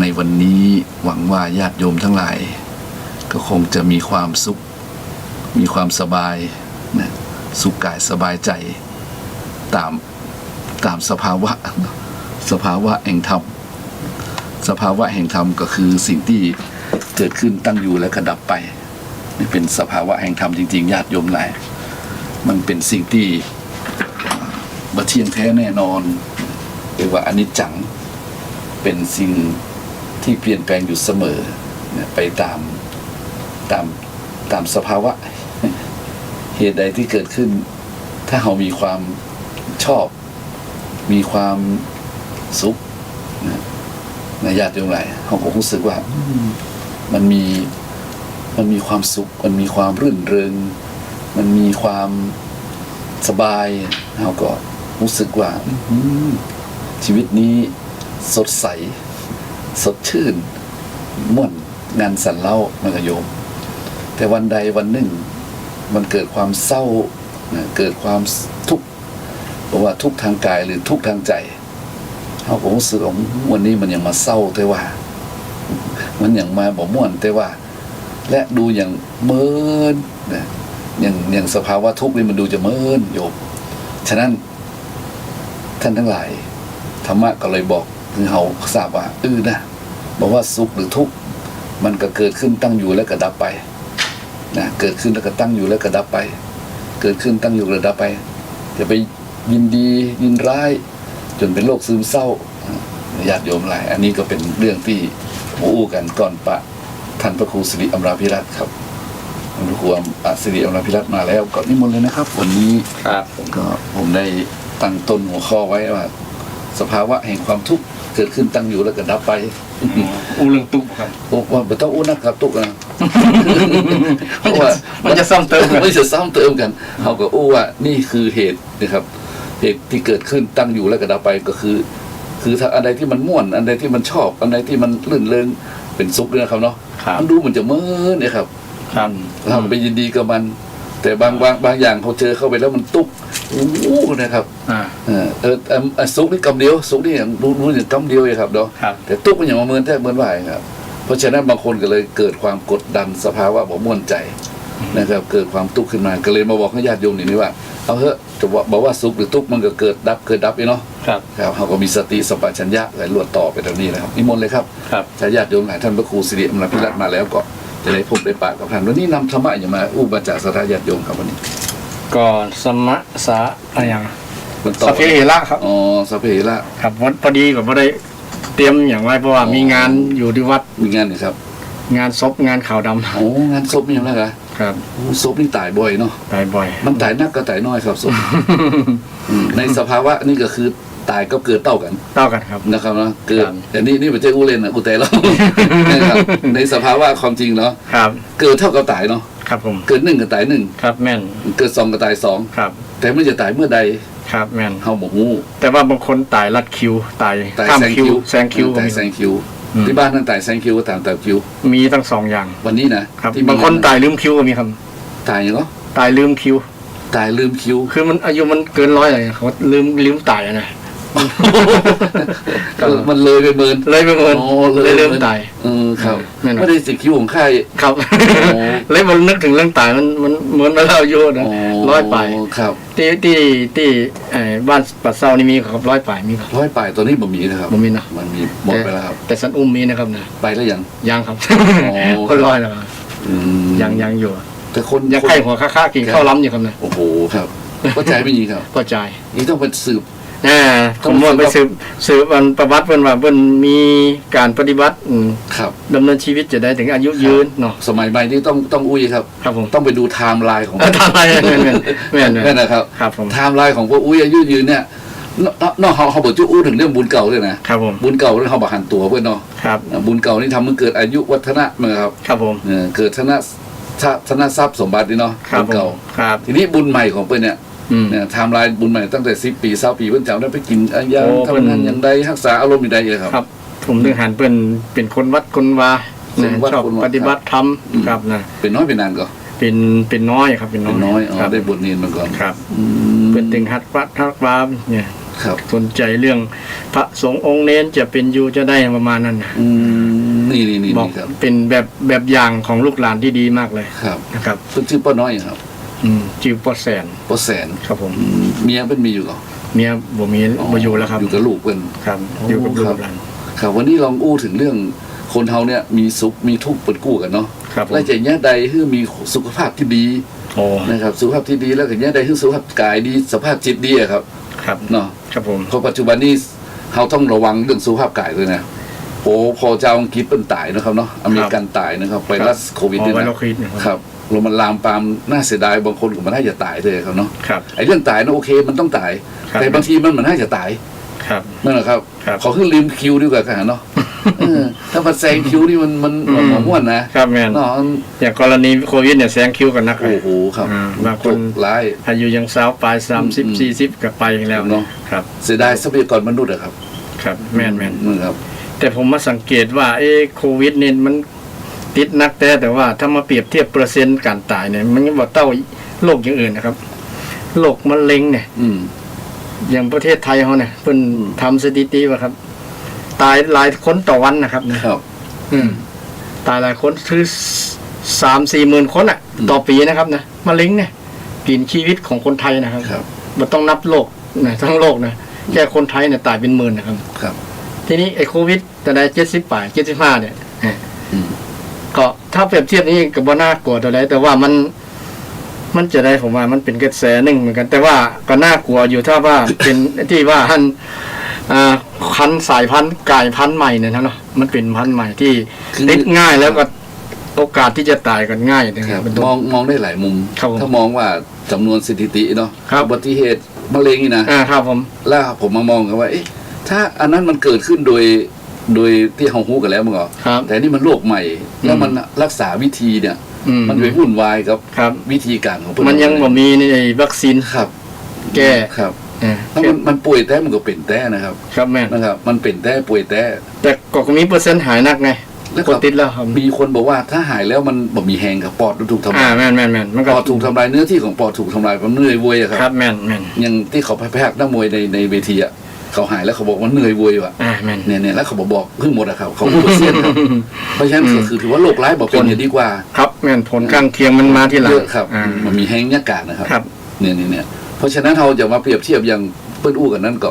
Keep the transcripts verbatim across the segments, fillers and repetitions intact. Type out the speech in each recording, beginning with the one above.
ในวันนี้หวังว่าญาติโยมทั้งหลาย ก็คงจะมีความสุข มีความสบายนะ สุขกายสบายใจ ตาม ตามสภาวะ สภาวะแห่งธรรม สภาวะแห่งธรรมก็คือสิ่งที่เกิดขึ้นตั้งอยู่และก็ดับไป นี่เป็นสภาวะแห่งธรรมจริงๆ ญาติโยมหลาย มันเป็นสิ่งที่ บ่เที่ยงแท้แน่นอน เรียกว่าอนิจจัง เป็นสิ่งที่เปลี่ยนแปลงอยู่เสมอนะ ไปตาม ตาม ตามสภาวะ เหตุใดที่เกิดขึ้น ถ้าเฮามีความชอบ มีความสุขนะ นะ ญาติโยมหลาย เฮาก็ฮู้สึกว่า อืม มันมี มันมีความสุข มันมีความรื่นเริง มันมีความสบาย เฮาก็ฮู้สึกว่า อืม ชีวิตนี้สดใส สดชื่น ม่วน งันสันเล้า มันก็โยม แต่วันใดวันหนึ่ง มันเกิดความเศร้านะ เกิดความทุกข์ บ่ว่าทุกข์ทางกายหรือทุกข์ทางใจ๋ เฮาก็ฮู้สึกว่า วันนี้มันหยังมาเศร้าแต๊ว่า มันหยังมาบ่ม่วนแต๊ว่า และดูหยังเมินนะ อย่าง อย่างสภาวะทุกข์นี่มันดูจะเมินโยม ฉะนั้น ท่านทั้งหลาย ธรรมะก็เลยบอกหื้อเฮาทราบว่า เออนะ บ่ว่าสุขหรือทุกข์ มันก็เกิดขึ้นตั้งอยู่แล้วก็ดับไปนะ เกิดขึ้นแล้วก็ตั้งอยู่แล้วก็ดับไป เกิดขึ้นตั้งอยู่แล้วดับไป อย่าไปยินดียินร้าย จ๋นเป๋นโรคซึมเศร้า ญาติโยมหลาย อันนี้ก็เป๋นเรื่องตี้อู้กั๋นก่อนปะ ท่านพระครูสิริอมราภิรัตน์ครับ ท่านพระครูอม- อ่ะ สิริอมราภิรัตน์มาแล้ว ก็นิมนต์เลยนะครับ วันนี้ ครับผม ก็ผมได้ตั้งต้นหัวข้อไว้ว่า สภาวะแห่งความทุกข์เกิดขึ้นตั้งอยู่แล้วก็ดับไป อู้เรื่องตุ๊กข์ครับ โอ้ ว่าบ่ต้องอู้นักครับตุ๊กข์นะ มันจะ เพราะว่า มันจะซ้ำเติมกั๋น มันจะซ้ำเติมกั๋น เฮาก็อู้ว่านี่คือเหตุ นะครับ เหตุที่เกิดขึ้นตั้งอยู่แล้วก็ดับไปก็คือ คือถ้าอันใดที่มันม่วน อันใดที่มันชอบ อันใดที่มันรื่นเริง เป๋นสุขเนี่ยนะครับเนาะ ครับ มันดูเหมือนจะเมินเนี่ยครับ ครับ เฮาไปยินดีกับมัน แต่บาง บาง บางอย่างพอเจอเข้าไปแล้วมันตุ๊กข์ โอ้โห นะครับ อ่า เออ เออ เอิ่ม อ่ะ สุขนี่กำเดียว สุขนี่อย่างดู ดูอย่างกำเดียวเองครับเนาะ ครับ แต่ตุ๊กข์มันอย่างมาเมินแต๊เมินว่าครับ เพราะฉะนั้นบางคนก็เลยเกิดความกดดัน สภาวะบ่ม่วนใจ๋นะครับ เกิดความตุ๊กข์ขึ้นมา ก็เลยมาบอกหื้อญาติโยมนี่ว่า เอาเถอะ จะว่า บ่ว่าสุขหรือตุ๊กข์มันก็เกิดดับ เกิดดับเองเนาะ ครับ ครับ เฮาก็มีสติสัมปชัญญะ ไหลลวดต่อไปตรงนี้นะครับ นิมนต์เลยครับ ครับ ถ้าญาติโยมหลายท่านพระครูสิริอมราภิรัตน์มาแล้วก็จะได้พบได้ปะกับท่าน วันนี้นำธรรมะหยังมาอู้บัญจาศรัทธาญาติโยมครับวันนี้ ก็สมะสะ อะหยัง มันต่อ สัพเพเหระครับ อ๋อ สัพเพเหระ ครับ พอ- พอดีก็บ่ได้เตรียมหยังไว้ เพราะว่า อ๋อ มีงานอยู่ตี้วัด มีงานหยังครับ งานศพ งานขาวดำ โอ้ งานศพมีหยังนะครับ ครับ โอ้ ศพนี่ต๋ายบ่อยเนาะ ต๋ายบ่อย มันต๋ายนักกับต๋ายน้อยครับ ศพ อืม ในสภาวะนี่ก็คือต๋ายกับเกิดเต้ากั๋น เต้ากั๋นครับ นะครับเนาะ เกิด ครับ อันนี้ นี่บ่ใจ้อู้เล่นนะ อู้แต๊แล้ว นะครับ ในสภาวะความจริงเนาะ ครับ เกิดเต้ากับต๋ายเนาะ ครับผม เกิดนึ่งกับต๋ายนึ่ง ครับ แม่น เกิดสองกับต๋ายสอง ครับ แต่มันจะต๋ายเมื่อใด ครับ แม่น เฮาบ่ฮู้ แต่ว่าบางคนต๋ายลัดคิว ต๋าย ต๋าย ข้าม แซงคิว คิว แซงคิว เออ ต๋าย ก็มี แซงคิว อืม ตี้บ้านนั้นต๋ายแซงคิว ต๋าย ต๋ายคิว มีตังสองอย่าง วันนี้นะ ครับ ตี้มี บางคนต๋ายลืมคิวก็มีครับ ต๋ายหยังเหรอ ต๋ายลืมคิว ต๋ายลืมคิว คือมันอายุมันเกินร้อยแล้วไง เขาลืม ลืมต๋ายอะนะ เออ มันเลยไปเมิน เลยไปเมิน อ๋อ เลย เลยลืม เมิน ต๋าย เออ ครับ นั่นน่ะ บ่ได้สิคิวของใค่ ครับ โอ้ เลยมานึกเถิงเรื่องต๋าย มัน มัน มันเมินมาแล้วอายุนะ อ๋อ ร้อยป๋าย ครับ ตี้ ตี้ ตี้ เอ่อ บ้านป่าเศร้านี่มีครับ ร้อยป๋ายมีครับ ร้อยป๋ายต๋อนนี้บ่มีนะครับ บ่มีนะ มันมีหมดไปแล้วครับ แต่ แต่สันอุ้มมีนะครับนะ ไปแล้วยัง ยังครับ อ๋อ คนร้อยแล้วครับ อืม ยัง ยังอยู่ แต่คน ยัง คน ใค่หัวค้าๆ กิ๋นข้าวล้ำอยู่ครับนะ โอ้โห ครับ ป้อจายมีครับ ป้อจาย นี่ต้องไปสืบ อ่า ต้อง ผมว่าไปสืบ สืบ สืบอันประวัติเปิ้นว่าเปิ้นมีก๋านปฏิบัติ อืม ครับ ดำเนินชีวิตจะได้เถิงอายุยืนเนาะ สมัยใหม่นี่ต้อง ต้องอู้อีกครับ ครับผม ต้องไปดูไทม์ไลน์ของ เออ ไทม์ไลน์ แม่นๆ แม่นๆ แม่นนะครับ ครับผม ไทม์ไลน์ของป้ออู้อายุยืนเนี่ย เนาะ เนาะ เฮา เฮาบ่จะอู้เถิงเรื่องบุญเก่าเลยนะ ครับผม บุญเก่าเนี่ยเฮาบ่หันตั๋วเปิ้นเนาะ ครับ อ่า บุญเก่านี่ทำหื้อเกิดอายุวัฒนะนะครับ ครับผม เออ เกิดธน ธ- ธนทรัพย์สมบัตินี่เนาะ ครับ บุญเก่า ผม ครับ ทีนี้บุญใหม่ของเปิ้นเนี่ย อืม เนี่ย ไทม์ไลน์บุญใหม่ตั้งแต่สิบปี๋ ซาวปี๋ เปิ้นจ๋ำได้ไปกิ๋นอะหยัง โอ้ ทำงาน เปิ้น อย่างใด ฮักษาอารมณ์อย่างใดอะครับ ครับ ผมได้หันเปิ้นเป๋นคนวัดคนวา คนวัด นะ ชอบ คนวา ปฏิบัติธรรม อืม ครับนะ เป๋นน้อยเป๋นนานก่อ เป๋น เป๋นน้อยครับ เป๋นน้อย เป๋นน้อย อ๋อ ครับ ได้บวชเณรมาก่อน ครับ อืม เปิ้นเถิงฮักวัดฮักวาเนี่ย ครับ สนใจ๋เรื่องพระสงฆ์องค์เณรจะเป๋นอยู่จะใดประมาณนั้นนะ อืม นี่ นี่ นี่ บอก นี่ครับ เป๋นแบบ แบบอย่างของลูกหลานตี้ดีมากเลย ครับ นะครับ เปิ้นจื้อป้อน้อยอะครับ อืม จื้อป้อแสน ป้อแสน ครับผม อืม เมียเปิ้นมีอยู่ก่อ เมียบ่มี อ๋อ บ่อยู่แล้วครับ อยู่กับลูกเปิ้น ครับ โอ้ อยู่กับลูก ครับ หลาน ครับ วันนี้ลองอู้เถิงเรื่องคนเฮาเนี่ยมีสุขมีทุกข์เปิ้นกู้กั๋นเนาะ ครับผม แล้วจะเยียะใดหื้อมีสุขภาพตี้ดี โอ้ นะครับ สุขภาพตี้ดี แล้วก็เยียะใดหื้อสุขภาพก๋ายดี สุขภาพจิตดีอะครับ ครับ เนาะ ครับผม เพราะปัจจุบันนี้เฮาต้องระวังเรื่องสุขภาพก๋ายตวยนะ โอ้ ผ่อจาวอังกฤษเปิ้นต๋ายนะครับเนาะ อเมริกันต๋ายนะครับ ไวรัสโควิด อ๋อ เนี่ยนะ ไวรัสโควิดนะครับ ครับ แล้วมันลามปาม น่าเสียดาย บางคนก็บ่น่าจะต๋ายเลยครับเนาะ ครับ ไอ้เรื่องต๋ายนะ โอเค มันต้องต๋าย ครับ แต่บางทีมัน มันน่าจะต๋าย ครับ นั่นแหละครับ ครับ ขอหื้อลืมคิวดีกว่ากันเนาะ เออ ถ้ามันแซงคิวนี่มัน มัน อืม มันม่วนนะ ครับ แม่น เนาะ อย่างกรณีโควิดเนี่ยแซงคิวกั๋นนัก โอ้โห ครับ อ่า บางคน โชคร้าย อายุยังสาวป๋าย สามสิบ อืม สี่สิบ ก็ไปแล้ว เนาะ ครับ เสียดายทรัพยากรมนุษย์อะครับ ครับ แม่น แม่น อืม ครับ แต่ผมมาสังเกตว่า เอ๊ะ โควิดนี่มันติดนักแต๊ แต่ว่าถ้ามาเปรียบเทียบเปอร์เซ็นต์ก๋านต๋ายเนี่ย มันยังบ่เต้าโรคอย่างอื่นนะครับ โรคมะเร็งเนี่ย อืม อย่างประเทศไทยเฮาเนี่ย เปิ้น อืม ทำสถิติว่าครับ ต๋ายหลายคนต่อวันนะครับนะ ครับ อืม ต๋ายหลายคนคือ สามสี่หมื่นคนอะ อืม ต่อปี๋นะครับนะ มะเร็งเนี่ย กิ๋นชีวิตของคนไทยนะครับ ครับ บ่ต้องนับโลกนะ ทั้งโลกนะ แค่คนไทยเนี่ยต๋ายเป๋นหมื่นนะครับ ครับ ทีนี้ไอ้โควิด ต๋อนใด เจ็ดสิบป๋าย เจ็ดสิบห้า เนี่ย อ่ะ อืม ก็ถ้าเปรียบเทียบนี่ก็บ่น่ากลัวเต้าใด แต่ว่ามัน มันจะใด ผมว่ามันเป๋นกระแสนึ่งเหมือนกั๋น แต่ว่าก็น่ากลัวอยู่ ถ้าว่าเป๋นตี้ว่าหั้น อ่า พันธุ์ สายพันธุ์ก๋ายพันธุ์ใหม่เนี่ยนะเนาะ มันเป๋นพันธุ์ใหม่ตี้ คือ ติดง่ายแล้วก็ ครับ โอกาสตี้จะต๋ายก็ง่ายนะ ครับ เป๋นต้น มอง มองได้หลายมุม ครับผม ถ้ามองว่าจ๋ำนวนสถิติเนาะ ครับ อุบัติเหตุมะเร็งนี่นะ อ่า ครับผม แล้วผมมามองกั๋นว่า เอ๊ะ ถ้าอันนั้นมันเกิดขึ้นโดย โดยตี้เฮาฮู้กั๋นแล้วมันก็ ครับ แต่นี่มันโรคใหม่ อืม แล้วมันรักษาวิธีเนี่ย อืม มันไปวุ่นวายกับ ครับ วิธีก๋านของเปิ้น มันยังบ่มีในวัคซีน ครับ แก้ ครับ เออ ถ้ามัน มันป่วยแต๊มันก็เป๋นแต๊นะครับ ครับ แม่น นะครับ มันเป๋นแต๊ป่วยแต๊ แต่ก็มีเปอร์เซ็นต์หายหนักไง แล้วก็ คนติดแล้วครับ มีคนบอกว่าถ้าหายแล้วมันบ่มีแฮงครับ ปอดมันถูกทำลาย อ่า แม่น แม่น แม่น มันก็ ปอดถูกทำลาย เนื้อที่ของปอดถูกทำลาย มันเหนื่อยเว้ยอะครับ ครับ แม่น แม่น อย่างตี้เขาไปพากย์นักมวยใน ในเวทีอะ เขาหายแล้วเขาบอกมันเหนื่อยเว้ยว่ะ อ่า แม่น เนี่ย เนี่ย แล้วเขาบอก บอกหื้อหมดอะครับ เขาบ่เสี้ยนครับ เพราะฉะนั้นก็ อืม คือถือว่าโรคร้ายบ่เป๋น ผล จะดีกว่า ครับ แม่น ผลข้างเคียงมันมาทีหลัง เยอะครับ อ่า มันมีแฮงยักษ์กาดนะครับ ครับ เนี่ย เนี่ย เนี่ย เพราะฉะนั้นเฮาจะมาเปรียบเทียบอย่างเปิ้นอู้กั๋นนั้นก็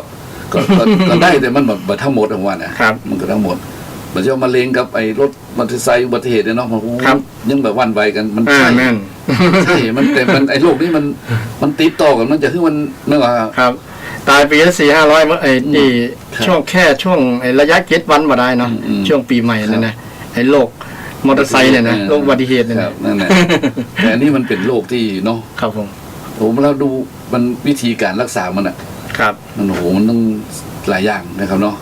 ก็ ก็ ก็ได้ แต่มันบ่ บ่ทั้งหมดอะ ผมว่านะ ครับ มันก็ทั้งหมด บ่ใจ้มะเร็งกับไอ้รถมอเตอร์ไซค์อุบัติเหตุเนี่ยเนาะ มัน ครับ ยังแบบหวั่นไหวกั๋น มัน อ่า ใช่ แม่น ใช่ มัน แต่มัน ไอ้โรคนี้มัน มันติดต่อกั๋น มันจะคือมัน นึกว่า ครับ ต๋ายปี๋ละสี่ห้าร้อย เมื่อไอ้ อืม นี่ ครับ ช่วง แค่ช่วงไอ้ระยะเจ็ดวันบ่ได้เนาะ อืม อืม ช่วงปี๋ใหม่นั่นนะ ครับ ไอ้โรคมอเตอร์ไซค์เนี่ยนะ เออ โรคอุบัติเหตุเนี่ยนะ ครับ นั่นแหละ แต่อันนี้มันเป๋นโรคตี้เนาะ ครับผม ผมแล้วดูมันวิธีก๋านรักษามันอะ ครับ มัน โอ้โห มันต้องหลายอย่างนะครับเนาะ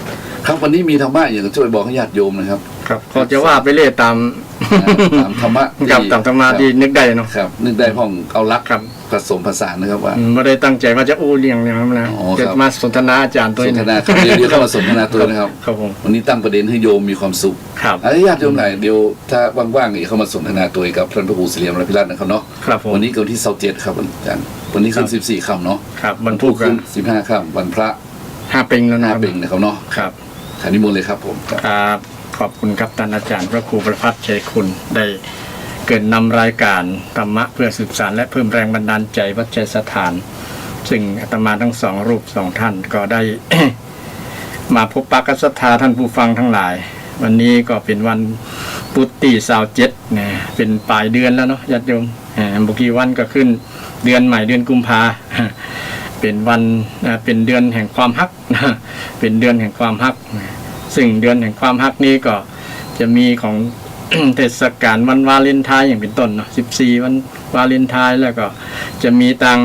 ครับ วันนี้มีธรรมะอย่างจะจ้วยบอกหื้อญาติโยมนะครับ ครับ ก็จะว่าไปเรื่อยต๋าม ต๋ามธรรมะตี้ ครับ ต๋ามธรรมะตี้นึกได้เนาะ ครับ นึกได้พ่องเอาหลัก ครับ ผสมผสานนะครับว่า อืม บ่ได้ตั้งใจ๋ว่าจะอู้เรื่องนี้นะ อ๋อ ครับ จะมาสนทนาอาจ๋ารย์ตวย สนทนา ครับ เดี๋ยว เดี๋ยวเข้ามาสนทนาตวยนะครับ ครับผม วันนี้ตั้งประเด็นหื้อโยมมีความสุข ครับ อ่ะ ญาติโยมหลาย เดี๋ยวถ้าว่างๆ เดี๋ยวเข้ามาสนทนาตวยกับต้านพระครูศรีอมรพิรัตน์นะครับเนาะ ครับผม วันนี้ก็วันตี้ซาวเจ็ดครับอาจ๋ารย์ วันนี้ขึ้น ครับ สิบสี่ค่ำเนาะ ครับ วันพุธ วันพุธขึ้น สิบห้าค่ำ วันพระ ห้าเป็งแล้วนะครับ ห้าเป็งนะครับเนาะ ครับ ขอนิมนต์เลยครับผม ครับ ครับ ขอบคุณครับต้านอาจ๋ารย์พระครูประภัสชัยคุณ ได้เกริ่นนำรายการธรรมะเพื่อสืบสานและเพิ่มแรงบันดาลใจ๋วัดชัยสถาน ซึ่งอาตมาทั้งสองรูปสองท่านก็ได้ มาพบปะกับศรัทธาท่านผู้ฟังทั้งหลาย วันนี้ก็เป๋นวันพุธตี้ซาวเจ็ดนะ เป๋นป๋ายเดือนแล้วเนาะญาติโยม อ่า บ่กี่วันก็ขึ้นเดือนใหม่เดือนกุมภา เป๋นวัน อ่า เป๋นเดือนแห่งความฮัก เป๋นเดือนแห่งความฮัก ซึ่งเดือนแห่งความฮักนี้ก็จะมีของ เทศกาลวันวาเลนไทน์อย่างเป๋นต้นเนาะ สิบสี่วันวาเลนไทน์ แล้วก็จะมีตาง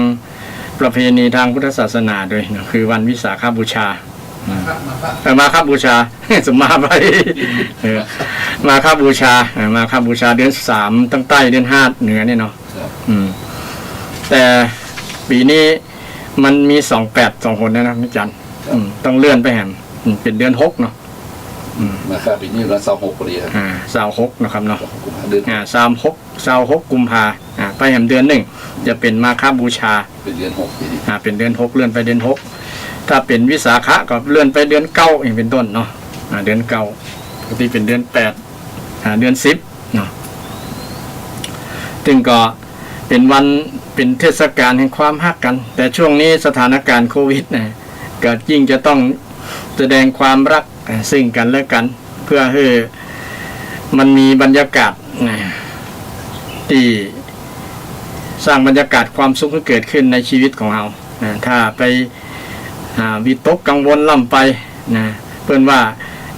ประเพณีตางพุทธศาสนาตวยเนาะ คือวันวิสาขบูชา อ่า เอ่อ มาฆบูชา สมมาไป เออ มาฆบูชา เอ่อ มาฆบูชา เดือนสามตางใต้ เดือนห้าเหนือเนี่ยเนาะ ครับ อืม แต่ปี๋นี้มันมีสองแปดสองหนนะนะอาจ๋ารย์ ครับ อืม ต้องเลื่อนไปแหม อืม เป๋นเดือนหกเนาะ อืม มาฆปี๋นี้วันซาวหกพอดีครับ อ่า ซาวหกนะครับเนาะ กุมภาเดือน อ่า ซาวหก ซาวหกกุมภา อ่า ไปแหมเดือนนึ่ง จะเป๋นมาฆบูชา เป๋นเดือนหกปี๋นี้ อ่า เป๋นเดือนหก เลื่อนไปเดือนหก ถ้าเป๋นวิสาขะก็เลื่อนไปเดือนเก้าอย่างเป๋นต้นเนาะ อ่า เดือนเก้า ปกติเป๋นเดือนแปด อ่า เดือนสิบเนาะ ซึ่งก็เป๋นวัน เป๋นเทศกาลแห่งความฮักกั๋น แต่ช่วงนี้สถานการณ์โควิดนะ ก็ยิ่งจะต้องแสดงความฮัก อ่า ซึ่งกั๋นและกั๋น เพื่อหื้อมันมีบรรยากาศนะ ตี้สร้างบรรยากาศความสุขหื้อเกิดขึ้นในชีวิตของเฮานะ ถ้าไป อ่า วิตกกังวลล้ำไปนะ เปิ้นว่า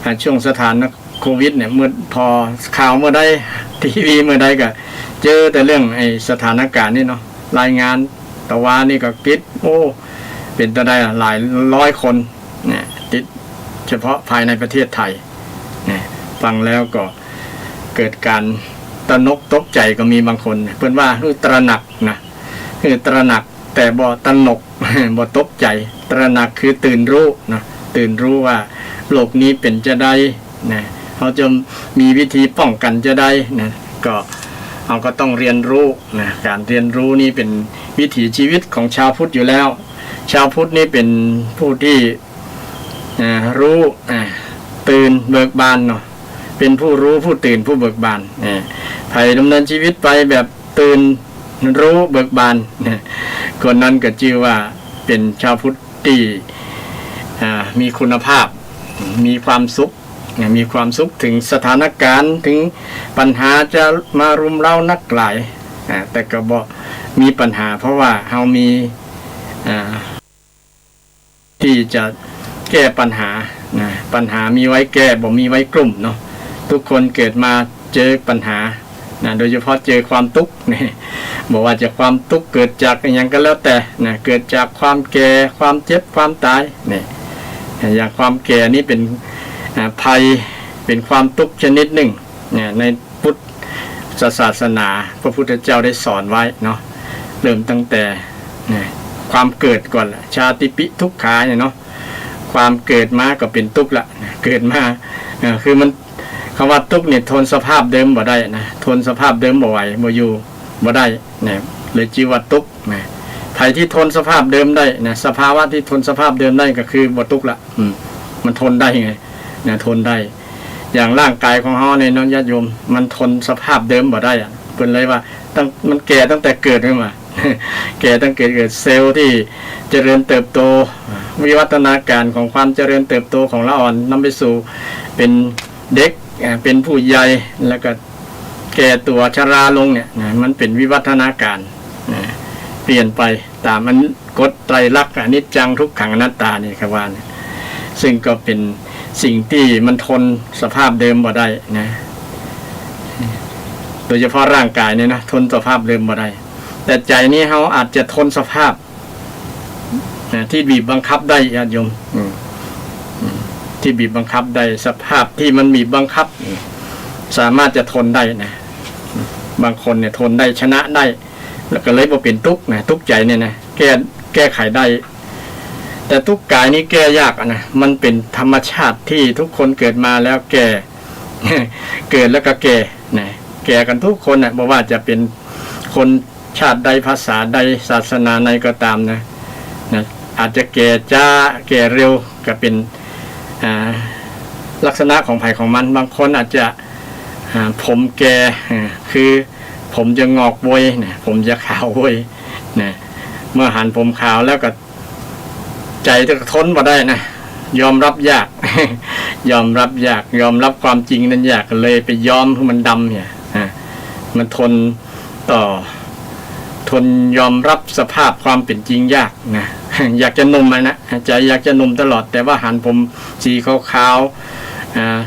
อ่า ช่วงสถานโควิดเนี่ย เมื่อ ผ่อข่าวเมื่อใด ทีวีเมื่อใดก็เจอแต่เรื่องไอ้สถานการณ์นี่เนาะ รายงานตะวานี่ก็ติด โอ้ เป๋นตาใดอะ หลายร้อยคนเนี่ย ติดเฉพาะภายในประเทศไทยเนี่ย ฟังแล้วก็เกิดก๋านตระหนกตกใจ๋ก็มีบางคน เปิ้นว่าหื้อตระหนักนะ หื้อตระหนัก แต่บ่ตระหนก บ่ตกใจ๋ ตระหนักคือตื่นฮู้นะ ตื่นฮู้ว่าโรคนี้เป๋นจาใดนะ เฮาจะมีวิธีป้องกั๋นจาใดนะ ก็ เฮาก็ต้องเฮียนฮู้นะ ก๋านเฮียนฮู้นี่เป๋นวิถีชีวิตของชาวพุทธอยู่แล้ว ชาวพุทธนี่เป๋นผู้ตี้ อ่า ฮู้ อ่า ตื่นเบิกบานเนาะ เป๋นผู้ฮู้ ผู้ตื่น ผู้เบิกบาน อ่า ใผดำเนินชีวิตไปแบบตื่นฮู้เบิกบาน อ่า คนนั้นก็จื้อว่าเป๋นชาวพุทธตี้ อ่า มีคุณภาพ มีความสุข อ่า มีความสุข เถิงสถานการณ์ เถิงปัญหาจะมารุมเร้านักหลาย อ่า แต่ก็บ่มีปัญหา เพราะว่าเฮามี อ่า ตี้จะแก้ปัญหานะ ปัญหามีไว้แก้ บ่มีไว้กลุ้มเนาะ ทุกคนเกิดมาเจอปัญหานะ โดยเฉพาะเจอความตุ๊กข์นี่ บ่ว่าจะความตุ๊กข์เกิดจากอะหยังก็แล้วแต่นะ เกิดจากความแก่ ความเจ็บ ความต๋ายนี่ อย่างความแก่นี่เป๋น อ่า ภัย เป๋นความตุ๊กข์ชนิดนึ่งนะ ใน พุทธศาสนา พระพุทธเจ้าได้สอนไว้เนาะ เริ่มตั้งแต่ นะ ความเกิดก่อนละ ชาติปิ ทุกขา เนี่ยเนาะ ความเกิดมาก็เป๋นตุ๊กข์ละ เกิดมา เอ่อ คือมัน กำว่าตุ๊กข์นี่ทนสภาพเดิมบ่ได้นะ ทนสภาพเดิมบ่ไหว บ่อยู่ บ่ได้นะ เลยจื้อว่าตุ๊กข์นะ ใผตี้ทนสภาพเดิมได้นะ สภาวะตี้ทนสภาพเดิมได้ก็คือบ่ตุ๊กข์ละ อืม มันทนได้ไง นะ ทนได้ อย่างร่างกายของเฮาเนี่ยเนาะ ญาติโยม มันทนสภาพเดิมบ่ได้อะ เปิ้นเลยว่า ตั้ง มันแก่ตั้งแต่เกิดขึ้นมา แก่ตั้งแต่เกิด เซลล์ตี้เจริญเติบโต วิวัฒนาการของความเจริญเติบโตของละอ่อน นำไปสู่เป๋นเด็ก อ่า เป๋นผู้ใหญ่ แล้วก็แก่ตั๋วชราลงเนี่ย นะ มันเป๋นวิวัฒนาการ นะ เปลี่ยนไปต๋ามอันกฎไตรลักษณ์ อนิจจัง ทุกขัง อนัตตา นี่ครับว่าเนี่ย ซึ่งก็เป๋นสิ่งตี้มันทนสภาพเดิมบ่ได้นะ โดยเฉพาะร่างกายเนี่ยนะ ทนสภาพเดิมบ่ได้ แต่ใจ๋นี่เฮาอาจจะทนสภาพ นะ ตี้บีบบังคับได้ ญาติโยม อืม อืม ตี้บีบบังคับได้ สภาพตี้มันบีบบังคับ อืม สามารถจะทนได้นะ บางคนเนี่ยทนได้ ชนะได้ แล้วก็เลยบ่เป๋นตุ๊กข์นะ ตุ๊กข์ใจ๋เนี่ยนะ แก้ แก้ไขได้ แต่ตุ๊กข์กายนี่แก้ยากอะนะ มันเป๋นธรรมชาติตี้ทุกคนเกิดมาแล้วแก่ เกิดแล้วก็แก่นะ แก่กั๋นทุกคนน่ะ บ่ว่าจะเป๋นคนชาติใด ภาษาใด ศาสนาใดก็ต๋ามนะ นะ อาจจะแก่จ๊า แก่เร็ว ก็เป๋น อ่า ลักษณะของใผของมัน บางคนอาจจะ อ่า ผมแก่ อ่า คือผมจะงอกโวยนะ ผมจะขาวโวยนะ เมื่อหันผมขาวแล้วก็ ใจ๋ก็ทนบ่ได้นะ ยอมรับยาก ยอมรับยาก ยอมรับความจริงนั้นยาก เลยไปย้อมหื้อมันดำเนี่ย อ่า มันทนต่อ ทนยอมรับสภาพความเป๋นจริงยากนะ อยากจะหนุ่มอะนะ ใจ๋อยากจะหนุ่มตลอด แต่ว่าหันผมสีขาวๆ อ่า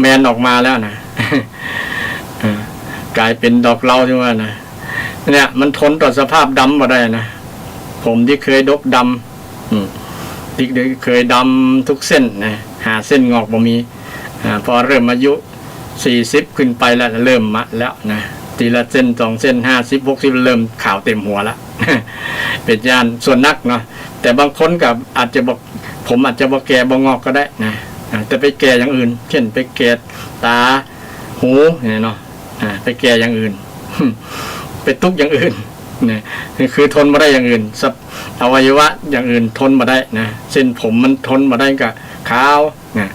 แมนออกมาแล้วนะ อ่า ก๋ายเป๋นดอกเหล้าตี้ว่านะ เนี่ย มันทนต่อสภาพดำบ่ได้นะ ผมตี้เคยดกดำ อืม ตี้เคยดำทุกเส้นนะ หาเส้นงอกบ่มี อ่า พอเริ่มอายุสี่สิบขึ้นไปแล้ว เริ่มมาแล้วนะ ทีละเส้นสองเส้น ห้าสิบ หกสิบ เริ่มขาวเต็มหัวละ เป๋นอย่างส่วนนักเนาะ แต่บางคนก็อาจจะบ่ ผมอาจจะบ่แก่บ่งอกก็ได้นะ อ่า แต่ไปแก่อย่างอื่น เช่นไปแก่ต๋า หู เนี่ยเนาะ อ่า ไปแก่อย่างอื่น ไปตุ๊กข์อย่างอื่น เนี่ย คือทนบ่ได้อย่างอื่น สับ อวัยวะอย่างอื่นทนบ่ได้นะ เส้นผมมันทนบ่ได้ก็ขาวนะ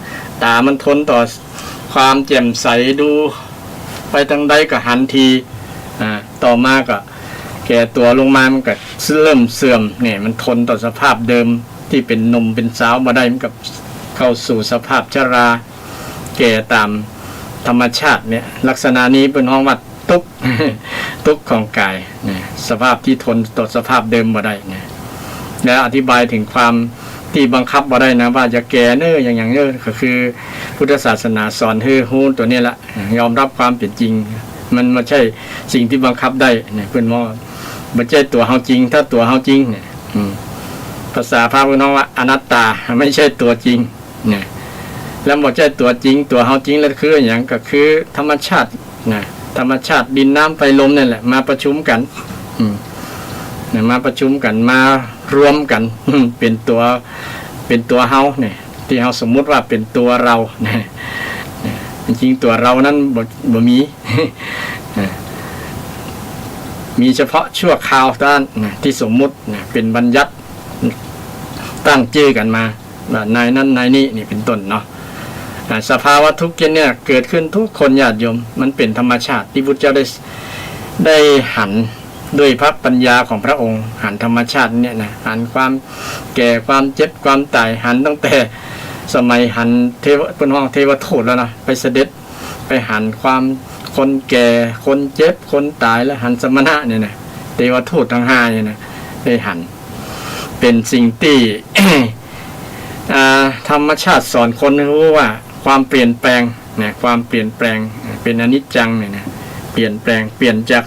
ต๋ามันทนต่อความแจ่มใส ดูไปตางใดก็หันที อ่า ต่อมาก็แก่ตั๋วลงมามันก็เริ่มเสื่อม เนี่ย มันทนต่อสภาพเดิมที่เป๋นหนุ่มเป๋นสาวบ่ได้ มันก็เข้าสู่สภาพชรา แก่ต๋ามธรรมชาติเนี่ย ลักษณะนี้เปิ้นฮ้องว่าตุ๊กข์ ตุ๊กข์ของก๋ายเนี่ย สภาพที่ทนต่อสภาพเดิมบ่ได้เนี่ย และอธิบายเถิงความที่บังคับบ่ได้นะ ว่าจะแก่เน้อ อย่าง อย่างเน้อ ก็คือพุทธศาสนาสอนหื้อฮู้ตั๋วนี้ละ ยอมรับความเป๋นจริง มันบ่ใจ้สิ่งที่บังคับได้เนี่ย เปิ้นว่าบ่ใจ้ตั๋วเฮาจริง ถ้าตั๋วเฮาจริงเนี่ย อืม ภาษาพระเปิ้นฮ้องว่าอนัตตา ไม่ใช่ตัวจริง นะ แล้วบ่ใจ้ตั๋วจริง ตั๋วเฮาจริงแล้วคืออะหยัง ก็คือธรรมชาตินะ ธรรมชาติดินน้ำไฟลมเนี่ยแหละ มาประชุมกั๋น อืม นะ มาประชุมกั๋น มารวมกั๋น เป๋นตั๋ว เป๋นตั๋วเฮาเนี่ย ตี้เฮาสมมุติว่าเป๋นตั๋วเฮาเนี่ย นะ จริงๆ ตั๋วเฮานั้นบ่ บ่มี นะ มีเฉพาะชั่วคราวเต้านั้นนะ ตี้สมมุตินะ เป๋นบัญญัติ ตั้งจื้อกั๋นมา ว่านายนั้นนายนี้ นี่เป๋นต้นเนาะ อ่า สภาวะทุกข์เจ้นเนี่ยเกิดขึ้นทุกคนญาติโยม มันเป๋นธรรมชาติตี้พุทธเจ้าได้ ได้หันด้วยพระปัญญาของพระองค์ หันธรรมชาติเนี่ยนะ หันความแก่ความเจ็บความต๋าย หันตั้งแต่สมัยหันเทว เปิ้นฮ้องเทวทูตแล้วนะ ไปเสด็จ ไปหันความคนแก่ คนเจ็บ คนต๋าย และหันสมณะเนี่ยนะ เทวทูตตังห้าเนี่ยนะ ได้หัน เป๋นสิ่งตี้ อ่า ธรรมชาติสอนคนฮู้ว่าความเปลี่ยนแปลงนะ ความเปลี่ยนแปลง เป๋นอนิจจังเนี่ยนะ เปลี่ยนแปลง เปลี่ยนจาก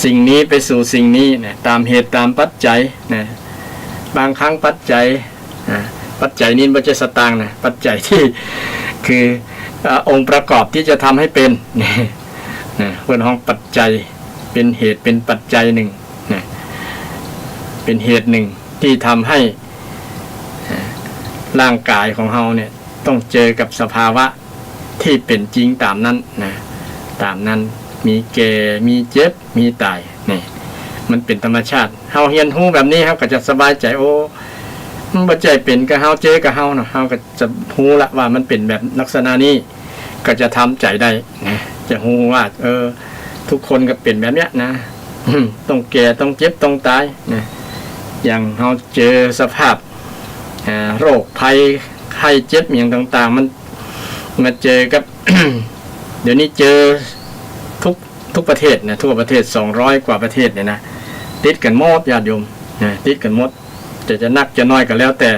สิ่งนี้ไปสู่สิ่งนี้นะ ต๋ามเหตุต๋ามปัจจัยนะ บางครั้งปัจจัย อ่า ปัจจัยนี้บ่ใจ้สตางค์นะ ปัจจัยตี้ คือ อ่า องค์ประกอบที่จะทำให้เป๋น นะ เปิ้นฮ้องปัจจัย เป๋นเหตุเป๋นปัจจัยนึ่งนะ เป๋นเหตุนึ่งตี้ทำให้ อ่า ร่างก๋ายของเฮาเนี่ยต้องเจอกับสภาวะตี้เป๋นจริงต๋ามนั้นนะ ต๋ามนั้น มีแก่ มีเจ็บ มีต๋าย นี่ มันเป๋นธรรมชาติ เฮาเฮียนฮู้แบบนี้ เฮาก็จะสบายใจ๋ โอ้ มันบ่ใจ้เป๋นกับเฮา เจอกับเฮาเนาะ เฮาก็จะฮู้ละว่ามันเป๋นแบบลักษณะนี้ ก็จะทำใจ๋ได้นะ จะฮู้ว่า เออ ทุกคนก็เป๋นแบบเนี้ยนะ ต้องแก่ ต้องเจ็บ ต้องต๋ายนะ อย่างเฮาเจอสภาพ อ่า โรคภัยไข้เจ็บอย่างต่างๆ มันมาเจอกับ เดี๋ยวนี้เจอทุก ทุกประเทศนะ ทั่วประเทศ สองร้อยกว่าประเทศเนี่ยนะ ติดกั๋นหมดญาติโยมนะ ติดกั๋นหมด จะ จะนักจะน้อยก็แล้วแต่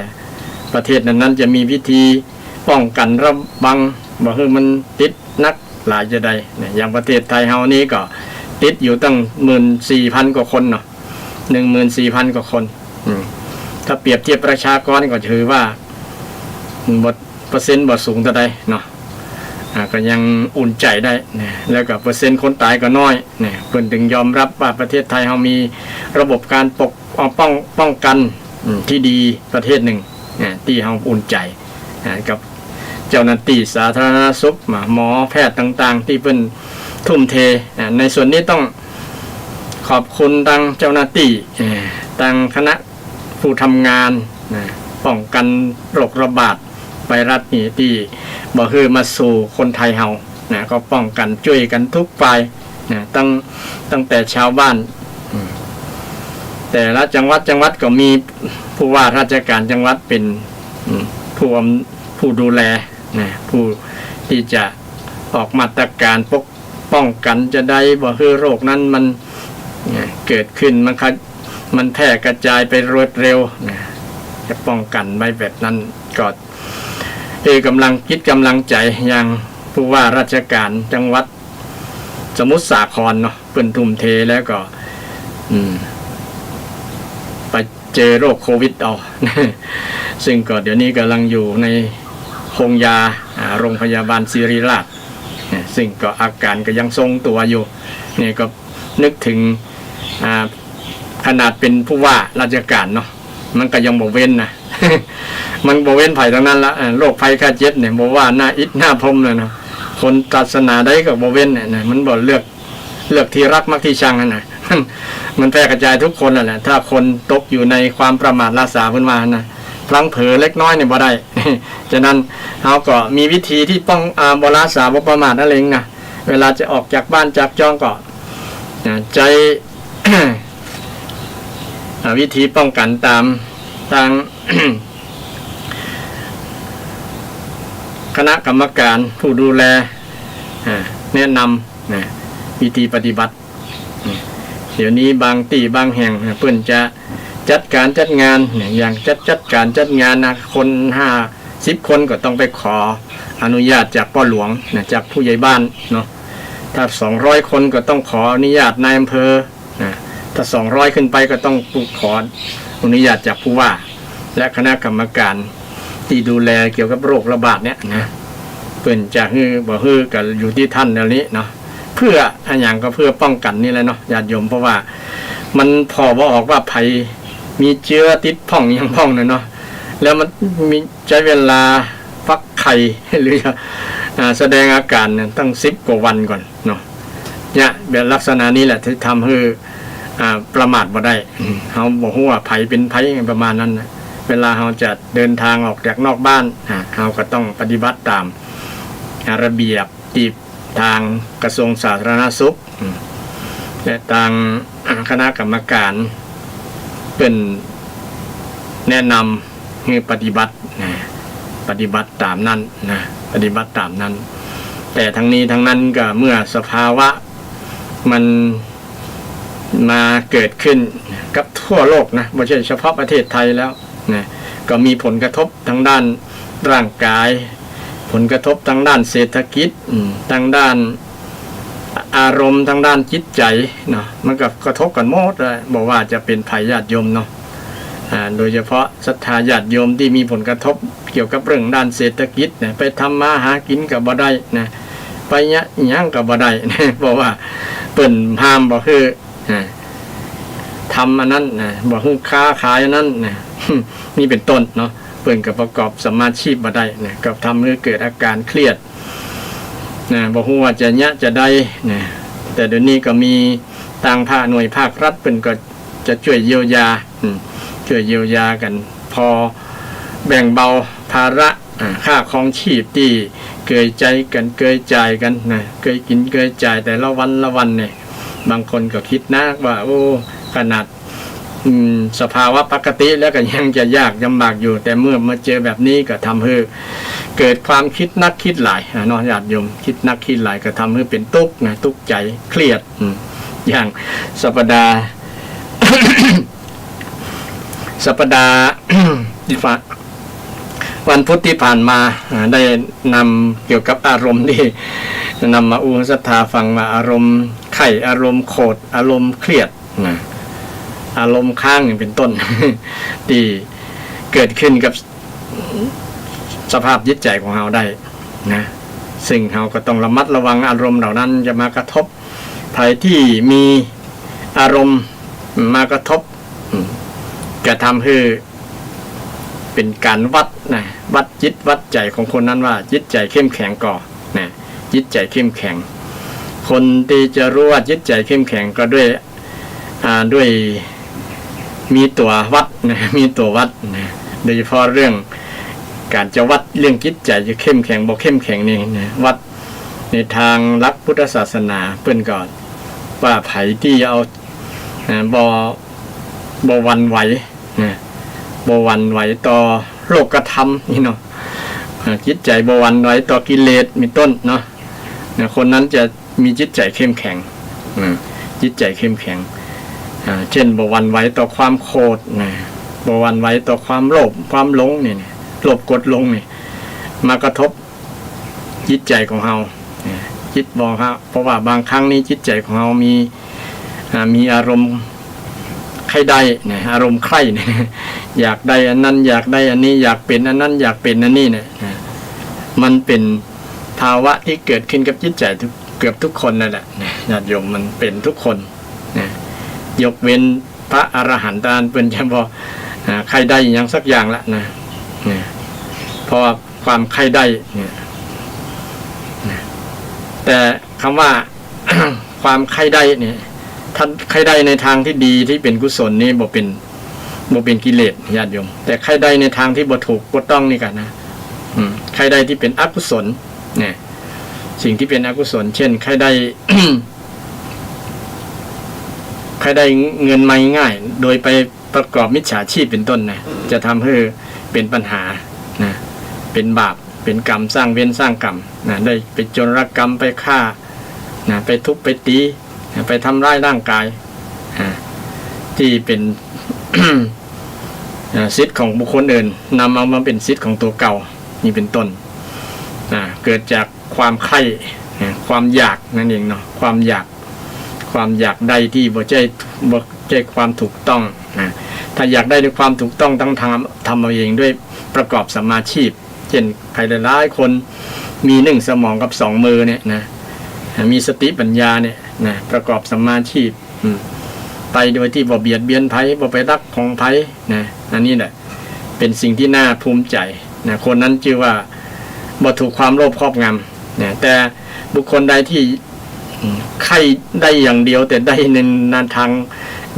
ประเทศนั้นๆ จะมีวิธีป้องกั๋นระวัง บ่หื้อมันติดนักหลายจะใดเนี่ย อย่างประเทศไทยเฮานี้ก็ติดอยู่ตั้งหมื่นสี่พันกว่าคนเนาะ หนึ่งหมื่นสี่พันกว่าคน อืม ถ้าเปรียบเทียบประชากรก็ถือว่าบ่ เปอร์เซ็นต์บ่สูงเต้าใดเนาะ อ่า ก็ยังอุ่นใจ๋ได้นะ แล้วก็เปอร์เซ็นต์คนต๋ายก็น้อยนะ เปิ้นถึงยอมรับว่าประเทศไทยเฮามีระบบการปก เอ่อ ป้อง ป้องกั๋น อืม ตี้ดีประเทศนึ่งนะ ตี้เฮาอุ่นใจ๋นะ กับเจ้าหน้าตี้สาธารณสุข มา หมอแพทย์ต่างๆ ตี้เปิ้นทุ่มเทนะ ในส่วนนี้ต้องขอบคุณตังเจ้าหน้าตี้ เอ่อ ตังคณะ ผู้ทำงานนะ ป้องกั๋นโรคระบาดไวรัสนี่ ตี้บ่หื้อมาสู่คนไทยเฮานะ ก็ป้องกั๋นจ้วยกั๋นทุกฝ่ายนะ ตั้ง ตั้งแต่ชาวบ้าน อืม แต่ละจังหวัด จังหวัดก็มีผู้ว่าราชการจังหวัดเป๋น อืม ผู้อำ ผู้ดูแลนะ ผู้ตี้จะออกมาตรการปก ป้องกั๋นจะใด บ่หื้อโรคนั้นมัน นะ เกิดขึ้น มันขะ มันแพร่กระจายไปรวดเร็วนะ จะป้องกั๋นไว้แบบนั้น ก็ เออ ก๋ำลังจิตก๋ำลังใจ๋ อย่างผู้ว่าราชการจังหวัดสมุทรสาครเนาะ เปิ้นทุ่มเทแล้วก็ อืม ไปเจอโรคโควิดเอา ซึ่งก็เดี๋ยวนี้ก๋ำลังอยู่ในโฮงยา อ่า โรงพยาบาลศิริราช ซึ่งก็อาก๋านก็ยังทรงตั๋วอยู่ นี่ก็นึกเถิง อ่า ขนาดเป๋นผู้ว่าราชการเนาะ มันก็ยังบ่เว้นนะ มันบ่เว้นใผตังนั้นละ อ่า โรคภัยไข้เจ็บเนี่ย บ่ว่าหน้าอิฐหน้าพรมเลยนะ คนศาสนาใดก็บ่เว้นเนี่ยนะ มันบ่เลือก เลือกตี้ฮักมักตี้ชังหั้นนะ มันแพร่กระจายทุกคนนั่นแหละ ถ้าคนตกอยู่ในความประมาทหลาสา เปิ้นว่านะ พลั้งเผลอเล็กน้อยเนี่ยบ่ได้ ฉะนั้นเฮาก็มีวิธีตี้ป้อง อ่า บ่หลาสาบ่ประมาทนั่นเองนะ เวลาจะออกจากบ้านจากจ้องก็ อ่า ใจ๊ อ่า วิธีป้องกั๋นต๋ามตาง คณะกรรมการผู้ดูแล อ่า แนะนำ นะ วิธีปฏิบัติ เดี๋ยวนี้บางตี้บางแห่งนะ เปิ้นจะจัดก๋านจัดงานนะ อย่างจัด จัดก๋านจัดงานนะ คนห้าสิบคนก็ต้องไปขออนุญาตจากป้อหลวงนะ จากผู้ใหญ่บ้านเนาะ ถ้าสองร้อยคนก็ต้องขออนุญาตนายอำเภอนะ ถ้าสองร้อยขึ้นไปก็ต้องขออนุญาตจากผู้ว่า และคณะกรรมการตี้ดูแลเกี่ยวกับโรคระบาดเนี่ยนะ เปิ้นจะหื้อบ่หื้อก็อยู่ตี้ต้านแนวนี้เนาะ เพื่ออะหยังก็เพื่อป้องกั๋นนี่แหละเนาะ ญาติโยม เพราะว่ามันผ่อบ่ออกว่าใผมีเจื๊อติดพ่องหยังพ่องน่ะเนาะ แล้วมันมี ใจ๊เวลาฟักไข่ หรือ อ่า แสดงอาก๋านเนี่ยตั้งสิบกว่าวันก่อนเนาะ เนี่ย แบบลักษณะนี้แหละตี้ทำหื้อ อ่า ประมาทบ่ได้ อืม เฮาบ่ฮู้ว่าใผเป๋นใผประมาณนั้นนะ เวลาเฮาจะเดินตางออกจากนอกบ้าน อ่า เฮาก็ต้องปฏิบัติต๋าม อ่า ระเบียบตี้ตางกระทรวงสาธารณสุข อืม และตาง อ่า คณะกรรมการเปิ้นแนะนำหื้อปฏิบัตินะ ปฏิบัติต๋ามนั้นนะ ปฏิบัติต๋ามนั้น แต่ทั้งนี้ทั้งนั้นก็เมื่อสภาวะมันมาเกิดขึ้นกับทั่วโลกนะ บ่ใจ้เฉพาะประเทศไทยแล้วนะ ก็มีผลกระทบตางด้านร่างก๋าย ผลกระทบตางด้านเศรษฐกิจ อืม ตางด้านอารมณ์ ตางด้านจิตใจ๋เนาะ มันก็กระทบกั๋นหมดเลย บ่ว่าจะเป๋นใผญาติโยมเนาะ อ่า โดยเฉพาะศรัทธาญาติโยมตี้มีผลกระทบเกี่ยวกับเรื่องด้านเศรษฐกิจเนี่ย ไปทำมาหากิ๋นก็บ่ได้นะ ไปเยียะหยังก็บ่ได้ เพราะว่าเปิ้นห้ามบ่หื้อ อ่า ทำอันนั้นนะ บ่หื้อค้าขายอันนั้นนะ นี่เป๋นต้นเนาะ เปิ้นก็ประกอบสัมมาชีพบ่ได้นะ ก็ทำหื้อเกิดอาก๋านเครียดนะ บ่ฮู้ว่าจะเยียะจะใดนะ แต่เดี๋ยวนี้ก็มีตางภาคหน่วยภาครัฐเปิ้นก็จะจ้วยเยียวยา อืม จ้วยเยียวยากั๋น พอแบ่งเบาภาระ อ่า ค่าครองชีพตี้เกยใจ๊กั๋น เกยจ่ายกั๋นนะ เกยกิ๋นเกยจ่ายแต่ละวันละวันเนี่ย บางคนก็กึ๊ดนักว่า โอ้ ขนาด อืม สภาวะปกติแล้วก็ยังจะยากลำบากอยู่ แต่เมื่อมาเจอแบบนี้ก็ทำหื้อเกิดความกึ๊ดนักกึ๊ดหลาย อ่ะเนาะ ญาติโยม กึ๊ดนักกึ๊ดหลายก็ทำหื้อเป๋นตุ๊กข์นะ ตุ๊กข์ใจ๋ เครียด อืม อย่างสัปดาห์ สัปดาห์ ตี้ผ่าน วันพุธตี้ผ่านมา อ่า ได้นำเกี่ยวกับอารมณ์ตี้นำมาอู้ศรัทธาฟังว่าอารมณ์ใคร่ อารมณ์โขด อารมณ์เครียดนะ อารมณ์ค้างอย่างเป๋นต้น ตี้เกิดขึ้นกับสภาพจิตใจ๋ของเฮาได้นะ ซึ่งเฮาก็ต้องระมัดระวังอารมณ์เหล่านั้นจะมากระทบ ใผตี้มีอารมณ์มากระทบ อืม กระทำหื้อเป๋นก๋านวัดนะ วัดจิตวัดใจ๋ของคนนั้นว่าจิตใจ๋เข้มแข็งก่อนะ จิตใจ๋เข้มแข็ง คนตี้จะฮู้ว่าจิตใจ๋เข้มแข็งก็ด้วย อ่า ด้วยมีตั๋ววัดนะ มีตั๋ววัดนะ โดยเฉพาะเรื่องก๋านจะวัดเรื่องจิตใจ๋จะเข้มแข็งบ่เข้มแข็งนี่นะ วัดในตางหลักพุทธศาสนาเปิ้นก็ว่าใผตี้เอา อ่า บ่ บ่หวั่นไหวนะ บ่หวั่นไหวต่อโลกธรรมนี่เนาะ อ่า จิตใจ๋บ่หวั่นไหวต่อกิเลสเป๋นต้นเนาะ นะ คนนั้นจะมีจิตใจ๋เข้มแข็ง อ่า จิตใจ๋เข้มแข็ง อ่า เจ้นบ่หวั่นไหวต่อความโขดนะ บ่หวั่นไหวต่อความโลภ ความหลงนี่นะ โลภโกรธหลงนี่ มากระทบจิตใจ๋ของเฮานะ จิตบ่ฮะ เพราะว่าบางครั้งนี่จิตใจ๋ของเฮามี อ่า มีอารมณ์ใค่ได้นะ อารมณ์ใคร่เนี่ย อยากได้อันนั้น อยากได้อันนี้ อยากเป๋นอันนั้น อยากเป๋นอันนี้เนี่ยนะ มันเป๋นภาวะตี้เกิดขึ้นกับจิตใจ๋ทุก เกือบทุกคนนั่นแหละนะ ญาติโยม มันเป๋นทุกคนนะ ยกเว้นพระอรหันต์เต้านั้นเปิ้นจะบ่ อ่า ใค่ได้หยังสักอย่างละนะ นะ เพราะว่าความใค่ได้เนี่ยนะ แต่กำว่า ความใค่ได้เนี่ย ถ้าใค่ได้ในตางตี้ดีตี้เป๋นกุศลนี่บ่เป๋น บ่เป๋นกิเลส ญาติโยม แต่ใค่ได้ในตางตี้บ่ถูกบ่ต้องนี่ก่านะ อืม ใค่ได้ตี้เป๋นอกุศล เนี่ย สิ่งตี้เป๋นอกุศล เจ้น ใค่ได้ ใค่ได้เงินมาง่าย โดยไปประกอบมิจฉาชีพเป๋นต้นนะ จะทำหื้อเป๋นปัญหานะ เป๋นบาป เป๋นกรรม สร้างเวรสร้างกรรมนะ ได้ไปโจรกรรม ไปฆ่านะ ไปทุบไปตี๋นะ ไปทำร้ายร่างกายนะ ตี้เป๋น อ่า สิทธิ์ของบุคคลอื่น นำเอามาเป๋นสิทธิ์ของตั๋วเก่า นี่เป๋นต้น อ่า เกิดจากความใค่นะ ความอยากนั่นเองเนาะ ความอยาก ความอยากได้ตี้บ่ใจ้ บ่ใจ้ความถูกต้องนะ ถ้าอยากได้ด้วยความถูกต้อง ต้องทำ ทำเอาเองด้วยประกอบสัมมาชีพ เจ้น ใผหลายๆ คนมีนึ่งสมองกับสองมือเนี่ยนะ มีสติปัญญาเนี่ยนะ ประกอบสัมมาชีพ อืม ไปโดยตี้บ่เบียดเบียนใผ บ่ไปลักของใผนะ อันนี้แหละเป๋นสิ่งตี้น่าภูมิใจ๋นะ คนนั้นจื้อว่าบ่ถูกความโลภครอบงำนะ แต่บุคคลใดตี้ อืม ใค่ได้อย่างเดียว แต่ได้ใน ในตาง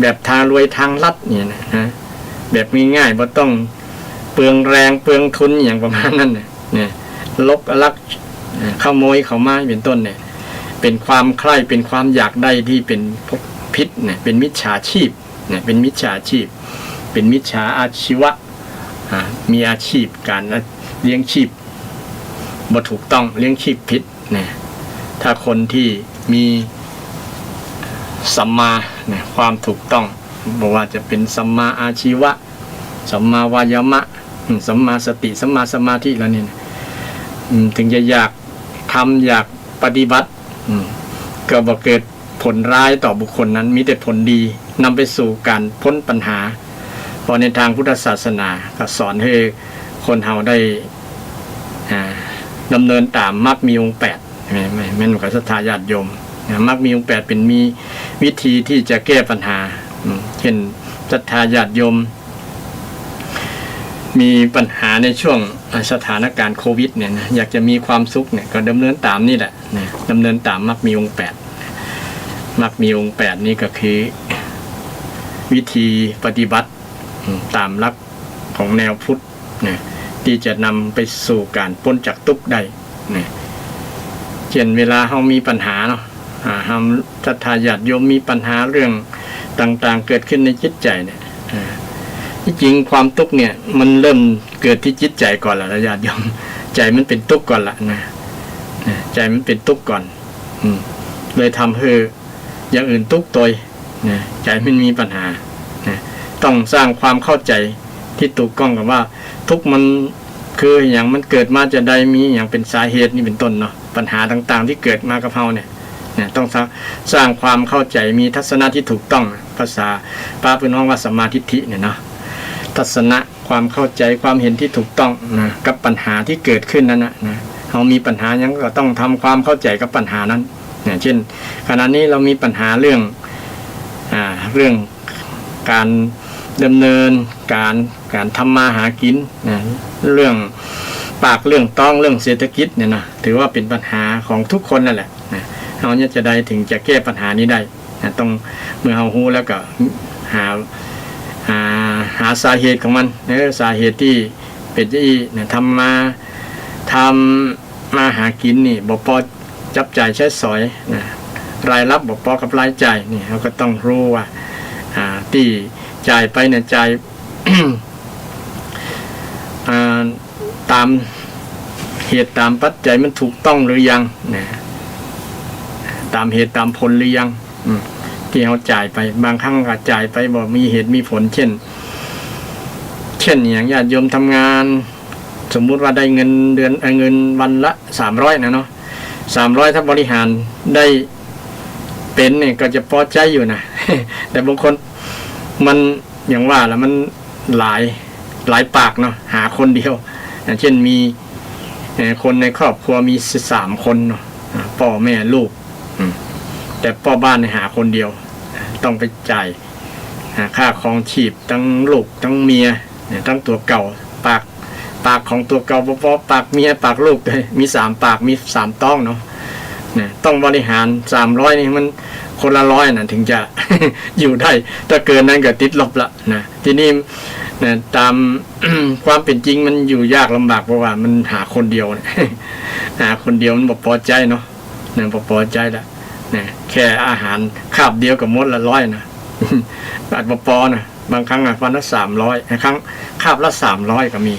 แบบตางรวยตางลัดเนี่ยนะ แบบง่ายๆ บ่ต้องเปลืองแรงเปลืองทุนอย่างประมาณนั้นนะ เนี่ย ลัก ลัก อ่า ขโมยเข้ามาเป๋นต้นเนี่ย เป๋นความใค่ เป๋นความอยากได้ตี้เป๋นผิดเนี่ย เป๋นมิจฉาชีพเนี่ย เป๋นมิจฉาชีพ เป๋นมิจฉาอาชีวะ อ่า มีอาชีพก๋านเลี้ยงชีพบ่ถูกต้อง เลี้ยงชีพผิดเนี่ย ถ้าคนตี้มีสัมมาเนี่ย ความถูกต้อง บ่ว่าจะเป๋นสัมมาอาชีวะ สัมมาวายามะ อืม สัมมาสติ สัมมาสมาธิแล้วนี่นะ อืม เถิงจะอยากทำ อยากปฏิบัติ อืม ก็บ่เกิดผลร้ายต่อบุคคลนั้น มีแต่ผลดี นำไปสู่ก๋านป๊นปัญหา เพราะในตางพุทธศาสนาก็สอนหื้อคนเฮาได้ อ่า ดำเนินต๋ามมรรคมีองค์แปด แม่น แม่น แม่น ศรัทธาญาติโยมนะ มรรคมีองค์แปดเป๋นมีวิธีตี้จะแก้ปัญหา อืม เจ้น ศรัทธาญาติโยม มีปัญหาในช่วง อ่า สถานการณ์โควิดเนี่ยนะ อยากจะมีความสุขเนี่ย ก็ดำเนินต๋ามนี่แหละนะ ดำเนินต๋ามมรรคมีองค์แปด มรรคมีองค์แปดนี่ก็คือวิธีปฏิบัติ อืม ต๋ามหลักของแนวพุทธนะ ตี้จะนำไปสู่ก๋านป๊นจากตุ๊กข์ได้นะ เจ้น เวลาเฮามีปัญหาเนาะ อ่า เฮาศรัทธาญาติโยมมีปัญหาเรื่องต่างๆ เกิดขึ้นในจิตใจ๋เนี่ย อ่า ตี้จริงความตุ๊กข์เนี่ยมันเริ่มเกิดตี้จิตใจ๋ก่อนละนะ ญาติโยม ใจ๋มันเป๋นตุ๊กข์ก่อนละนะ อ่า ใจ๋มันเป๋นตุ๊กข์ก่อน อืม เลยทำหื้ออย่างอื่นตุ๊กข์ตวยนะ ใจ๋มันมีปัญหานะ ต้องสร้างความเข้าใจ๋ตี้ถูกต้องกับว่า ตุ๊กข์มันคืออะหยัง มันเกิดมาจาใด มีอะหยังเป๋นสาเหตุ นี่เป๋นต้นเนาะ ปัญหาต่างๆ ตี้เกิดมากับเฮาเนี่ย เนี่ย ต้องสร้าง สร้างความเข้าใจ๋ มีทัศนะตี้ถูกต้อง ภาษาพระเปิ้นฮ้องว่าสัมมาทิฏฐิเนี่ยเนาะ ทัศนะ ความเข้าใจ๋ ความเห็นตี้ถูกต้องนะ กับปัญหาตี้เกิดขึ้นนั้นนะ นะ เฮามีปัญหาหยังก็ต้องทำความเข้าใจ๋กับปัญหานั้นนะ เจ้น ขณะนี้เฮามีปัญหาเรื่อง อ่า เรื่องก๋านดำเนินก๋าน ก๋านทำมาหากิ๋นนะ เรื่องปากเรื่องต๊อง เรื่องเศรษฐกิจเนี่ยนะ ถือว่าเป๋นปัญหาของทุกคนนั่นแหละนะ เฮาเนี่ยจะใดเถิงจะแก้ปัญหานี้ได้นะ ต้อง เมื่อเฮาฮู้แล้วก็หา หา หาสาเหตุของมัน เออ สาเหตุตี้เป๋นจาอี้นะ ทำมา ทำมาหากิ๋นนี่บ่ปอจับจ่ายใจ๊สอยนะ รายรับบ่ปอกับรายจ่ายนี่ เฮาก็ต้องฮู้ว่า อ่า ตี้จ่ายไปเนี่ย จ่าย อ่า ต๋ามเหตุต๋ามปัจจัยมันถูกต้องหรือยังนะ ต๋ามเหตุต๋ามผลหรือยัง อืม ตี้เฮาจ่ายไป บางครั้งก็จ่ายไปบ่มีเหตุมีผล เจ้น เจ้น อย่างญาติโยมทำงาน สมมุติว่าได้เงินเดือน เอ่อ เงินวันละสามร้อยนะเนาะ สามร้อย ถ้าบริหารได้เป๋นเนี่ยก็จะปอใจ๊อยู่นะ แต่บางคนมัน อย่างว่าละ มันหลาย หลายปากเนาะ หาคนเดียว อย่างเจ้นมี เอ่อ คนในครอบครัวมีสามคนเนาะ อ่า ป้อแม่ลูก อืม แต่ป้อบ้านเนี่ยหาคนเดียว ต้องไปจ่าย อ่า ค่าครองชีพ ตึงลูก ตึงเมีย เนี่ย ตึงตั๋วเก่า ปาก ปากของตั๋วเก่าบ่ปอ ปากเมีย ปากลูก มีสามปาก มีสามต๊องเนาะ นะ ต้องบริหารสามร้อยนี่มันคนละร้อยนะ ถึงจะ อยู่ได้ ถ้าเกินนั้นก็ติดลบละนะ ทีนี้นะ ต๋าม ความเป๋นจริงมันอยู่ยากลำบาก เพราะว่ามันหาคนเดียวเนี่ย หาคนเดียวมันบ่ปอใจ๊เนาะ นะ บ่ปอใจ๊ละนะ แค่อาหารคาบเดียวก็หมดละร้อยนะ อาจบ่ปอนะ บางครั้งอะวันละสามร้อย บางครั้งคาบละสามร้อยก็มี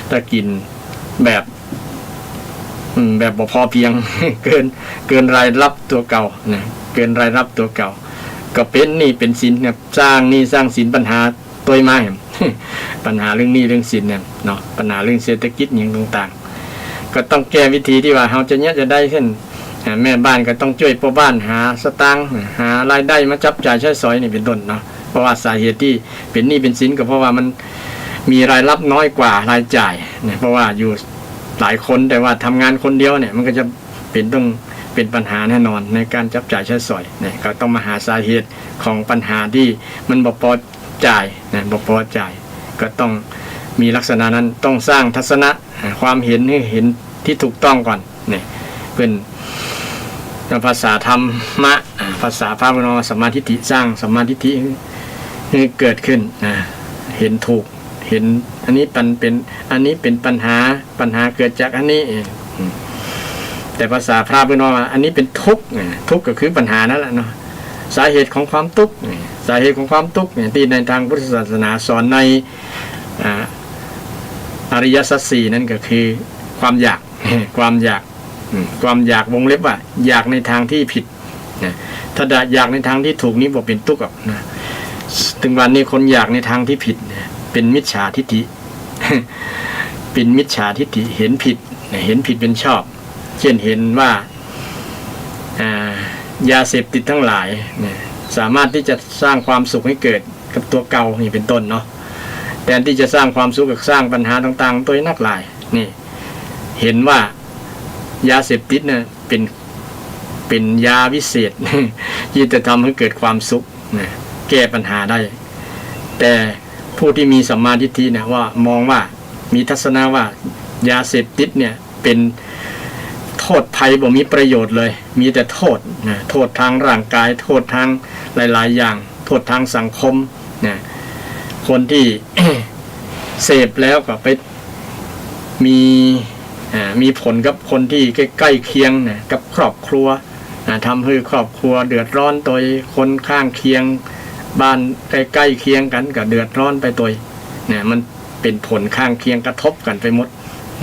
ถ้ากิ๋นแบบ อืม แบบบ่พอเพียง เกิน เกินรายรับตั๋วเก่านะ เกินรายรับตั๋วเก่า ก็เป๋นหนี้เป๋นสินนะ สร้างหนี้สร้างสิน ปัญหาตวยมาแหม ปัญหาเรื่องหนี้เรื่องสินเนี่ยเนาะ ปัญหาเรื่องเศรษฐกิจอะหยังต่างๆ ก็ต้องแก้วิธีตี้ว่าเฮาจะเยียะจะได้ เจ้น อ่า แม่บ้านก็ต้องจ้วยป้อบ้านหาสตางค์ หารายได้มาจับจ่ายใจ๊สอยนี่เป๋นต้นเนาะ เพราะว่าสาเหตุตี้เป๋นหนี้เป๋นสินก็เพราะว่ามันมีรายรับน้อยกว่ารายจ่ายเนี่ย เพราะว่าอยู่หลายคนแต่ว่าทำงานคนเดียวเนี่ย มันก็จะเป๋นต้อง เป๋นปัญหาแน่นอนในก๋านจับจ่ายใจ๊สอยเนี่ย ก็ต้องมาหาสาเหตุของปัญหาตี้มันบ่ปอจ่ายนะ บ่ปอจ่าย ก็ต้องมีลักษณะนั้น ต้องสร้างทัศนะ อ่า ความเห็นหื้อเห็นตี้ถูกต้องก่อนเนี่ย เปิ้น ภาษาธรรมะ อ่า ภาษาพระพุทธเจ้า สัมมาทิฏฐิ สร้างสัมมาทิฏฐิหื้อ หื้อเกิดขึ้นนะ เห็นถูก เห็นอันนี้ปัญ เป๋น อันนี้เป๋นปัญหา ปัญหาเกิดจากอันนี้เอง อืม แต่ภาษาพระพุทธเจ้าว่า อันนี้เป๋นทุกข์ อ่า ทุกข์ก็คือปัญหานั่นแหละเนาะ สาเหตุของความตุ๊กข์ อ่า สาเหตุของความตุ๊กข์เนี่ย ตี้ในตางพุทธศาสนาสอนใน อ่า อริยสัจสี่นั่นก็คือความอยาก ความอยาก อืม ความอยาก วงเล็บว่า อยากในตางตี้ผิดนะ ถ้าอยากในตางตี้ถูกนี่บ่เป๋นตุ๊กข์หรอกนะ เถิงวันนี้คนอยากในตางตี้ผิดเนี่ย เป๋นมิจฉาทิฏฐิ เป๋นมิจฉาทิฏฐิ เห็นผิดนะ เห็นผิดเป๋นชอบ เจ้นเห็นว่า อ่า ยาเสพติดตังหลายเนี่ย สามารถตี้จะสร้างความสุขหื้อเกิดกับตั๋วเก่านี่เป๋นต้นเนาะ แตนตี้จะสร้างความสุขก็สร้างปัญหาต่างๆ ตวยนักหลายนี่ เห็นว่ายาเสพติดเนี่ยเป๋น เป๋นยาวิเศษ ตี้จะทำหื้อเกิดความสุขนะ แก้ปัญหาได้ แต่ผู้ตี้มีสัมมาทิฏฐิเนี่ยว่ามองว่า มีทัศนะว่ายาเสพติดเนี่ยเป๋นโทษภัย บ่มีประโยชน์เลย มีแต่โทษนะ โทษตางร่างกาย โทษตางหลายๆ อย่าง โทษตางสังคมนะ คนตี้ เสพแล้วก็ไปมี อ่า มีผลกับคนตี้ใก้ๆ เคียงนะ กับครอบครัวนะ ทำหื้อครอบครัวเดือดร้อนตวย คนข้างเคียง บ้านใก้ๆ เคียงกั๋นก็เดือดร้อนไปตวยนะ มันเป๋นผลข้างเคียงกระทบกั๋นไปหมด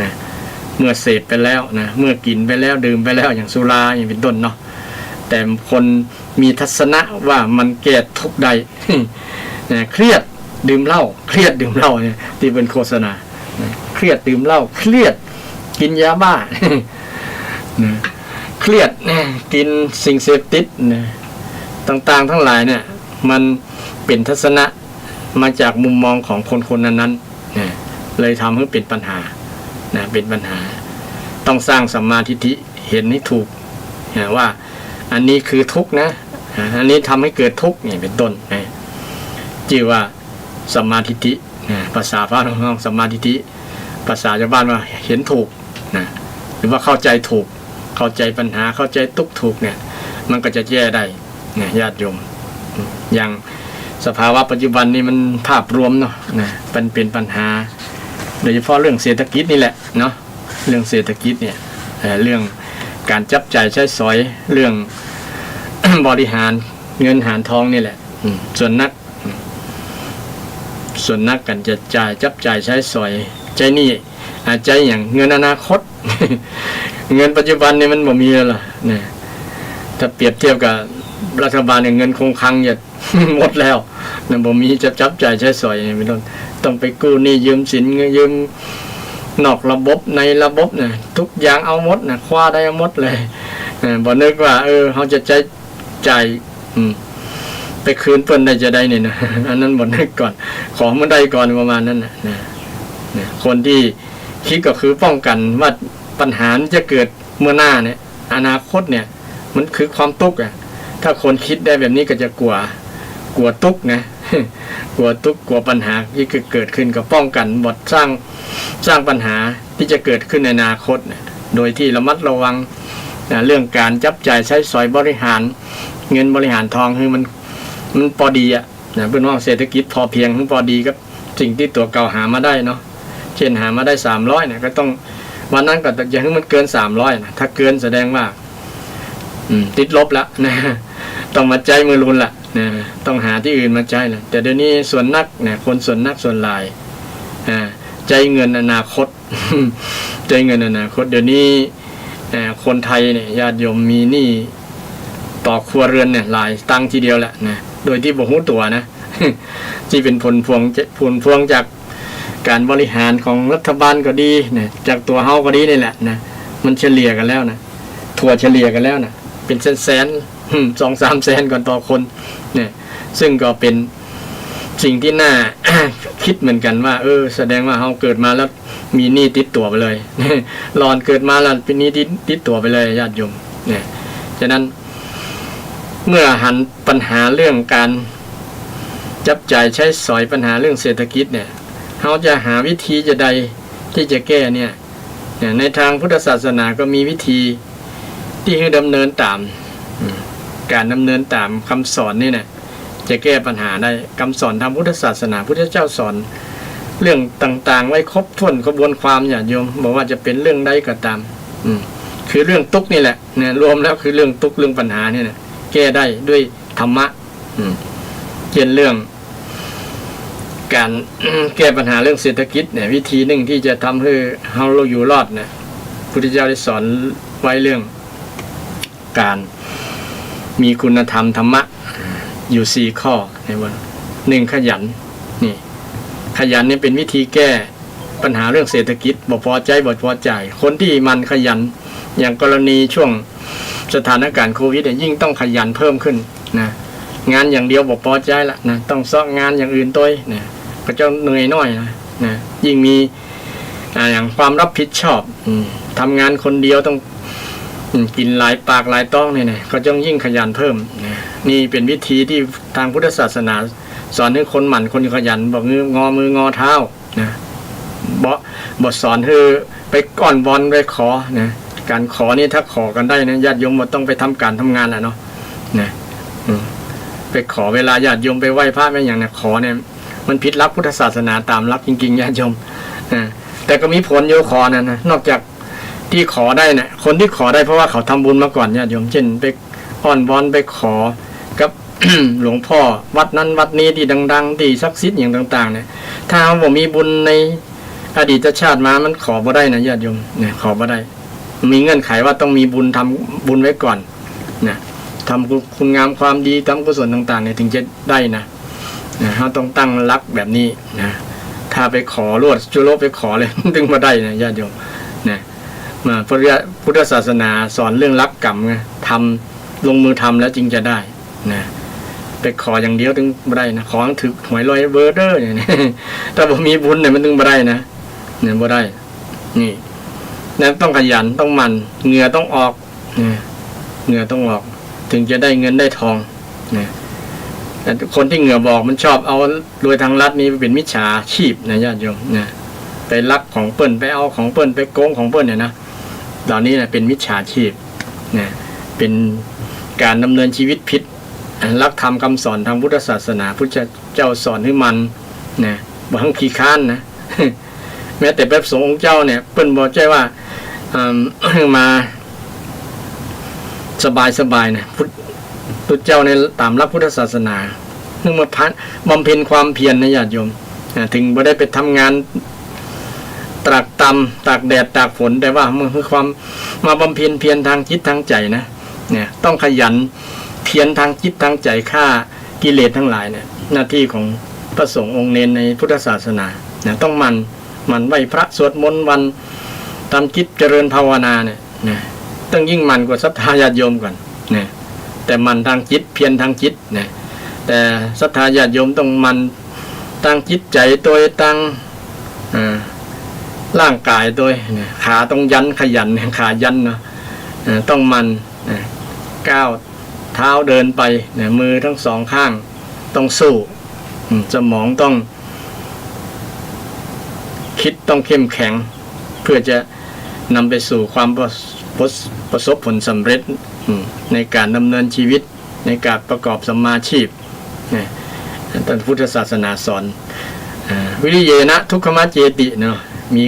นะ เมื่อเสพไปแล้วนะ เมื่อกิ๋นไปแล้ว ดื่มไปแล้ว อย่างสุราอย่างเป๋นต้นเนาะ แต่คนมีทัศนะว่ามันแก้ทุกข์ได้ นะ เครียด ดื่มเหล้า เครียด ดื่มเหล้าเนี่ย ตี้เปิ้นโฆษณานะ เครียด ดื่มเหล้า เครียด กิ๋นยาบ้า นะ เครียดนะ กิ๋นสิ่งเสพติดนะ ต่างๆ ตังหลายเนี่ย มันเป๋นทัศนะมาจากมุมมองของคนๆ นั้นๆ นะ เลยทำหื้อเป๋นปัญหานะ เป๋นปัญหา ต้องสร้างสัมมาทิฏฐิ เห็นหื้อถูกนะ ว่าอันนี้คือทุกข์นะ อ่า อันนี้ทำหื้อเกิดทุกข์นี่เป๋นต้นนะ จื้อว่าสัมมาทิฏฐินะ ภาษาพระเฮาสัมมาทิฏฐิ ภาษาจาวบ้านว่าเห็นถูกนะ หรือว่าเข้าใจ๋ถูก เข้าใจ๋ปัญหา เข้าใจ๋ตุ๊กข์ถูกเนี่ย มันก็จะแก้ได้นะ ญาติโยม อย่างสภาวะปัจจุบันนี่มันภาพรวมเนาะนะ มันเป๋นปัญหา โดยเฉพาะเรื่องเศรษฐกิจนี่แหละเนาะ เรื่องเศรษฐกิจเนี่ย เอ่อ เรื่องก๋านจับจ่ายใจ๊สอย เรื่อง บริหารเงินหาทองนี่แหละ อืม ส่วนนัก อืม ส่วนนักก๋านจะจ่าย จับจ่ายใจ๊สอย ใจ๊หนี้ อ่า ใจ๊อย่างเงินอนาคต เงินปัจจุบันนี่มันบ่มีแล้วล่ะนะ ถ้าเปรียบเทียบกับรัฐบาลเนี่ย เงินคงคลังจะ หมดแล้วนะ บ่มีจะจับจ่ายใจ๊สอย เป๋นต้น ต้องไปกู้หนี้ยืมสิน ยืมนอกระบบในระบบนะ ทุกอย่างเอาหมดนะ คว้าได้เอาหมดเลย เออ บ่นึกว่า เออ เฮาจะใจ๊จ่าย อืม ไปคืนเปิ้นได้จาใดนี่นะ อันนั้นบ่นึกก่อน ขอมันได้ก่อน ประมาณนั้นนะ นะ นะ คนตี้คิดก็คือป้องกั๋นว่าปัญหามันจะเกิดเมื่อหน้าเนี่ย อนาคตเนี่ย มันคือความตุ๊กข์อะ ถ้าคนคิดได้แบบนี้ก็จะกั๋ว กั๋วตุ๊กข์นะ กั๋วตุ๊กข์ กั๋วปัญหาตี้จะเกิดขึ้น ก็ป้องกั๋นบ่สร้าง สร้างปัญหาตี้จะเกิดขึ้นในอนาคตเนี่ย โดยตี้ระมัดระวัง นะ เรื่องก๋านจับจ่ายใจ๊สอยบริหารเงินบริหารทองหื้อมัน มันปอดีอะ นะ เปิ้นว่าเศรษฐกิจพอเพียงหื้อปอดีกับสิ่งตี้ตั๋วเก่าหามาได้เนาะ เช่นหามาได้สามร้อยเนี่ย ก็ต้อง วันนั้นก็จะหื้อมันเกินสามร้อยนะ ถ้าเกินแสดงว่า อืม ติดลบละนะ ต้องมาใจ๊มือรุนละนะ ต้องหาตี้อื่นมาใจ๊ละ แต่เดี๋ยวนี้ส่วนนักนะ คนส่วนนักส่วนหลาย อ่า ใจ๊เงินอนาคต ใจ๊เงินอนาคต เดี๋ยวนี้ อ่า คนไทยเนี่ย ญาติโยมมีหนี้ต่อครัวเรือนเนี่ย หลายตังค์ทีเดียวแหละนะ โดยตี้บ่ฮู้ตั๋วนะ ตี้เป๋นผลพวง ผลพวงจากก๋านบริหารของรัฐบาลก็ดีนะ จากตั๋วเฮาก็ดีนี่แหละนะ มันเฉลี่ยกั๋นแล้วนะ ถั่วเฉลี่ยกั๋นแล้วนะ เป๋นแสนๆ อืม สองสามแสนก่อนต่อคนเนี่ย ซึ่งก็เป๋นสิ่งตี้น่า กึ๊ดเหมือนกั๋นว่า เออ แสดงว่าเฮาเกิดมาแล้วมีหนี้ติดตั๋วไปเลย หล่อนเกิดมาแล้วมีหนี้ติด ติดตั๋วไปเลย ญาติโยมเนี่ย ฉะนั้น เมื่อหันปัญหาเรื่องก๋านจับจ่ายใจ๊สอย ปัญหาเรื่องเศรษฐกิจเนี่ย เฮาจะหาวิธีจะใดตี้จะแก้เนี่ย เนี่ย ในตางพุทธศาสนาก็มีวิธีตี้หื้อดำเนินต๋าม อืม ก๋านดำเนินต๋ามกำสอนนี่นะ จะแก้ปัญหาได้ กำสอนตางพุทธศาสนา พุทธเจ้าสอนเรื่องต่างๆ ไว้ครบถ้วนขบวนความ ญาติโยม บ่ว่าจะเป๋นเรื่องใดก็ต๋าม อืม คือเรื่องตุ๊กข์นี่แหละ เนี่ย รวมแล้วคือเรื่องตุ๊กข์เรื่องปัญหานี่แหละ แก้ได้ด้วยธรรมะ อืม เช่นเรื่องก๋าน แก้ปัญหาเรื่องเศรษฐกิจเนี่ย วิธีนึ่งตี้จะทำหื้อเฮาอยู่รอดเนี่ย พุทธเจ้าได้สอนไว้เรื่องก๋านมีคุณธรรมธรรมะอยู่สี่ข้อ เห็นบ่ นึ่ง ขยัน นี่ ขยันนี่เป๋นวิธีแก้ ปัญหาเรื่องเศรษฐกิจ บ่ปอใจ๊ บ่ปอใจ๋ คนตี้หมั่นขยัน อย่างกรณีช่วงสถานก๋ารณ์โควิดเนี่ย ยิ่งต้องขยันเพิ่มขึ้นนะ งานอย่างเดียวบ่ปอใจ๊ละนะ ต้องเซาะงานอย่างอื่นตวยนะ ก็จะเหนื่อยน้อยนะ นะ ยิ่งมี อ่า อย่างความรับผิดชอบ อืม ทำงานคนเดียวต้อง อืม กิ๋นหลายปากหลายต๊องเนี่ยนะ ก็จะยิ่งขยันเพิ่มนะ นี่เป๋นวิธีตี้ตางพุทธศาสนาสอนหื้อคนหมั่นคนขยัน บ่งอมืองอเท้า นะ บ่ บ่สอนหื้อไปอ้อนวอนไปขอนะ ก๋านขอนี่ถ้าขอกั๋นได้นะ ญาติโยมบ่ต้องไปทำก๋านทำงานละเนาะ นะ อืม ไปขอ เวลาญาติโยมไปไหว้พระไปหยังเนี่ย ขอเนี่ย มันผิดหลักพุทธศาสนาต๋ามหลักจริงๆ ญาติโยม นะ แต่ก็มีผลอยู่ขอนั่นนะ นอกจากตี้ขอได้นะ คนตี้ขอได้เพราะว่าเขาทำบุญมาก่อน ญาติโยม เช่นไปอ้อนวอนไปขอกับ หลวงพ่อวัดนั้นวัดนี้ตี้ดังๆ ตี้ศักดิ์สิทธิ์อย่างต่างๆ เนี่ย ถ้าเฮาบ่มีบุญในอดีตชาติมา มันขอบ่ได้นะ ญาติโยม เนี่ย ขอบ่ได้ มีเงื่อนไขว่าต้องมีบุญ ทำบุญไว้ก่อนนะ ทำคุณ คุณงามความดี ทำกุศลต่างๆ เนี่ย ถึงจะได้นะ นะ เฮาต้องตั้งหลักแบบนี้นะ ถ้าไปขอลวดจุลไปขอเลย มันจึงบ่ได้นะ ญาติโยม นะ มา พุทธ พุทธศาสนาสอนเรื่องหลักกรรมไง ทำ ลงมือทำแล้วจึงจะได้ นะ ไปขออย่างเดียวจึงบ่ได้นะ ขอหื้อถืกหวยรวยเบอร์เด้อเนี่ย ถ้าบ่มีบุญเนี่ยมันจึงบ่ได้นะ เนี่ย บ่ได้ นี่ นั้นต้องขยัน ต้องหมั่น เหงื่อต้องออก นะ เหงื่อต้องออก ถึงจะได้เงินได้ทอง นะ แต่คนตี้เหงื่อบ่ออกมันชอบเอารวยทางลัดนี่เป๋นมิจฉาชีพนะ ญาติโยม นะ ไปลักของเปิ้น ไปเอาของเปิ้น ไปโกงของเปิ้นเนี่ยนะ เหล่านี้นะเป๋นมิจฉาชีพ นะ เป๋นก๋านดำเนินชีวิตผิด หลักธรรมกำสอนตางพุทธศาสนา พุทธเจ้าสอนหื้อหมั่น นะ บ่หื้อขี้คร้านนะ แม้แต่พระสงฆ์องค์เจ้าเนี่ย เปิ้นบ่ใจ้ว่า อืม มาสบายๆ นะ พุทธ พุทธเจ้าในต๋ามหลักพุทธศาสนา หื้อมาพัน บำเพ็ญความเพียรนะ ญาติโยม นะ ถึงบ่ได้ไปทำงานตรากตำ ตากแดด ตากฝน แต่ว่ามันคือความ มาบำเพ็ญเพียรตางจิตตางใจ๋นะ เนี่ย ต้องขยันเพียรตางจิตตางใจ๋ ฆ่ากิเลสตังหลายเนี่ย หน้าตี้ของพระสงฆ์องค์เณรในพุทธศาสนา นะ ต้องหมั่น หมั่นไหว้พระ สวดมนต์วัน ทำกิจเจริญภาวนาเนี่ย นะ ต้องยิ่งหมั่นกว่าศรัทธาญาติโยมก่อน นะ แต่หมั่นตางจิต เพียรตางจิต นะ แต่ศรัทธาญาติโยมต้องหมั่นตางจิตใจ๋ตวย ตาง อ่า ร่างก๋ายตวย นะ ขาต้องยัน ขยัน ขายันเนาะ อ่า ต้องหมั่น นะ ก้าวเท้าเดินไป นะ มือทั้งสองข้างต้องสู้ อืม สมองต้อง คิดต้องเข้มแข็ง เพื่อจะนำไปสู่ความประ ประ ประสบผลสำเร็จ อืม ในก๋านดำเนินชีวิต ในก๋านประกอบสัมมาอาชีพ นะ ตามพุทธศาสนาสอน อ่า วิริเยนะทุกขมัจเจติ เนาะ มี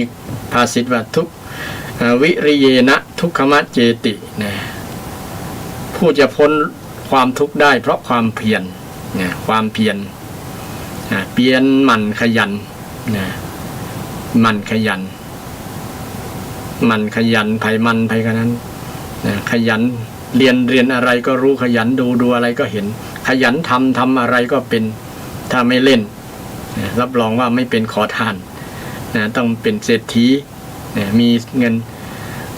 ภาษิตว่า ทุก อ่า วิริเยนะทุกขมัจเจติ นะ ผู้จะพ้นความทุกข์ได้เพราะความเพียร นะ ความเพียร อ่า เปียรหมั่นขยัน นะ หมั่นขยัน หมั่นขยัน ใผหมั่นใผขยัน นะ ขยันเรียน เรียนอะไรก็รู้ ขยันดู ดูอะไรก็เห็น ขยันทำ ทำอะไรก็เป็น ถ้าไม่เล่น นะ รับรองว่าไม่เป็นขอทาน นะ ต้องเป็นเศรษฐี นะ มีเงิน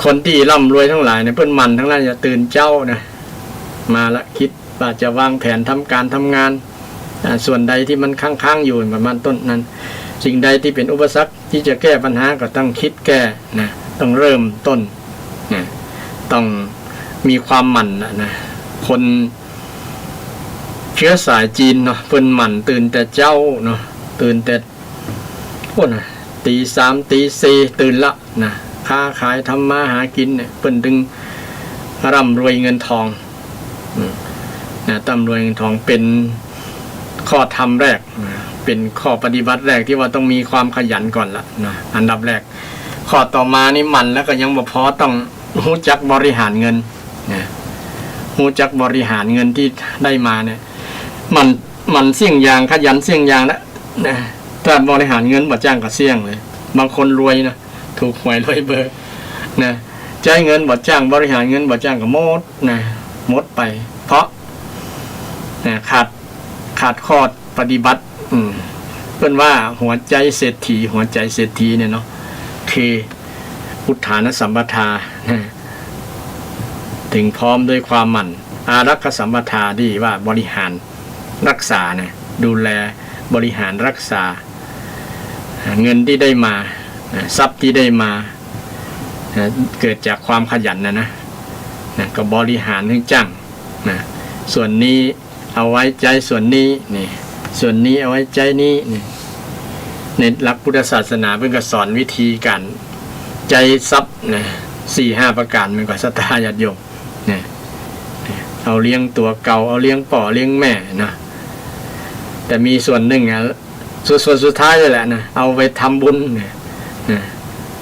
คนตี้ร่ำรวยตังหลายเนี่ย เปิ้นหมั่นตังนั้น จะตื่นเจ๊านะ มาละ กึ๊ดว่าจะวางแผนทำก๋านทำงาน อ่า ส่วนใดตี้มันค้างๆ อยู่ ประมาณต้นนั้น สิ่งใดตี้เป๋นอุปสรรคตี้จะแก้ปัญหาก็ต้องกึ๊ดแก้นะ ต้องเริ่มต้นนะ ต้องมีความหมั่นนะ นะ คนเชื้อสายจีนเนาะ เปิ้นหมั่นตื่นแต่เจ๊าเนาะ ตื่นแต่ โอ้นะ ตีสามตีสี่ตื่นละนะ ค้าขายทำมาหากิ๋นเนี่ย เปิ้นตึงร่ำรวยเงินทอง อืม นะ ร่ำรวยเงินทอง เป๋นข้อธรรมแรกนะ เป๋นข้อปฏิบัติแรกตี้ว่าต้องมีความขยันก่อนละนะ อันดับแรก ข้อต่อมานี่หมั่นแล้วก็ยังบ่พอ ต้องฮู้จักบริหารเงินนะ ฮู้จักบริหารเงินตี้ได้มาเนี่ย หมั่น หมั่นเสี้ยงอย่าง ขยันเสี้ยงอย่างนะ นะ ถ้าบริหารเงินบ่จ้างก็เสี้ยงเลย บางคนรวยนะ ถูกหวยรวยเบอร์นะ ใจ๊เงินบ่จ้าง บริหารเงินบ่จ้างก็หมดนะ หมดไป เพราะ นะ ขาด ขาดข้อปฏิบัติ อืม เปิ้นว่าหัวใจ๋เศรษฐี หัวใจ๋เศรษฐีเนี่ยเนาะ คืออุทธานสัมปทานะ ถึงพร้อมด้วยความหมั่น อารักขสัมปทาตี้ว่าบริหารรักษานะ ดูแลบริหารรักษา เงินตี้ได้มา ทรัพย์ตี้ได้มา เกิดจากความขยันนะนะ นะ ก็บริหารหื้อจ้างนะ ส่วนนี้เอาไว้ใจ๊ส่วนนี้นี่ ส่วนนี้เอาไว้ใจ๊นี้นี่ ในหลักพุทธศาสนาเปิ้นก็สอนวิธีก๋านใจ๊ทรัพย์นะ สี่ห้าประก๋าน มันก็ศรัทธาญาติโยมนะ เอาเลี้ยงตั๋วเก่า เอาเลี้ยงป้อเลี้ยงแม่นะ แต่มีส่วนนึ่งอะ ส่วน ส่วนสุดท้ายนี่แหละนะ เอาไปทำบุญเนี่ย นะ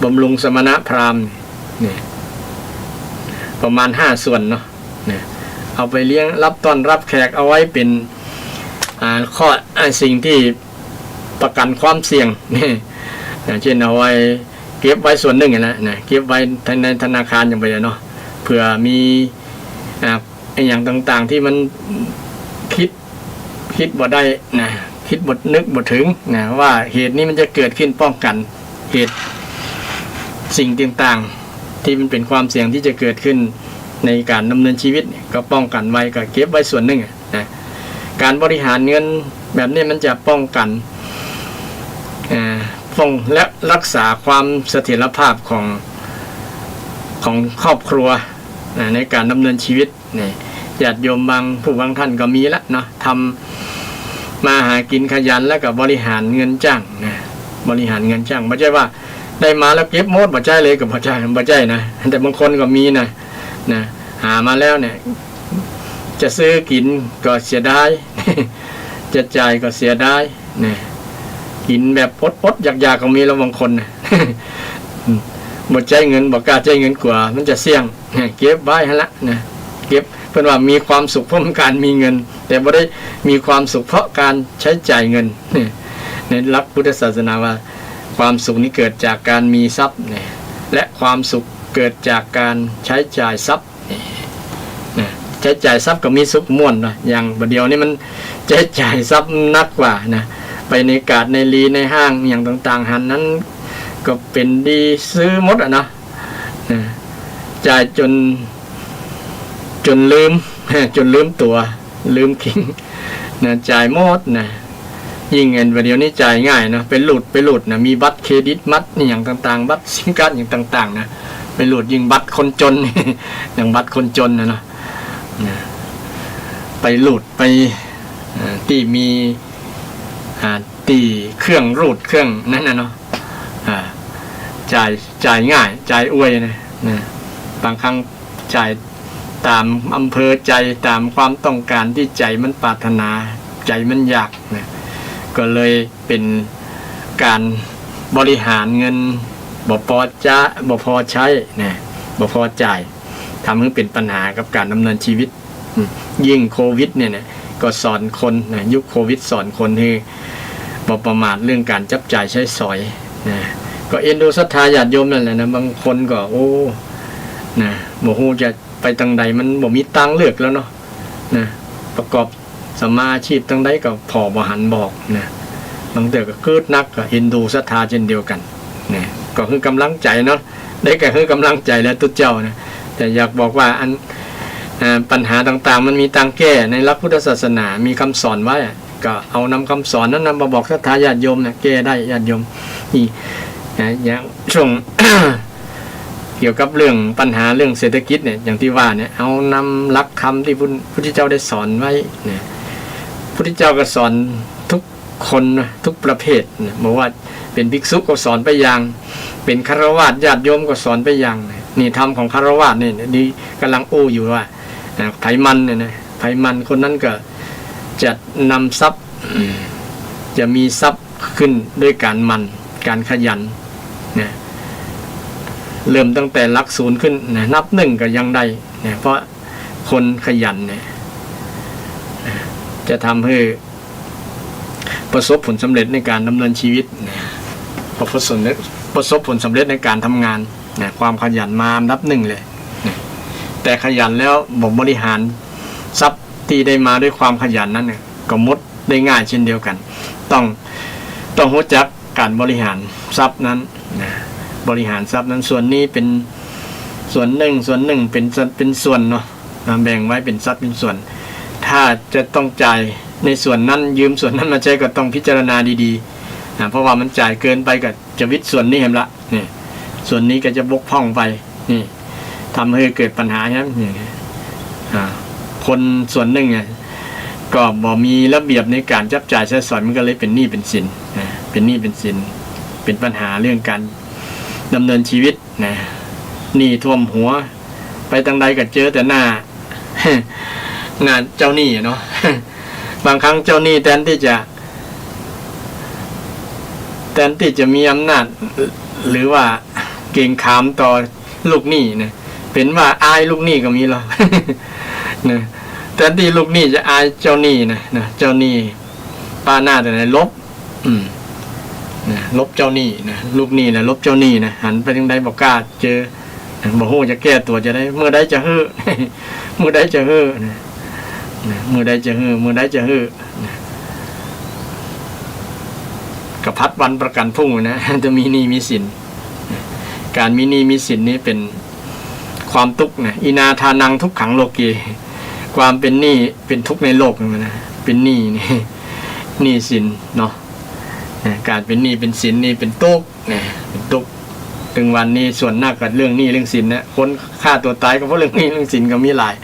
บำรุงสมณพราหมณ์เนี่ย ประมาณห้าส่วนเนาะ นะ เอาไปเลี้ยง รับต้อนรับแขก เอาไว้เป๋น อ่า ข้อ อ่า สิ่งตี้ประกั๋นความเสี่ยง นี่ อย่างเช่นเอาไว้ เก็บไว้ส่วนนึ่งนั่นแหละนะ เก็บไว้ในธนาคารอย่างไปเนาะ เผื่อมี อ่า อะหยังต่างๆ ตี้มันกึ๊ด กึ๊ดบ่ได้นะ กึ๊ดบ่นึกบ่ถึงนะ ว่าเหตุนี้มันจะเกิดขึ้น ป้องกั๋นเหตุสิ่งต่างๆ ตี้มันเป๋นความเสี่ยงตี้จะเกิดขึ้นในก๋านดำเนินชีวิตเนี่ย ก็ป้องกั๋นไว้ ก็เก็บไว้ส่วนนึ่งอะนะ ก๋านบริหารเงินแบบนี้มันจะป้องกั๋น อ่า ป้อง และรักษาความเสถียรภาพของ ของครอบครัว อ่า ในก๋านดำเนินชีวิต นี่ ญาติโยมบางผู้บางท่านก็มีละเนาะ ทำมาหากิ๋นขยันแล้วก็บริหารเงินจ้างนะ บริหารเงินจ้าง บ่ใจ้ว่าได้มาแล้วเก็บหมด บ่ใจ้เลยก็บ่ใจ้ บ่ใจ้นะ แต่บางคนก็มีนะ นะ หามาแล้วเนี่ย จะซื้อกิ๋นก็เสียดาย จะจ่ายก็เสียดาย นะ กิ๋นแบบอดๆ อยากๆ ก็มีแล้วบางคนนะ บ่ใจ้เงิน บ่กล้าใจ้เงินกั๋วมันจะเสี้ยง เก็บไว้หั้นละนะ เก็บ เปิ้นว่ามีความสุขเพราะก๋านมีเงิน แต่บ่ได้มีความสุขเพราะก๋านใจ๊จ่ายเงิน ในหลักพุทธศาสนาว่า ความสุขนี้เกิดจากก๋านมีทรัพย์เนี่ย และความสุขเกิดจากก๋านใจ๊จ่ายทรัพย์เนี่ย นะ ใจ๊จ่ายทรัพย์ก็มีสุขม่วนเนาะ อย่างบ่าเดี่ยวนี้มันใจ๊จ่ายทรัพย์นักกว่านะ ไปในกาดในลีในห้างอย่างต่างๆ หันนั้นก็เป๋นดีซื้อหมดอะเนาะ นะ จ่ายจ๋น จ๋นลืม จ๋นลืมตั๋ว ลืมคิง นะ จ่ายหมดนะ ยิ่งอันบ่าเดี่ยวนี้จ่ายง่ายนะ ไปรูด ไปรูดนะ มีบัตรเครดิต บัตรอะหยังต่างๆ บัตรซิมการ์ดอะหยังต่างๆ นะ ไปรูด ยิ่งบัตรคนจ๋น อย่างบัตรคนจ๋นนะเนาะ นะ ไปรูด ไป อ่า ตี้มี อ่า ตี้เครื่องรูดเครื่องนั้นนะเนาะ อ่า จ่าย จ่ายง่าย จ่ายอวยนะ นะ บางครั้ง จ่ายต๋ามอำเภอใจ๋ ต๋ามความต้องก๋านตี้ใจ๋มันปรารถนา ใจ๋มันอยากนะ ก็เลยเป๋นก๋านบริหารเงินบ่ปอจะ บ่ปอใจ๊นะ บ่ปอจ่าย ทำหื้อเป๋นปัญหากับก๋านดำเนินชีวิต อืม ยิ่งโควิดเนี่ยนะ ก็สอนคนนะ ยุคโควิดสอนคนหื้อบ่ประมาทเรื่องก๋านจับจ่ายใจ๊สอยนะ ก็เอ็นดูศรัทธาญาติโยมนั่นแหละนะ บางคนก็ โอ้ นะ บ่ฮู้จะไปตางใด มันบ่มีตางเลือกแล้วเนาะ นะ ประกอบสัมมาอาชีพตางใดก็ผ่อบ่หันบอกนะ บางเตื้อก็กึ๊ดนัก ก็เอ็นดูศรัทธาเจ้นเดียวกั๋นนะ ก็หื้อก๋ำลังใจ๋เนาะ ได้แก่หื้อก๋ำลังใจ๋แหละตุ๊เจ้านะ แต่อยากบอกว่าอัน อ่า ปัญหาต่างๆ มันมีตางแก้ ในหลักพุทธศาสนามีกำสอนไว้อะ ก็เอานำกำสอนนั้นนะมาบอกศรัทธาญาติโยมนะ แก้ได้ญาติโยม นี่นะ อย่างช่วง เกี่ยวกับเรื่องปัญหาเรื่องเศรษฐกิจเนี่ย อย่างตี้ว่าเนี่ย เอานำหลักธรรมตี้พุทธ พุทธเจ้าได้สอนไว้เนี่ย พุทธเจ้าก็สอนทุกคนนะ ทุกประเภทนะ บ่ว่าเป๋นภิกษุก็สอนไปอย่าง เป๋นฆราวาสญาติโยมก็สอนไปอย่างนะ นี่ธรรมของฆราวาสนี่ นี่ก๋ำลังอู้อยู่ว่า นะ ใผหมั่นเนี่ยนะ ใผหมั่นคนนั้นก็จะนำทรัพย์ จะมีทรัพย์ขึ้นด้วยก๋านหมั่น ก๋านขยันนะ เริ่มตั้งแต่หลักศูนย์ขึ้นนะ นับหนึ่งก็ยังได้นะ เพราะคนขยันเนี่ยนะ จะทำให้ประสบผลสำเร็จในก๋านดำเนินชีวิตนะ ประสบผลสำเร็จ ประสบผลสำเร็จในก๋านทำงานนะ ความขยันมาอันดับหนึ่งเลยนะ แต่ขยันแล้วบ่บริหารทรัพย์ตี้ได้มาด้วยความขยันนั้นเนี่ย ก็หมดได้ง่ายเช่นเดียวกั๋น ต้อง ต้องฮู้จักก๋านบริหารทรัพย์นั้นนะ บริหารทรัพย์นั้น ส่วนนี้เป๋นส่วนหนึ่ง ส่วนหนึ่งเป๋นสัดเป๋นส่วนเนาะ นะ แบ่งไว้เป๋นสัดเป๋นส่วน ถ้าจะต้องจ่ายในส่วนนั้น ยืมส่วนนั้นมาใจ๊ก็ต้องพิจารณาดีๆ นะ เพราะว่ามันจ่ายเกินไปก็จะวิดส่วนนี้แหมละ นี่ ส่วนนี้ก็จะบกพร่องไป นี่ ทำให้เกิดปัญหาแหม นี่ อ่า คนส่วนหนึ่งเนี่ย ก็บ่มีระเบียบในก๋านจับจ่ายใจ๊สอย มันก็เลยเป๋นหนี้เป๋นสิน นะ เป๋นหนี้เป๋นสิน เป๋นปัญหาเรื่องก๋านดำเนินชีวิต นะ หนี้ท่วมหัว ไปตางใดก็เจอแต่หน้า หน้าเจ้าหนี้อะเนาะ บางครั้งเจ้าหนี้แตนตี้จะ แตนตี้จะมีอำนาจ หรือว่าเกรงขามต่อลูกหนี้นะ เป๋นว่าอายลูกหนี้ก็มีแล้ว นะ แตนตี้ลูกหนี้จะอายเจ้าหนี้นะ นะ เจ้าหนี้ปะหน้าแต่ไหน หลบ อืม นะ หลบเจ้าหนี้นะ ลูกหนี้นะ หลบเจ้าหนี้นะ หันไปตางใดบ่กล้าเจอ บ่ฮู้จะแก้ตั๋วจะใด เมื่อใดจะหื้อ เมื่อใดจะหื้อนะ นะ เมื่อใดจะหื้อ เมื่อใดจะหื้อนะ กะผัดวันประกั๋นพรุ่งนะ จะมีหนี้มีสิน ก๋านมีหนี้มีสินนี่เป๋นความตุ๊กข์นะ อินาทานังทุกขังโลเก ความเป๋นหนี้เป๋นทุกข์ในโลกนะ เป๋นหนี้นี่ หนี้สินเนาะ นะ ก๋านเป๋นหนี้เป๋นสินนี่เป๋นตุ๊กข์ นะ เป๋นตุ๊กข์ เถิงวันนี้ส่วนนักก็เรื่องหนี้เรื่องสินนะ คนฆ่าตั๋วตายก็เพราะเรื่องหนี้เรื่องสินก็มีหลาย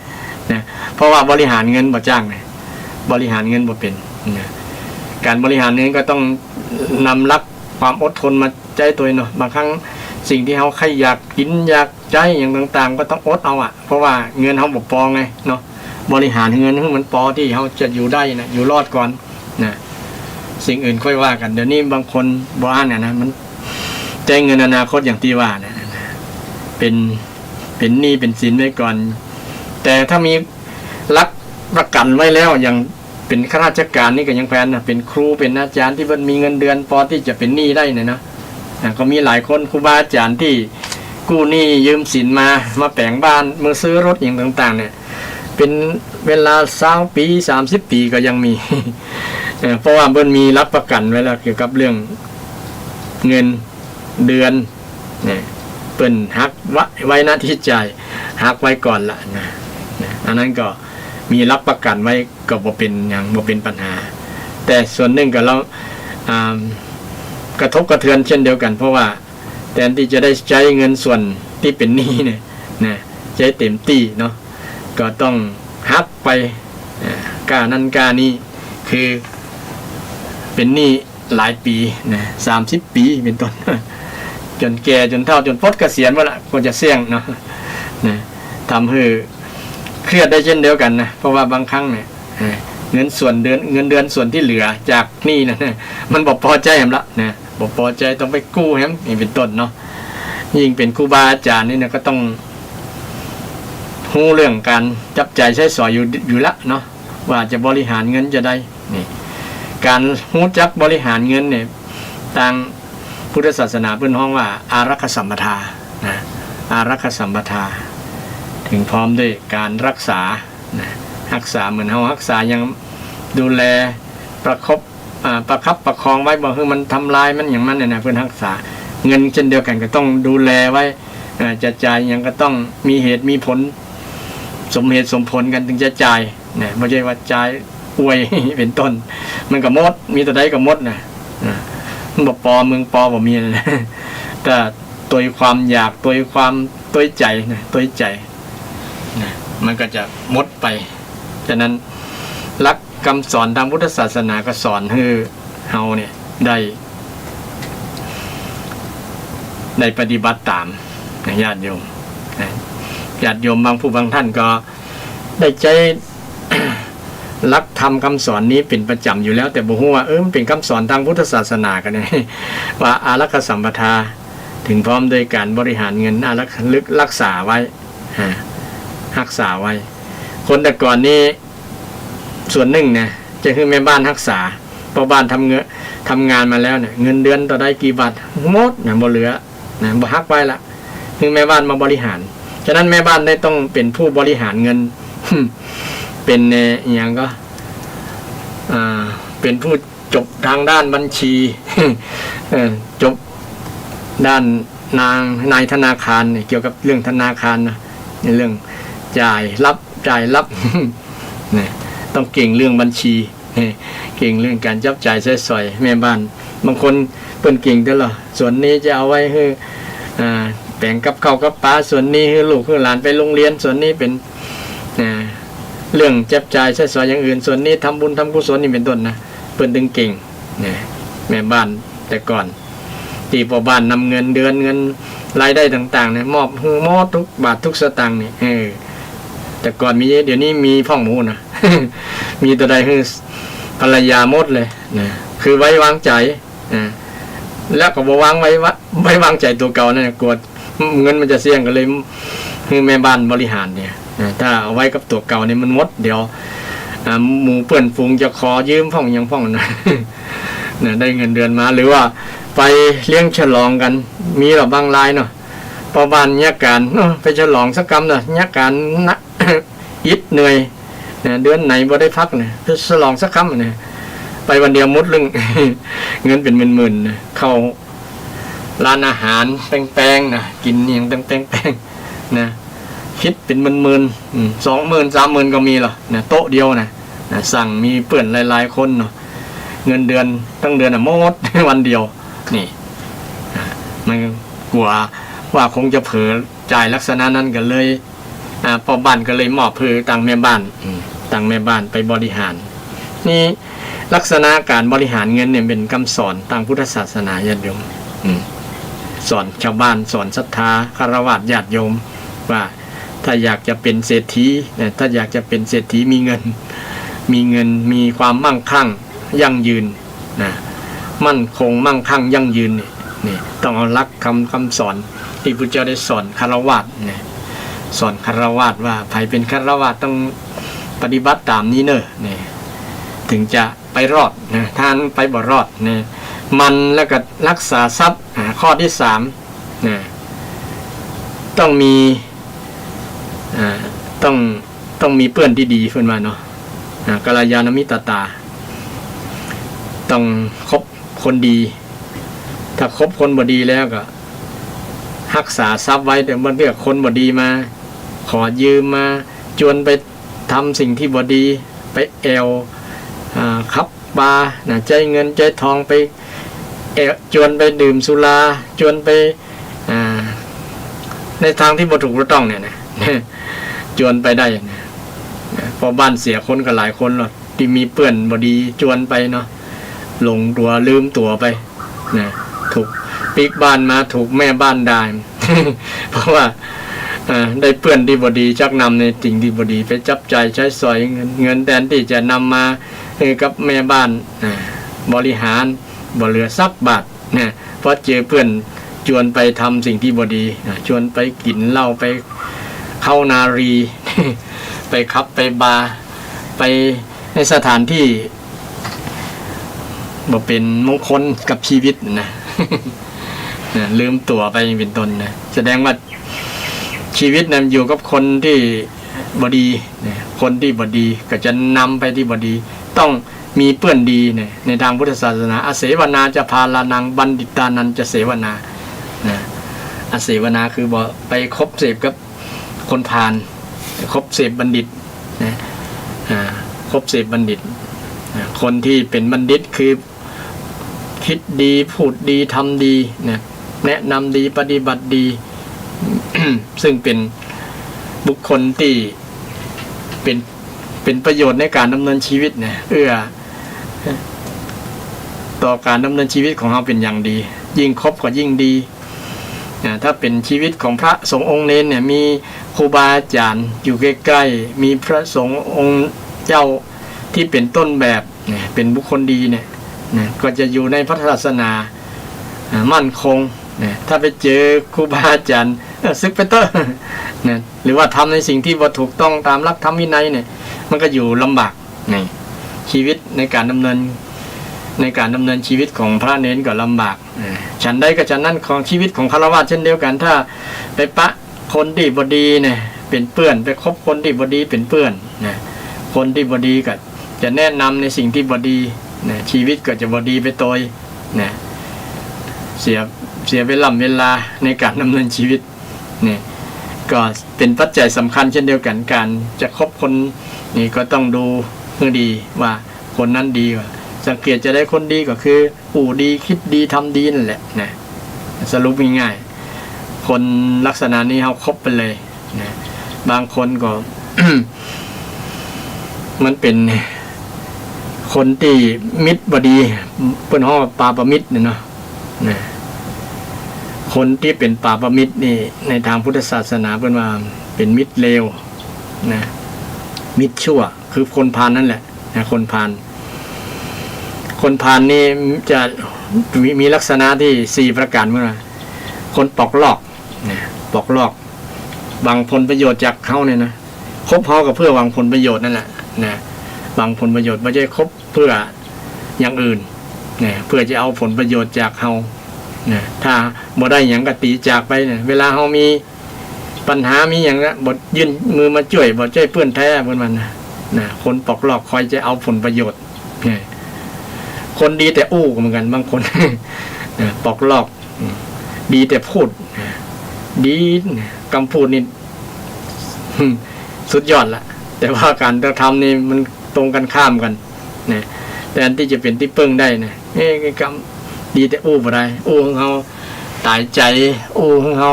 นะ เพราะว่าบริหารเงินบ่จ้างนะ บริหารเงินบ่เป๋นนะ ก๋านบริหารเงินก็ต้องนำหลักความอดทนมาใจ๊ตวยเนาะ บางครั้งสิ่งตี้เฮาใค่อยากกิ๋นอยากใจ๊อย่างต่างๆ ก็ต้องอดเอาอะ เพราะว่าเงินเฮาบ่ปอไงเนาะ บริหารเงินหื้อมันปอตี้เฮาจะอยู่ได้นะ อยู่รอดก่อน นะ สิ่งอื่นค่อยว่ากั๋น เดี๋ยวนี้บางคนบ่อั้นนะ มันใจ๊เงินอนาคตอย่างตี้ว่านะ เป๋น เป๋นหนี้เป๋นสินไว้ก่อน แต่ถ้ามีหลักประกั๋นไว้แล้ว อย่างเป๋นข้าราชก๋านนี่ก็ยังแพนนะ เป๋นครู เป๋นอาจ๋ารย์ตี้เปิ้นมีเงินเดือนปอตี้จะเป๋นหนี้ได้เนี่ยนะ นะ ก็มีหลายคน ครูบาอาจ๋ารย์ตี้กู้หนี้ยืมสินมา มาแป๋งบ้าน มาซื้อรถอย่างต่างๆ เนี่ย เป๋นเวลาซาวปี๋ สามสิบปี๋ก็ยังมี เอ่อ เพราะว่าเปิ้นมีหลักประกั๋นไว้แล้วเกี่ยวกับเรื่องเงินเดือนเนี่ย เปิ้นหักไว้ ไว้หน้าตี้จ่าย หักไว้ก่อนละนะ นะ อันนั้นก็มีหลักประกั๋นไว้ก็บ่เป๋นหยัง บ่เป๋นปัญหา แต่ส่วนหนึ่งก็แล้ว อ่า กระทบกระเทือนเช่นเดียวกั๋น เพราะว่าแตนตี้จะได้ใจ๊เงินส่วนตี้เป๋นหนี้เนี่ย นะ ใจ๊เต๋มตี้เนาะ ก็ต้องหักไป อ่า ก้านั้นก้านี้ คือเป๋นหนี้หลายปี๋นะ สามสิบปี๋เป๋นต้น จ๋นแก่จ๋นเฒ่าจ๋นปลดเกษียณหมดละ ก็จะเสี้ยงเนาะ นะ เ ทำหื้อเครียดได้เจ้นเดียวกั๋นนะ เพราะว่าบางครั้งเนี่ย เอ่อ เงินส่วนเดือน เงินเดือนส่วนตี้เหลือจากหนี้นั่นนะ มันบ่ปอใจ๊แหมละนะ บ่ปอใจ๊ ต้องไปกู้แหม นี่เป๋นต้นเนาะ ยิ่งเป๋นครูบาอาจ๋ารย์นี่นะ ก็ต้องฮู้เรื่องก๋านจับจ่ายใจ๊สอยอยู่ อยู่ละเนาะ ว่าจะบริหารเงินจาใด นี่ ก๋านฮู้จักบริหารเงินเนี่ย ตางพุทธศาสนาเปิ้นฮ้องว่าอารักขสัมปทานะ อารักขสัมปทา เถิงพร้อมด้วยก๋านฮักษานะ ฮักษาเหมือนเฮาฮักษาหยัง ดูแลประคบ อ่า ประคับประคองไว้ บ่หื้อมันทำลายมันหยังมันเนี่ยนะ เปิ้นฮักษา เงินเจ้นเดียวกั๋นก็ต้องดูแลไว้ อ่า จะจ่ายหยังก็ต้องมีเหตุมีผล สมเหตุสมผลกั๋นเถิงจะจ่าย นะ บ่ใจ้ว่าจ่ายอวย เป๋นต้น มันก็หมด มีเต้าใดก็หมดนะ นะ มันบ่ปอ เมืองปอบ่มีนะ แต่ตวยความอยาก ตวยความ ตวยใจ๋นะ ตวยใจ๋นะ มันก็จะหมดไป ฉะนั้นหลักกำสอนตางพุทธศาสนาก็สอนหื้อเฮาเนี่ยได้ ได้ปฏิบัติต๋ามนะ ญาติโยมนะ ญาติโยมบางผู้บางต้านก็ ได้ใจ๊ หลักธรรมกำสอนนี้เป๋นประจ๋ำอยู่แล้ว แต่บ่ฮู้ว่า เออ มันเป๋นกำสอนตางพุทธศาสนากั๋นเนี่ย ว่าอารักขสัมปทา เถิงพร้อมด้วยก๋านบริหารเงิน อารัก รักษาไว้ อ่า ฮักษาไว้ คนแต่ก่อนนี้ ส่วนนึ่งนะ จะหื้อแม่บ้านฮักษา พ่อบ้านทำเง- ทำงานมาแล้วเนี่ย เงินเดือนเต้าใดกี่บาท หมดนะ บ่เหลือนะ บ่ฮักไว้ละ หื้อแม่บ้านมาบริหาร ฉะนั้นแม่บ้านได้ต้องเป๋นผู้บริหารเงิน เป๋น เอ่อ อะหยังก็ อ่า เป๋นผู้จบตางด้านบัญชี เอ่อ จบด้านนาง นายธนาคารเนี่ย เกี่ยวกับเรื่องธนาคารนะ ในเรื่องจ่ายรับ จ่ายรับ เนี่ย ต้องเก่งเรื่องบัญชี เก่งเรื่องก๋านจับจ่ายใจ๊สอย แม่บ้าน บางคนเปิ้นเก่งเต้าละ ส่วนนี้จะเอาไว้หื้อ อ่า แป๋งกับข้าวกับป๋า ส่วนนี้หื้อลูกหื้อหลานไปโฮงเฮียน ส่วนนี้เป๋น อ่า เรื่องจับจ่ายใจ๊สอยอย่างอื่น ส่วนนี้ทำบุญทำกุศลนี่เป๋นต้นนะ เปิ้นเถิงเก่ง นะ แม่บ้านแต่ก่อน ตี้พ่อบ้านนำเงินเดือน เงินรายได้ต่างๆ เนี่ย มอบหื้อหมดกู้บาทกู้สตางค์เนี่ย เออ แต่ก่อนมี เดี๋ยวนี้มีพ่องหมู่นะ มีเต้าใดหื้อภรรยาหมดเลยนะ คือไว้วางใจ๋นะ แล้วก็บ่วางไว้วะ ไว้วางใจ๋ตั๋วเก่านั่นนะ กั๋วเงินมันจะเสี้ยง ก็เลยหื้อแม่บ้านบริหารเนี่ยนะ ถ้าเอาไว้กับตั๋วเก่าเนี่ยมันหมด เดี๋ยว อ่า หมู่เปื้อนฝูงจะขอยืมพ่องหยังพ่องนะ นะ ได้เงินเดือนมา หรือว่าไปเลี้ยงฉลองกั๋น มีละบางรายเนาะ พ่อบ้านเยียะก๋าน เอ้อ ไปฉลองสักกำเนาะ เยียะก๋านนะ อิดเหนื่อยนะ เดือนไหนบ่ได้พักนะ ไปฉลองสักกำนะ ไปวันเดียวหมดเรื่อง เงินเป๋นหมื่นๆ นะ เข้าร้านอาหารแพงๆ นะ กิ๋นหยังแพงๆ นะ คิดเป๋นหมื่นๆ อืม สองหมื่น สามหมื่น ก็มีละนะ โต๊ะเดียวนะ นะ สั่งมีเปื้อนหลายๆ คนเนาะ เงินเดือนตังเดือนน่ะหมด วันเดียว นี่ อ่ะ มันกั๋วว่าคงจะเผลอจ่ายลักษณะนั้นกั๋นเลย อ่า พ่อบ้านก็เลยมอบหื้อตางแม่บ้าน อืม ตางแม่บ้านไปบริหาร นี่ลักษณะก๋านบริหารเงินเนี่ยเป๋นกำสอนตางพุทธศาสนาญาติโยม อืม สอนชาวบ้าน สอนศรัทธา ฆราวาสญาติโยม ว่าถ้าอยากจะเป๋นเศรษฐีนะ ถ้าอยากจะเป๋นเศรษฐีมีเงิน มีเงิน มีความมั่งคั่งยั่งยืน นะ มั่นคงมั่งคั่งยั่งยืนนี่ นี่ต้องเอาหลักธรรมกำสอนตี้พุทธเจ้าได้สอนฆราวาสเนี่ย สอนฆราวาสว่าใผเป๋นฆราวาสต้องปฏิบัติต๋ามนี้เน่อ นี่ เถิงจะไปรอดนะ ถ้าหั้นไปบ่รอดเนี่ย หมั่นแล้วก็ฮักษาทรัพย์ อ่า ข้อตี้สามนะ ต้องมี อ่า ต้อง ต้องมีเปื้อนตี้ดี เปิ้นว่าเนาะ อ่า กัลยาณมิตรตา ต้องคบคนดี ถ้าคบคนบ่ดีแล้วก็ฮักษาทรัพย์ไว้ แต่บางเทื่อคนบ่ดีมาขอยืม มาจวนไปทำสิ่งตี้บ่ดี ไปแอ่ว อ่า ขับบาร์นะ ใจ๊เงินใจ๊ทองไป แอ่ว จวนไปดื่มสุรา จวนไป อ่า ในตางตี้บ่ถูกบ่ต้องเนี่ยนะ จวนไปได้นะ พ่อบ้านเสียคนก็หลายคนละ ตี้มีเปื้อนบ่ดีจวนไปเนาะ หลงตั๋วลืมตั๋วไปนะ ถูกปิ๊กบ้านมา ถูกแม่บ้านด่า เพราะว่า อ่า ได้เปื้อนตี้บ่ดี ชักนำในสิ่งตี้บ่ดี ไปจับจ่ายใจ๊สอยเงิน เงินแตนตี้จะนำมาหื้อกับแม่บ้าน อ่า บริหาร บ่เหลือสักบาทนะ เพราะเจอเปื้อนจวนไปทำสิ่งตี้บ่ดี อ่า ชวนไปกิ๋นเหล้า ไปเข้านารี ไปคลับ ไปบาร์ ไปในสถานตี้บ่เป๋นมงคลกับชีวิตนะ นะ ลืมตั๋วไปอย่างเป๋นต้นนะ แสดงว่าชีวิตนั้นอยู่กับคนตี้บ่ดีนะ คนตี้บ่ดีก็จะนำไปตี้บ่ดี ต้องมีเปื้อนดีนะ ในตางพุทธศาสนา อเสวนาจะพาลานัง บัณฑิตานันจะเสวนานะ อเสวนาคือบ่ไปคบเสพกับคนพาล คบเสพบัณฑิตนะ อ่า คบเสพบัณฑิต อ่า คนตี้เป๋นบัณฑิตคือ คิดดี พูดดี ทำดีนะ แนะนำดี ปฏิบัติดี ซึ่งเป๋นบุคคลตี้เป๋น เป๋นประโยชน์ในก๋านดำเนินชีวิตนะ เอื้อต่อก๋านดำเนินชีวิตของเฮาเป๋นอย่างดี ยิ่งคบก็ยิ่งดี นะ ถ้าเป๋นชีวิตของพระสงฆ์องค์เณรเนี่ย มีครูบาอาจ๋ารย์อยู่ใก้ๆ มีพระสงฆ์องค์เจ้าตี้เป๋นต้นแบบเนี่ย เป๋นบุคคลดีเนี่ย นะ ก็จะอยู่ในพระศาสนา อ่า มั่นคง นะ ถ้าไปเจอครูบาอาจ๋ารย์ เออ สึกไปเต๊อะ นะ หรือว่าทำในสิ่งตี้บ่ถูกต้องตามหลักธรรมวินัยเนี่ย มันก็อยู่ลำบาก นี่ ชีวิตในก๋านดำเนิน ในก๋านดำเนินชีวิตของพระเณรก็ลำบาก อ่า ฉันใดก็ฉันนั้น ของชีวิตของฆราวาสเช่นเดียวกั๋น ถ้าไปปะคนตี้บ่ดีเนี่ยเป๋นเปื้อน ไปคบคนตี้บ่ดีเป๋นเปื้อนนะ คนตี้บ่ดีก็จะแนะนำในสิ่งตี้บ่ดีนะ ชีวิตก็จะบ่ดีไปโตยนะ เสีย เสียเวล่ำเวลาในก๋านดำเนินชีวิต นี่ก็เป๋นปัจจัยสำคัญเช่นเดียวกั๋น ก๋านจะคบคนนี่ก็ต้องดูหื้อดีว่าคนนั้นดีบ่ สังเกตจะได้คนดีก็คือ อู้ดี คิดดี ทำดีนั่นแหละนะ สรุปง่ายๆ คนลักษณะนี้เฮาคบไปเลยนะ บางคนก็ มันเป๋นคนตี้มิตรบ่ดี เปิ้นฮ้องว่าปาปมิตรเนี่ยเนาะ นะ คนตี้เป๋นปาปมิตรนี่ ในตางพุทธศาสนาเปิ้นว่าเป๋นมิตรเลวนะ มิตรชั่ว คือคนพาลนั่นแหละนะ คนพาล คนพาลนี่จะมี มีลักษณะตี้สี่ประก๋าน เปิ้นว่า คนปอกลอกนะ ปอกลอก หวังผลประโยชน์จากเฮาเนี่ยนะ คบเฮาก็เพื่อหวังผลประโยชน์นั่นแหละนะ หวังผลประโยชน์ บ่ใจ้คบเพื่ออย่างอื่นนะ เพื่อจะเอาผลประโยชน์จากเฮานะ ถ้าบ่ได้หยังก็ตี๋จากไปนะ เวลาเฮามีปัญหามีหยังนะ บ่ยื่นมือมาจ้วย บ่ใจ้เปื้อนแต๊ เปิ้นว่านะ นะ คนปอกลอกคอยจะเอาผลประโยชน์นะ คนดีแต่อู้ก็เหมือนกั๋น บางคน นะ ปอกลอก อืม ดีแต่พูดนะ ดีนะ กำพูดนี่ สุดยอดละ แต่ว่าก๋านกระทำนี่มันตรงกั๋นข้ามกั๋นนะ แตนตี้จะเป๋นตี้เปิ้งได้นะ เอ๊ะ กำ ดีแต่อู้บ่ได้ อู้หื้อเฮาต๋ายใจ๋ อู้หื้อเฮา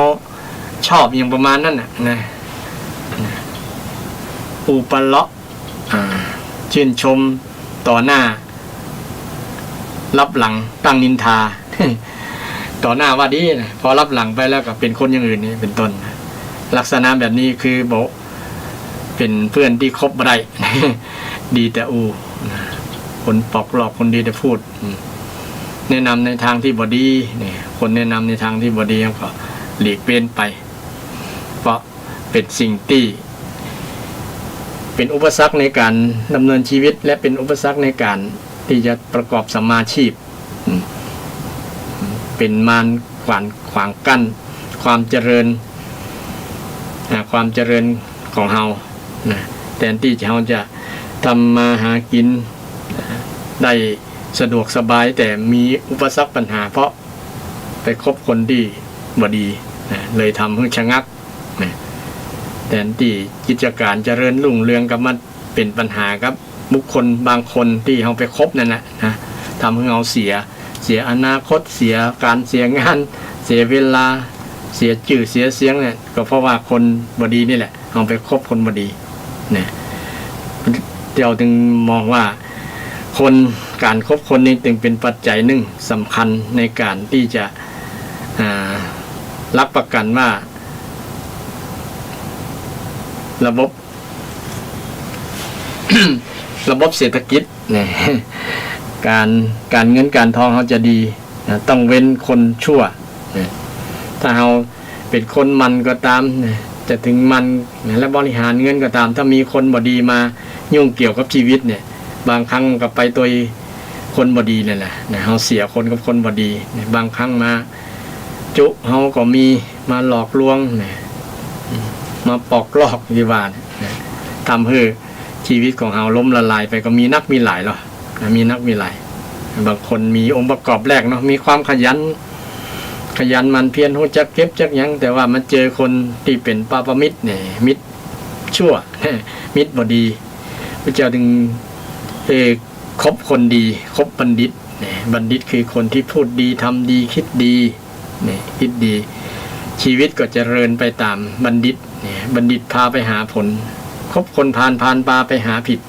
ชอบอย่างประมาณนั้นน่ะนะ อู้ปะเลาะ อ่า ชื่นชมต่อหน้า ลับหลังตั้งนินทา ต่อหน้าว่าดีนะ พอลับหลังไปแล้วก็เป๋นคนอย่างอื่นนี่เป๋นต้น ลักษณะแบบนี้คือบ่ เป๋นเปื้อนตี้คบบ่ได้ ดีแต่อู้นะ คนปอกลอก คนดีแต่พูด อืม แนะนำในตางตี้บ่ดีเนี่ย คนแนะนำในตางตี้บ่ดีก็หลีกเว้นไป เพราะ เป๋นสิ่งตี้เป๋นอุปสรรคในก๋านดำเนินชีวิต และเป๋นอุปสรรคในก๋านตี้จะประกอบสัมมาชีพ อืม เป๋นมารขวาง ขวางกั้นความเจริญ อ่า ความเจริญของเฮานะ แตนตี้เฮาจะทำมาหากิ๋นได้สะดวกสบาย แต่มีอุปสรรคปัญหา เพราะไปคบคนตี้บ่ดีนะ เลยทำหื้อชะงัก นะ แตนตี้กิจก๋านเจริญรุ่งเรือง กลับมาเป๋นปัญหากับบุคคลบางคนตี้เฮาไปคบนั่นแหละนะ ทำหื้อเฮาเสีย เสียอนาคต เสียก๋าน เสียงาน เสียเวลา เสียจื้อเสียเสียงเนี่ย ก็เพราะว่าคนบ่ดีนี่แหละ เฮาไปคบคนบ่ดีนะ เฮาจึงมองว่าคน ก๋านคบคนนี่จึงเป๋นปัจจัยนึ่งสำคัญในก๋านตี้จะ อ่า รับประกั๋นว่า ระบบ ระบบเศรษฐกิจเนี่ย ก๋าน ก๋านเงินก๋านทองเฮาจะดีนะ ต้องเว้นคนชั่วนะ ถ้าเฮาเป๋นคนหมั่นก็ต๋ามนะ จะเถิงหมั่นนะ และบริหารเงินก็ต๋าม ถ้ามีคนบ่ดีมายุ่งเกี่ยวกับชีวิตเนี่ย บางครั้งก็ไปตวยคนบ่ดีนั่นแหละนะ เฮาเสียคนกับคนบ่ดีนะ บางครั้งมาจุเฮาก็มี มาหลอกลวงนะ มาปอกลอกตี้ว่านะ ทำหื้อชีวิตของเฮาล้มละลายไปก็มีนักมีหลายเนาะนะ มีนักมีหลาย บางคนมีองค์ประกอบแรกเนาะ มีความขยัน ขยันหมั่นเพียร ฮู้จักเก็บจักหยัง แต่ว่ามาเจอคนตี้เป๋นปาปมิตรเนี่ย มิตรชั่ว มิตรบ่ดี พระเจ้าจึง เอ่อ คบคนดี คบบัณฑิตเนี่ย บัณฑิตคือคนที่พูดดี ทำดี คิดดีเนี่ย คิดดี ชีวิตก็เจริญไปต๋ามบัณฑิตเนี่ย บัณฑิตพาไปหาผล คบคนพาล พาลพาไปหาผิด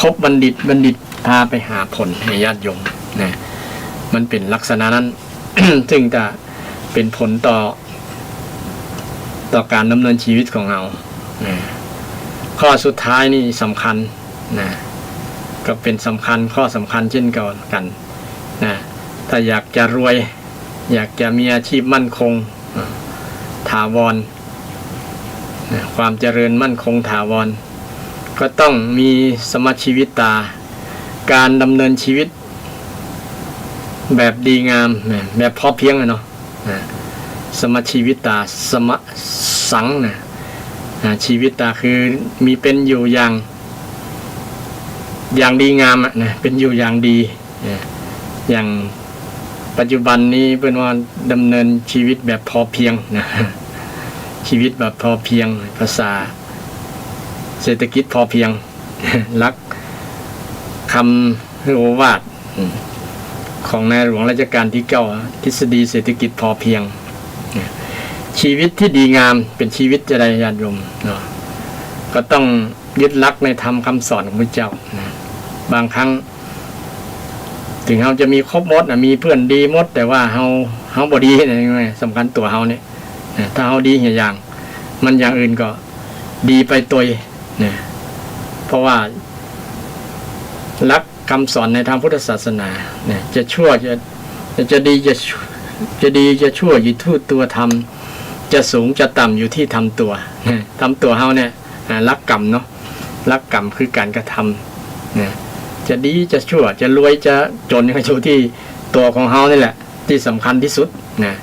คบบัณฑิต บัณฑิตพาไปหาผล เนี่ย ญาติโยมนะ มันเป๋นลักษณะนั้น ซึ่งจะเป๋นผลต่อ ต่อก๋านดำเนินชีวิตของเฮานะ ข้อสุดท้ายนี่สำคัญนะ ก็เป๋นสำคัญ ข้อสำคัญเช่นเดียวกั๋นนะ ถ้าอยากจะรวย อยากจะมีอาชีพมั่นคง ถาวรนะ ความเจริญมั่นคงถาวร ก็ต้องมีสมชีวิตตา ก๋านดำเนินชีวิตแบบดีงามนะ แบบพอเพียงอะเนาะนะ สมชีวิตตา สมสังนะ นะ ชีวิตตาคือมีเป๋นอยู่อย่าง อย่างดีงามอะนะ เป๋นอยู่อย่างดีนะ อย่างปัจจุบันนี้เปิ้นว่าดำเนินชีวิตแบบพอเพียงนะ ชีวิตแบบพอเพียง ภาษาเศรษฐกิจพอเพียง หลักคำโอวาท อืม ของในหลวงรัชกาลตี้เก้า ทฤษฎีเศรษฐกิจพอเพียง เนี่ย ชีวิตตี้ดีงามเป๋นชีวิตจะใด ญาติโยมเนาะ ก็ต้องยึดหลักในธรรมคำสอนของพระเจ้านะ บางครั้ง เถิงเฮาจะมีครบหมดนะ มีเปื้อนดีหมด แต่ว่าเฮา เฮาบ่ดีนะ สำคัญตั๋วเฮาเนี่ยนะ ถ้าเฮาดีเหียอย่าง มันอย่างอื่นก็ดีไปตวยนะ เพราะว่าหลักคำสอนในทางพุทธศาสนาเนี่ย จะชั่วจะ จะดีจะชั่ว จะดีจะชั่วอยู่ที่ตัวทำ จะสูงจะต่ำอยู่ที่ทำตั๋วนะ ทำตั๋วเฮาเนี่ย อ่า หลักกรรมเนาะ หลักกรรมคือก๋านกระทำนะ จะดีจะชั่ว จะรวยจะจ๋น ก็อยู่ที่ตั๋วของเฮานี่แหละ ตี้สำคัญตี้สุดนะ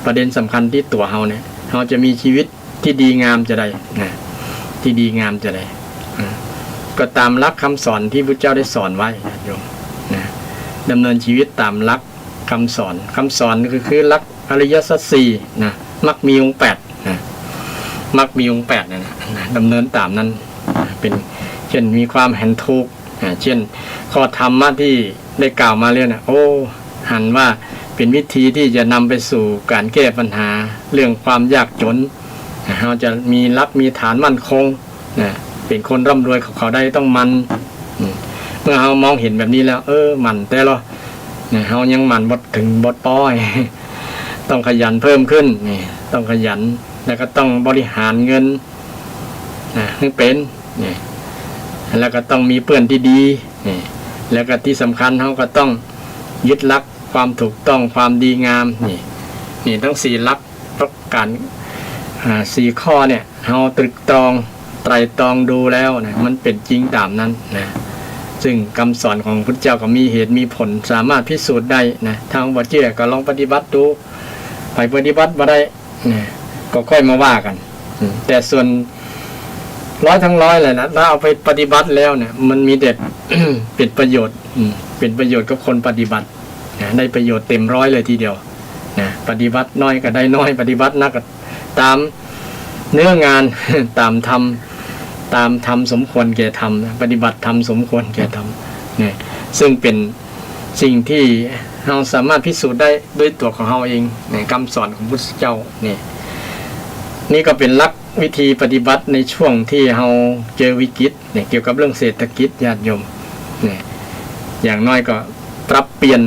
ประเด็นสำคัญตี้ตั๋วเฮาเนี่ย เฮาจะมีชีวิตตี้ดีงามจะใดนะ ตี้ดีงามจะใด อ่า ก็ต๋ามหลักคำสอนตี้พุทธเจ้าได้สอนไว้ ญาติโยมนะ ดำเนินชีวิตต๋ามหลักคำสอน คำสอนก็คือ คือหลักอริยสัจสี่นะ มรรคมีองค์แปดนะ มรรคมีองค์แปดนั่นนะ ดำเนินต๋ามนั้นนะ เป๋น เช่นมีความหันถูกนะ เช่นข้อธรรมะตี้ได้กล่าวมาแล้วนะ โอ้ หันว่าเป๋นวิธีตี้จะนำไปสู่ก๋านแก้ปัญหาเรื่องความยากจ๋นนะ เฮาจะมีหลักมีฐานมั่นคง นะ เป๋นคนร่ำรวยของเขาได้ต้องหมั่น อืม เมื่อเฮามองหันแบบนี้แล้ว เออ หมั่นแต๊ลอนะ เฮายังหมั่นบ่เถิงบ่ปอ ต้องขยันเพิ่มขึ้น นี่ ต้องขยัน แล้วก็ต้องบริหารเงินนะ หื้อเป๋น นี่ แล้วก็ต้องมีเปื้อนตี้ดี นี่ แล้วก็ตี้สำคัญเฮาก็ต้องยึดหลักความถูกต้อง ความดีงาม นี่ นี่ ตึงสี่หลัก ประก๋าน อ่า สี่ข้อเนี่ย เฮาตรึกตรอง ไตร่ตรองดูแล้วนะ มันเป๋นจริงต๋ามนั้นนะ ซึ่งคำสอนของพุทธเจ้าก็มีเหตุมีผล สามารถพิสูจน์ได้นะ ถ้าบ่เจื้อก็ลองปฏิบัติดู ไปปฏิบัติบ่ได้นะ ก็ค่อยมาว่ากั๋น อืม แต่ส่วนร้อยทั้งร้อยเลยนะ ถ้าเอาไปปฏิบัติแล้วเนี่ย มันมีแต่ เป๋นประโยชน์ อืม เป๋นประโยชน์กับคนปฏิบัตินะ ได้ประโยชน์เต็มร้อยเลยทีเดียว นะ ปฏิบัติน้อยก็ได้น้อย ปฏิบัตินักก็ต๋ามเนื้องาน ต๋ามธรรม ต๋ามธรรมสมควรแก่ธรรมนะ ปฏิบัติธรรมสมควรแก่ธรรม เนี่ย ซึ่งเป๋นสิ่งตี้เฮาสามารถพิสูจน์ได้ด้วยตั๋วของเฮาเอง ในคำสอนของพุทธเจ้า เนี่ย นี่ก็เป๋นหลักวิธีปฏิบัติในช่วงตี้เฮาเจอวิกฤต เนี่ย เกี่ยวกับเรื่องเศรษฐกิจ ญาติโยม เนี่ย อย่างน้อยก็ปรับเปลี่ยน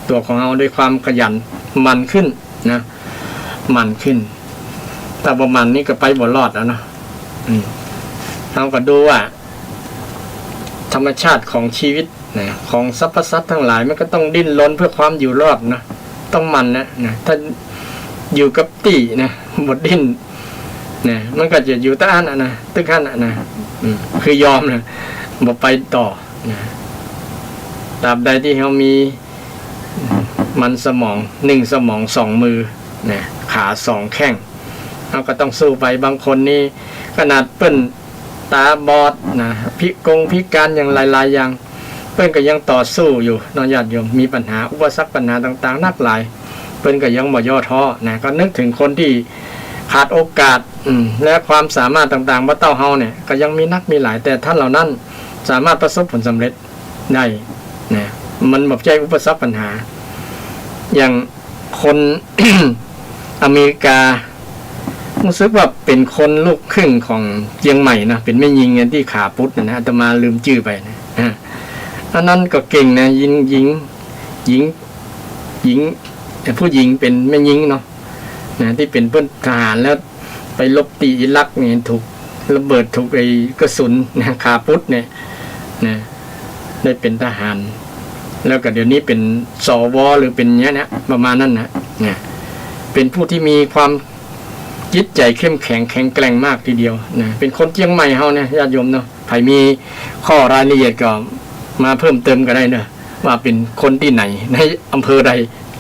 ตั๋วของเฮาด้วยความขยันหมั่นขึ้นนะ หมั่นขึ้น ถ้าบ่หมั่นนี่ก็ไปบ่รอดแล้วเนาะ อืม เฮาก็ดูว่าธรรมชาติของชีวิตนะ ของสรรพสัตว์ตังหลายมันก็ต้องดิ้นรนเพื่อความอยู่รอดนะ ต้องหมั้นนะ นะ ถ้าอยู่กับตี้นะ บ่ดิ้นนะ มันก็จะอยู่แต่อั้นน่ะนะ ตึกหั้นน่ะนะ อืม คือยอมนะ บ่ไปต่อนะ ตราบใดที่เฮามีมันสมอง นึ่งสมองสองมือนะ ขาสองแข้ง เฮาก็ต้องสู้ไป บางคนนี่ขนาดเปิ้นต๋าบอดนะ พิกงพิการอย่างหลายๆ อย่าง เปิ้นก็ยังต่อสู้อยู่เนาะญาติโยม มีปัญหาอุปสรรคปัญหาต่างๆ นักหลาย เปิ้นก็ยังบ่ย่อท้อนะ ก็นึกถึงคนตี้ขาดโอกาส อืม และความสามารถต่างๆ บ่เต้าเฮาเนี่ย ก็ยังมีนักมีหลาย แต่ท่านเหล่านั้นสามารถประสบผลสำเร็จได้นะ มันบ่ใจ้อุปสรรคปัญหา อย่าง คน อเมริกา ฮู้สึกว่าเป๋นคนลูกครึ่งของเจียงใหม่นะ เป๋นแม่ญิงเนี่ยตี้ขาปุดนะ อาตมาลืมจื้อไปนะ อ่า อันนั้นก็เก่งนะ ญิง ญิง ญิง ญิง ผู้ญิงเป๋นแม่ญิงเนาะ นะ ตี้เป๋นเปิ้นทหารแล้วไปรบตี้อิรักเนี่ย ถูกระเบิด ถูกไอ้กระสุนนะ ขาปุดเนี่ย นะ ได้เป๋นทหาร แล้วก็เดี๋ยวนี้เป๋น สว หรือเป๋นเนี้ยนะ ประมาณนั้นนะ เนี่ย เป๋นผู้ที่มีความจิตใจ๋เข้มแข็งแข็งแกร่งมากทีเดียวนะ เป๋นคนเจียงใหม่เฮาเนี่ย ญาติโยมเนาะ ใผมีข้อรายละเอียดก็มาเพิ่มเติมก็ได้เนาะ ว่าเป๋นคนตี้ไหน ในอำเภอใด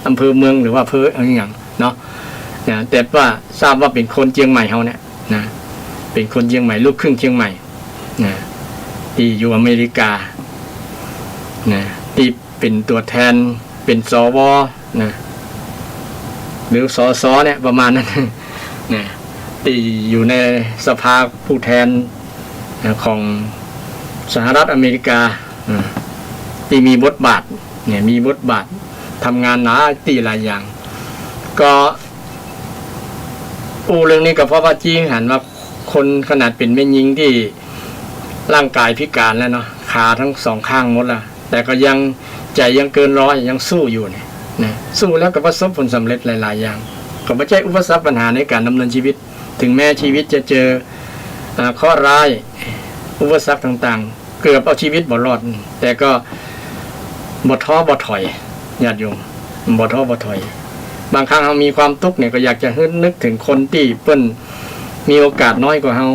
อำเภอเมือง หรือว่าอำเภออะหยังเนาะ นะ แต่ว่าทราบว่าเป๋นคนเจียงใหม่เฮาเนี่ยนะ เป๋นคนเจียงใหม่ ลูกครึ่งเจียงใหม่ นะ ตี้อยู่อเมริกา นะ ตี้เป๋นตั๋วแทน เป๋น สว นะ หรือ สส เนี่ย ประมาณนั้น นะ ตี้อยู่ในสภาผู้แทน นะ ของสหรัฐอเมริกา อ่า ตี้มีบทบาท เนี่ย มีบทบาท ทำงานหลายตี้หลายอย่าง ก็ อู้เรื่องนี้ก็เพราะว่าจี้หันว่าคนขนาดเป๋นแม่ญิงตี้ร่างกายพิการแล้วเนาะ ขาทั้งสองข้างหมดแล้ว แต่ก็ยัง ใจ๋ยังเกินร้อย ยังสู้อยู่เนี่ย นะ สู้แล้วก็ประสบผลสำเร็จหลายๆ อย่าง ก็บ่ใจ้อุปสรรคปัญหาในก๋านดำเนินชีวิต ถึงแม้ชีวิตจะเจอ อ่า เคราะห์ร้าย อุปสรรคต่างๆ เกือบเอาชีวิตบ่รอด แต่ก็บ่ท้อบ่ถอย ญาติโยม บ่ท้อบ่ถอย บางครั้งเฮามีความตุ๊กข์เนี่ย ก็อยากจะนึกถึงคนตี้เปิ้นมีโอกาสน้อยกว่าเฮา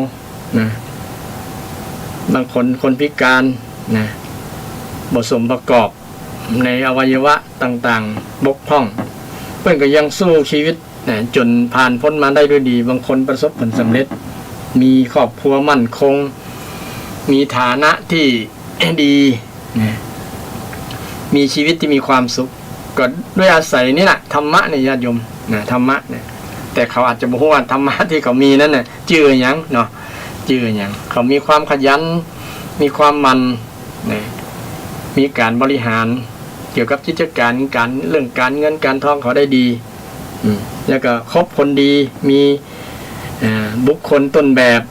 นะ บางคนคนพิการนะ บ่สมประกอบในอวัยวะต่างๆ บกพร่อง เปิ้นก็ยังสู้ชีวิต นะ จ๋นผ่านป๊นมาได้ด้วยดี บางคนประสบผลสำเร็จ มีครอบครัวมั่นคง มีฐานะตี้ดี นะ มีชีวิตตี้มีความสุข ก็ด้วยอาศัยนี่แหละ ธรรมะเนี่ย ญาติโยม นะ ธรรมะเนี่ย แต่เขาอาจจะบ่ฮู้ว่าธรรมะตี้เขามีนั้นน่ะ จื้อหยังเนาะ จื้อหยัง เขามีความขยัน มีความหมั่น นะ มีก๋านบริหารเกี่ยวกับกิจก๋าน ก๋าน เรื่องก๋านเงินก๋านทองเขาได้ดี อืม แล้วก็คบคนดี มี อ่า บุคคลต้นแบบ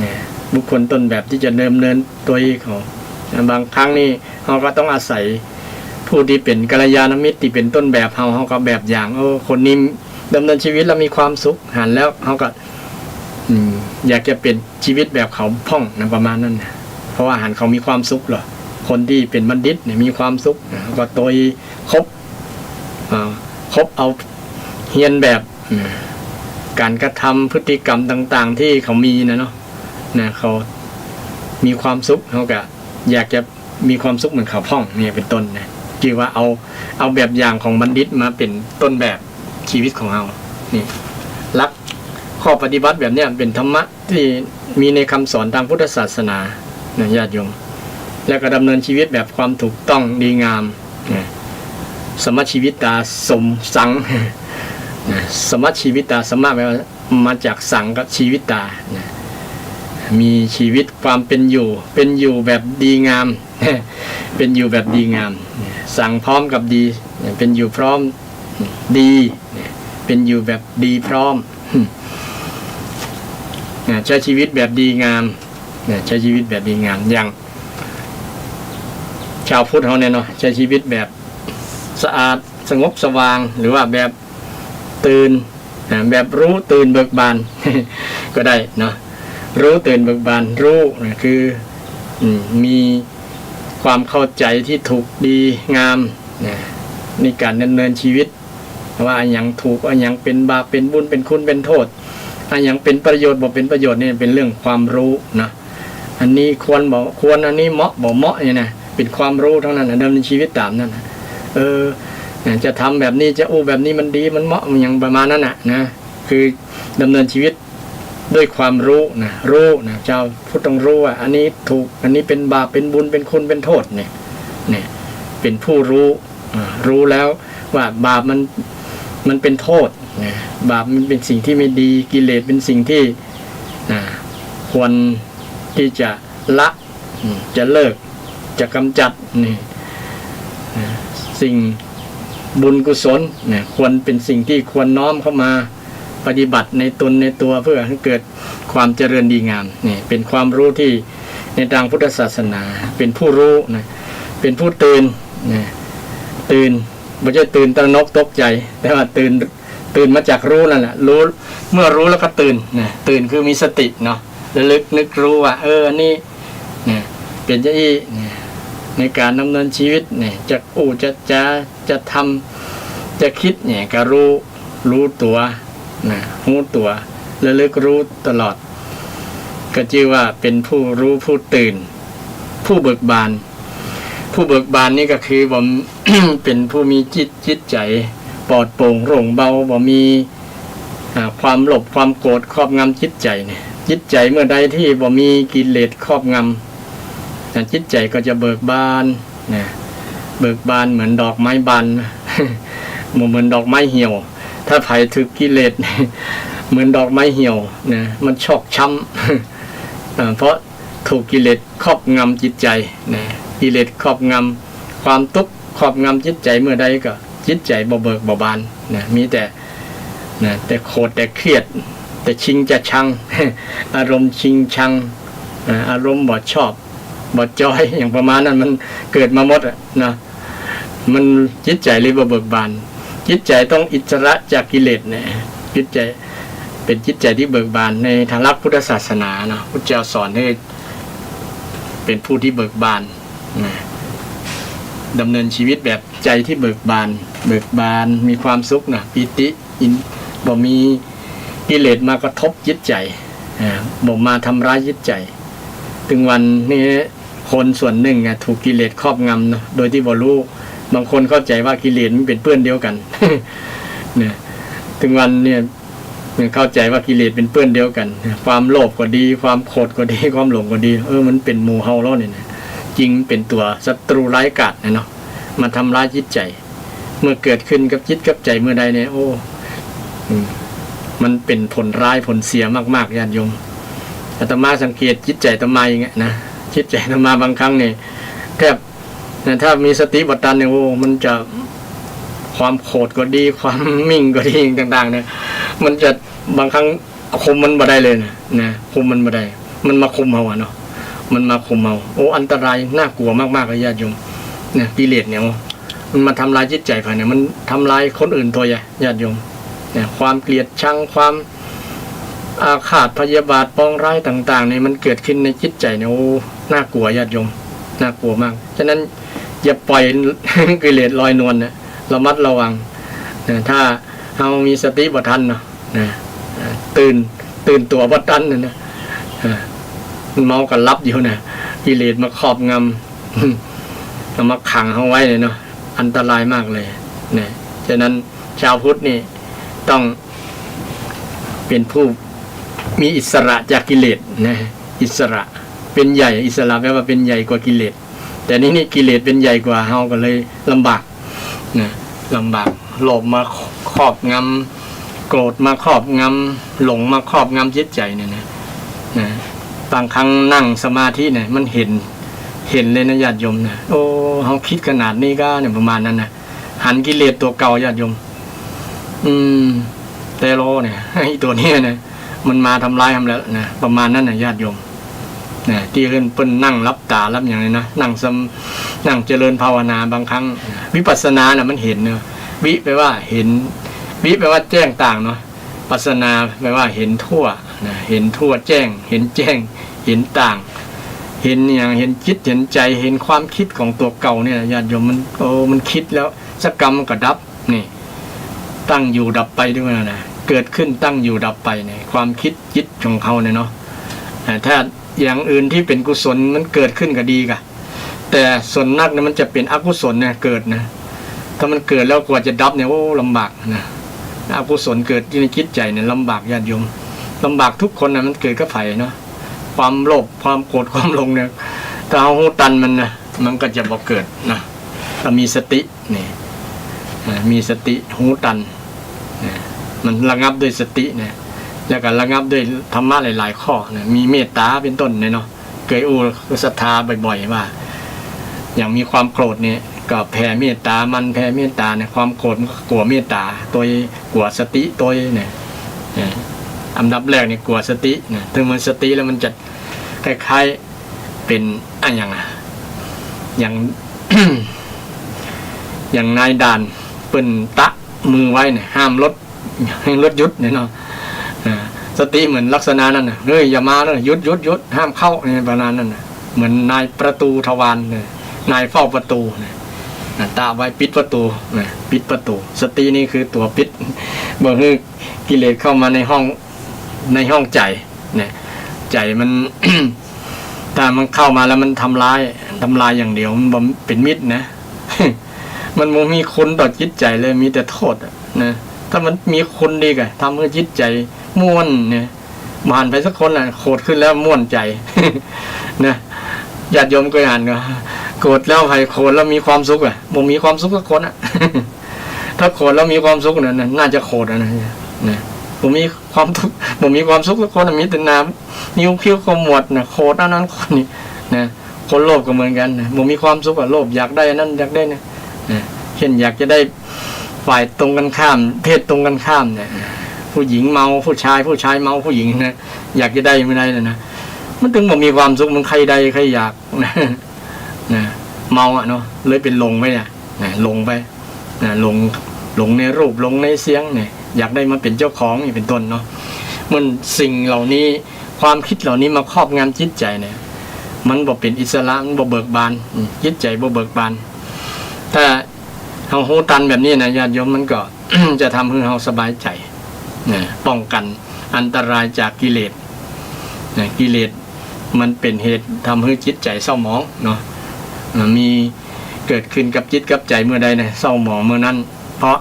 นะ บุคคลต้นแบบตี้จะดำเนินโตยเขา บางครั้งนี่เฮาก็ต้องอาศัยผู้ตี้เป๋นกัลยาณมิตรตี้เป๋นต้นแบบเฮา เฮาก็แบบอย่าง เออ คนนี้ดำเนินชีวิตแล้วมีความสุข หันแล้วเฮาก็ อืม อยากจะเป๋นชีวิตแบบเขาพ่องนะ ประมาณนั้นนะ เพราะว่าหันเขามีความสุขเหรอ คนตี้เป๋นบัณฑิตเนี่ยมีความสุขนะ ก็โตยคบ อ่า คบเอาเฮียนแบบ นะ ก๋านกระทำพฤติกรรมต่างๆ ตี้เขามีนะเนาะ นะ เขามีความสุข เฮาก็อยากจะมีความสุขเหมือนเขาพ่องเนี่ย เป๋นต้นนะ จื้อว่าเอา เอาแบบอย่างของบัณฑิตมาเป๋นต้นแบบชีวิตของเฮา นี่ หลักข้อปฏิบัติแบบเนี้ยเป๋นธรรมะ ตี้มีในคำสอนตามพุทธศาสนานะ ญาติโยม แล้วก็ดำเนินชีวิตแบบความถูกต้องดีงามนะ สมชีวิตา สมสัง นะ สมชีวิตา สมะแปลว่ามาจากสังกับชีวิตานะ มีชีวิตความเป็นอยู่ เป็นอยู่แบบดีงาม เป็นอยู่แบบดีงาม สังพร้อมกับดี เป็นอยู่พร้อม ดี เป็นอยู่แบบดีพร้อม นะ ใช้ชีวิตแบบดีงาม นะ ใช้ชีวิตแบบดีงาม อย่างชาวพุทธเฮาเนี่ยเนาะ ใช้ชีวิตแบบสะอาดสงบสว่าง หรือว่าแบบตื่น นะ แบบรู้ตื่นเบิกบาน ก็ได้เนาะ ฮู้ตื่นเบิกบาน ฮู้นะ คือ อืม มีความเข้าใจ๋ตี้ถูกดีงามนะ ในก๋านดำเนินจีวิต ว่าอะหยังถูก อะหยังเป๋นบาป เป๋นบุญ เป๋นคุณ เป๋นโต้ษ อะหยังเป๋นประโยชน์ บ่เป๋นประโยชน์ นี่เป๋นเรื่องความฮู้นะ อันนี้ควรบ่ควร อันนี้เหมาะบ่เหมาะ นี่นะ เป๋นความฮู้ตังนั้นนะ ดำเนินจีวิตต๋ามนั้นนะ เออ นะ จะทำแบบนี้ จะอู้แบบนี้มันดี มันเหมาะ มันหยังประมาณนั้นน่ะนะ คือดำเนินจีวิตด้วยความฮู้นะ ฮู้นะ จาวพุทธต้องฮู้ว่า อันนี้ถูก อันนี้เป๋นบาป เป๋นบุญ เป๋นคุณ เป๋นโต้ษ เนี่ย เนี่ย เป๋นผู้ฮู้ อ่า ฮู้แล้วว่าบาปมัน มันเป๋นโต้ษนะ บาปมันเป๋นสิ่งตี้ไม่ดี กิเลสเป๋นสิ่งตี้ อ่า ควรตี้จะละ อืม จะเลิก จะก๋ำจัด นี่ อ่า สิ่งบุญกุศลนะ ควรเป๋นสิ่งตี้ควรน้อมเข้ามาปฏิบัติในตนในตั๋ว เพื่อหื้อเกิดความเจริญดีงาม นี่เป๋นความฮู้ตี้ในตางพุทธศาสนา เป๋นผู้ฮู้นะ เป๋นผู้ตื่นนะ ตื่น บ่ใจ้ตื่นตระหนกตกใจ๋ แต่ว่าตื่น ตื่นมาจากฮู้นั่นแหละ ฮู้ เมื่อฮู้แล้วก็ตื่นนะ ตื่นคือมีสติเนาะ ระลึกนึกฮู้ว่า เออ อันนี้นะ เป๋นจะอี้นะ ในก๋านดำเนินจีวิตเนี่ย จะอู้จะจ๋า จะทำ จะกึ๊ดเนี่ย ก็ฮู้ ฮู้ตั๋วนะ ฮู้ตั๋ว ระลึกฮู้ตลอด ก็จื้อว่าเป๋นผู้ฮู้ ผู้ตื่น ผู้เบิกบาน ผู้เบิกบานนี่ก็คือบ่ เป๋นผู้มีจิต จิตใจ๋ปลอดโปร่งโล่งเบา บ่มี อ่า ความโลภ ความโกรธครอบงำจิตใจ๋เนี่ย จิตใจ๋เมื่อใดตี้บ่มีกิเลสครอบงำ อ่า จิตใจ๋ก็จะเบิกบาน นะ เบิกบานเหมือนดอกไม้บาน บ่เหมือนดอกไม้เหี่ยว ถ้าใผถืกกิเลส เหมือนดอกไม้เหี่ยวนะ มันชอกช้ำ อ่า เพราะถูกกิเลสครอบงำจิตใจ๋นะ กิเลสครอบงำ ความตุ๊กข์ครอบงำจิตใจ๋เมื่อใดก็จิตใจ๋บ่เบิกบ่บานนะ มีแต่ นะ แต่โขดแต่เคียด แต่ชิงจะชัง อารมณ์ชิงชัง อ่า อารมณ์บ่ชอบ บ่จอย อย่างประมาณนั้น มันเกิดมาหมดอะนะ มันจิตใจ๋เลยบ่เบิกบาน จิตใจ๋ต้องอิสระจากกิเลสเนี่ย จิตใจ๋เป๋นจิตใจ๋ตี้เบิกบานในตางหลักพุทธศาสนาเนาะ พุทธเจ้าสอนหื้อเป๋นผู้ตี้เบิกบานนะ ดำเนินจีวิตแบบใจ๋ตี้เบิกบาน เบิกบาน มีความสุขนะ ปีติ อิน บ่มีกิเลสมากระทบจิตใจ๋ อ่า บ่มาทำร้ายจิตใจ๋ ตึงวันนี้คนส่วนนึ่งอะ ถูกกิเลสครอบงำเนาะ โดยตี้บ่ฮู้ บางคนเข้าใจ๋ว่ากิเลสมันเป๋นเปื้อนเดียวกั๋น เนี่ย ตึงวันเนี่ย มันเข้าใจ๋ว่ากิเลสเป๋นเปื้อนเดียวกั๋น ความโลภก็ดี ความโขดก็ดี ความหลงก็ดี เออ มันเป๋นหมู่เฮาแล้วเนี่ยนะ จริงเป๋นตั๋วศัตรู๋ร้ายกาจนะเนาะ มาทำร้ายจิตใจ๋ เมื่อเกิดขึ้นกับจิตกับใจ๋เมื่อใดเนี่ย โอ้ อืม มันเป๋นผลร้ายผลเสียมากๆ ญาติโยม อาตมาสังเกตจิตใจ๋อาตมาอย่างเงี้ยนะ จิตใจ๋อาตมาบางครั้งเนี่ย แทบ นะ ถ้ามีสติบ่ตันเนี่ย โอ้ มันจะ ความโขดก็ดี ความมิ่งก็ดี ต่างๆ เนี่ย มันจะ บางครั้งคุมมันบ่ได้เลยนะ นะ คุมมันบ่ได้ มันมาคุมเฮาอะเนาะ มันมาคุมเฮา โอ้ อันตราย น่ากลัวมากๆ เลยญาติโยม นะ กิเลสเนี่ย โอ้ มันมาทำลายจิตใจ๋ใผเนี่ย มันทำลายคนอื่นตวยอะ ญาติโยม นะ ความเกลียดชัง ความอาฆาตพยาบาท ปองร้ายต่างๆ เนี่ย มันเกิดขึ้นในจิตใจ๋เนี่ย โอ้ น่ากลัวญาติโยม น่ากลัวมาก ฉะนั้นอย่าปล่อยกิเลสลอยนวลนะ ระมัดระวังนะ ถ้าเฮามีสติบ่ตันเนาะ นะ อ่า ตื่น ตื่นตั๋วบ่ตันน่ะนะ อ่า มันเมาก็หลับอยู่นะ กิเลสมาครอบงำ เอามาขังเฮาไว้เนี่ยเนาะ อันตรายมากเลยนะ ฉะนั้นชาวพุทธนี่ต้องเป๋นผู้มีอิสระจากกิเลสนะ อิสระ เป๋นใหญ่ อิสระแปลว่าเป๋นใหญ่กว่ากิเลส แต่นี่ นี่กิเลสเป๋นใหญ่กว่าเฮาก็เลยลำบากนะ ลำบาก โลภมาครอบงำ โกรธมาครอบงำ หลงมาครอบงำจิตใจ๋เนี่ยนะ นะ บางครั้งนั่งสมาธิเนี่ย มันเห็น เห็นเลยนะญาติโยมนะ โอ้ เฮาคิดขนาดนี้ก้าเนี่ย ประมาณนั้นนะ หันกิเลสตั๋วเก่าญาติโยม อืม แต่เราเนี่ย ไอ้ตั๋วเนี้ยนะ มันมาทำร้ายเฮาแล้วนะ ประมาณนั้นนะญาติโยม นะ ตี้เปิ้น เปิ้นนั่งหลับต๋าหลับหยังเนี่ยนะ นั่งสม- นั่งเจริญภาวนาบางครั้ง วิปัสสนาน่ะมันเห็นเนาะ วิแปลว่าเห็น วิแปลว่าแจ้งต่างเนาะ ปัสสนาแปลว่าเห็นทั่ว นะ เห็นทั่วแจ้ง เห็นแจ้ง เห็นต่าง เห็นอย่าง เห็นจิต เห็นใจ๋ เห็นความกึ๊ดของตั๋วเก่าเนี่ย ญาติโยม มัน โอ้ มันกึ๊ดแล้ว สักกำมันก็ดับ นี่ ตั้งอยู่ดับไปด้วยนะ เกิดขึ้น ตั้งอยู่ดับไปเนี่ย ความกึ๊ดจิตของเฮาเนี่ยเนาะ อ่า ถ้าอย่างอื่นตี้เป๋นกุศลมันเกิดขึ้นก็ดีก่ะ แต่ส่วนนักเนี่ยมันจะเป๋นอกุศลเนี่ยเกิดนะ ถ้ามันเกิดแล้วกว่าจะดับเนี่ย โอ้ ลำบากนะ อกุศลเกิดในจิตใจ๋เนี่ยลำบากญาติโยม ลำบากทุกคนนะ มันเกิดกับใผเนาะ ความโลภ ความโกรธ ความหลงเนี่ย ถ้าเฮาฮู้ตันมันนะ มันก็จะบ่เกิดนะ ถ้ามีสติ นี่ อ่า มีสติฮู้ตัน นะ มันระงับด้วยสตินะ แล้วก็ระงับด้วยธรรมะหลายๆ ข้อนะ มีเมตตาเป๋นต้นเนี่ยเนาะ เกยอู้ศรัทธาบ่อยๆ ว่า อย่างมีความโกรธเนี่ย ก็แผ่เมตตา มันแผ่เมตตาเนี่ย ความโกรธมันก็กั๋วเมตตา ตวยกั๋วสติตวยเนี่ย อ่า อันดับแรกเนี่ยกั๋วสตินะ ถึงมันสติแล้วมันจะคล้ายๆ เป๋นอะหยังอะ อย่าง อย่างนายด่านเปิ้นตะมือไว้เนี่ย ห้ามรถ หื้อรถหยุดเนี่ยเนาะ อ่า สติเหมือนลักษณะนั้นน่ะ เฮ้ย อย่ามาเนอะ หยุด หยุด หยุด ห้ามเข้า เนี่ย ประมาณนั้นน่ะ เหมือนนายประตูทวารเนี่ย นายเฝ้าประตูเนี่ย อ่า ตะไว้ ปิดประตูเนี่ย ปิดประตู สตินี่คือตั๋วปิด บ่หื้อกิเลสเข้ามาในห้อง ในห้องใจ๋เนี่ย ใจ๋มัน ถ้ามันเข้ามาแล้วมันทำร้าย ทำลายอย่างเดียว มันบ่เป๋นมิตรนะ มันบ่มีคุณต่อจิตใจ๋เลย มีแต่โต้ษอะนะ ถ้ามันมีคุณดีก่ะ ทำหื้อจิตใจ๋ม่วนเนี่ย บ่หันใผสักคนน่ะ โกรธขึ้นแล้วม่วนใจ๋ นะ ญาติโยมเกยหันก่อ โกรธแล้ว ใผโกรธแล้วมีความสุขอะ บ่มีความสุขสักคนอะ ถ้าโกรธแล้วมีความสุขเนี่ย น่าจะโกรธอะนะ นะ บ่มีความทุกข์ บ่มีความสุขสักคนอะ มีแต่หน้า นิ้วคิ้วขมวดนะ โกรธอันนั้นคนนี้นะ คนโลภก็เหมือนกั๋นนะ บ่มีความสุขอะ โลภอยากได้อันนั้นอยากได้เนี่ยนะ เช่นอยากจะได้ฝ่ายตรงกันข้าม เพศตรงกันข้ามเนี่ย ผู้หญิงเมาผู้ชาย ผู้ชายเมาผู้หญิงนะ อยากจะได้บ่ได้เลยนะ มันถึงบ่มีความสุข มันใค่ได้ใค่อยากนะ นะ เมาอะเนาะ เลยเป๋นหลงไปเนี่ย นะ หลงไป นะ หลง หลงในรูป หลงในเสียงเนี่ย อยากได้มาเป๋นเจ้าของนี่เป๋นต้นเนาะ มันสิ่งเหล่านี้ ความกึ๊ดเหล่านี้มาครอบงำจิตใจ๋เนี่ย มันบ่เป๋นอิสระ มันบ่เบิกบาน อืม จิตใจ๋บ่เบิกบาน ถ้าเฮาฮู้ตันแบบนี้นะ ญาติโยม มันก็ จะทำหื้อเฮาสบายใจ๋ นะ ป้องกั๋นอันตรายจากกิเลส นะ กิเลสมันเป๋นเหตุทำหื้อจิตใจ๋เศร้าหมองเนาะ อ่า มีเกิดขึ้นกับจิตกับใจ๋เมื่อใดเนี่ย เศร้าหมองเมื่อนั้น เพราะ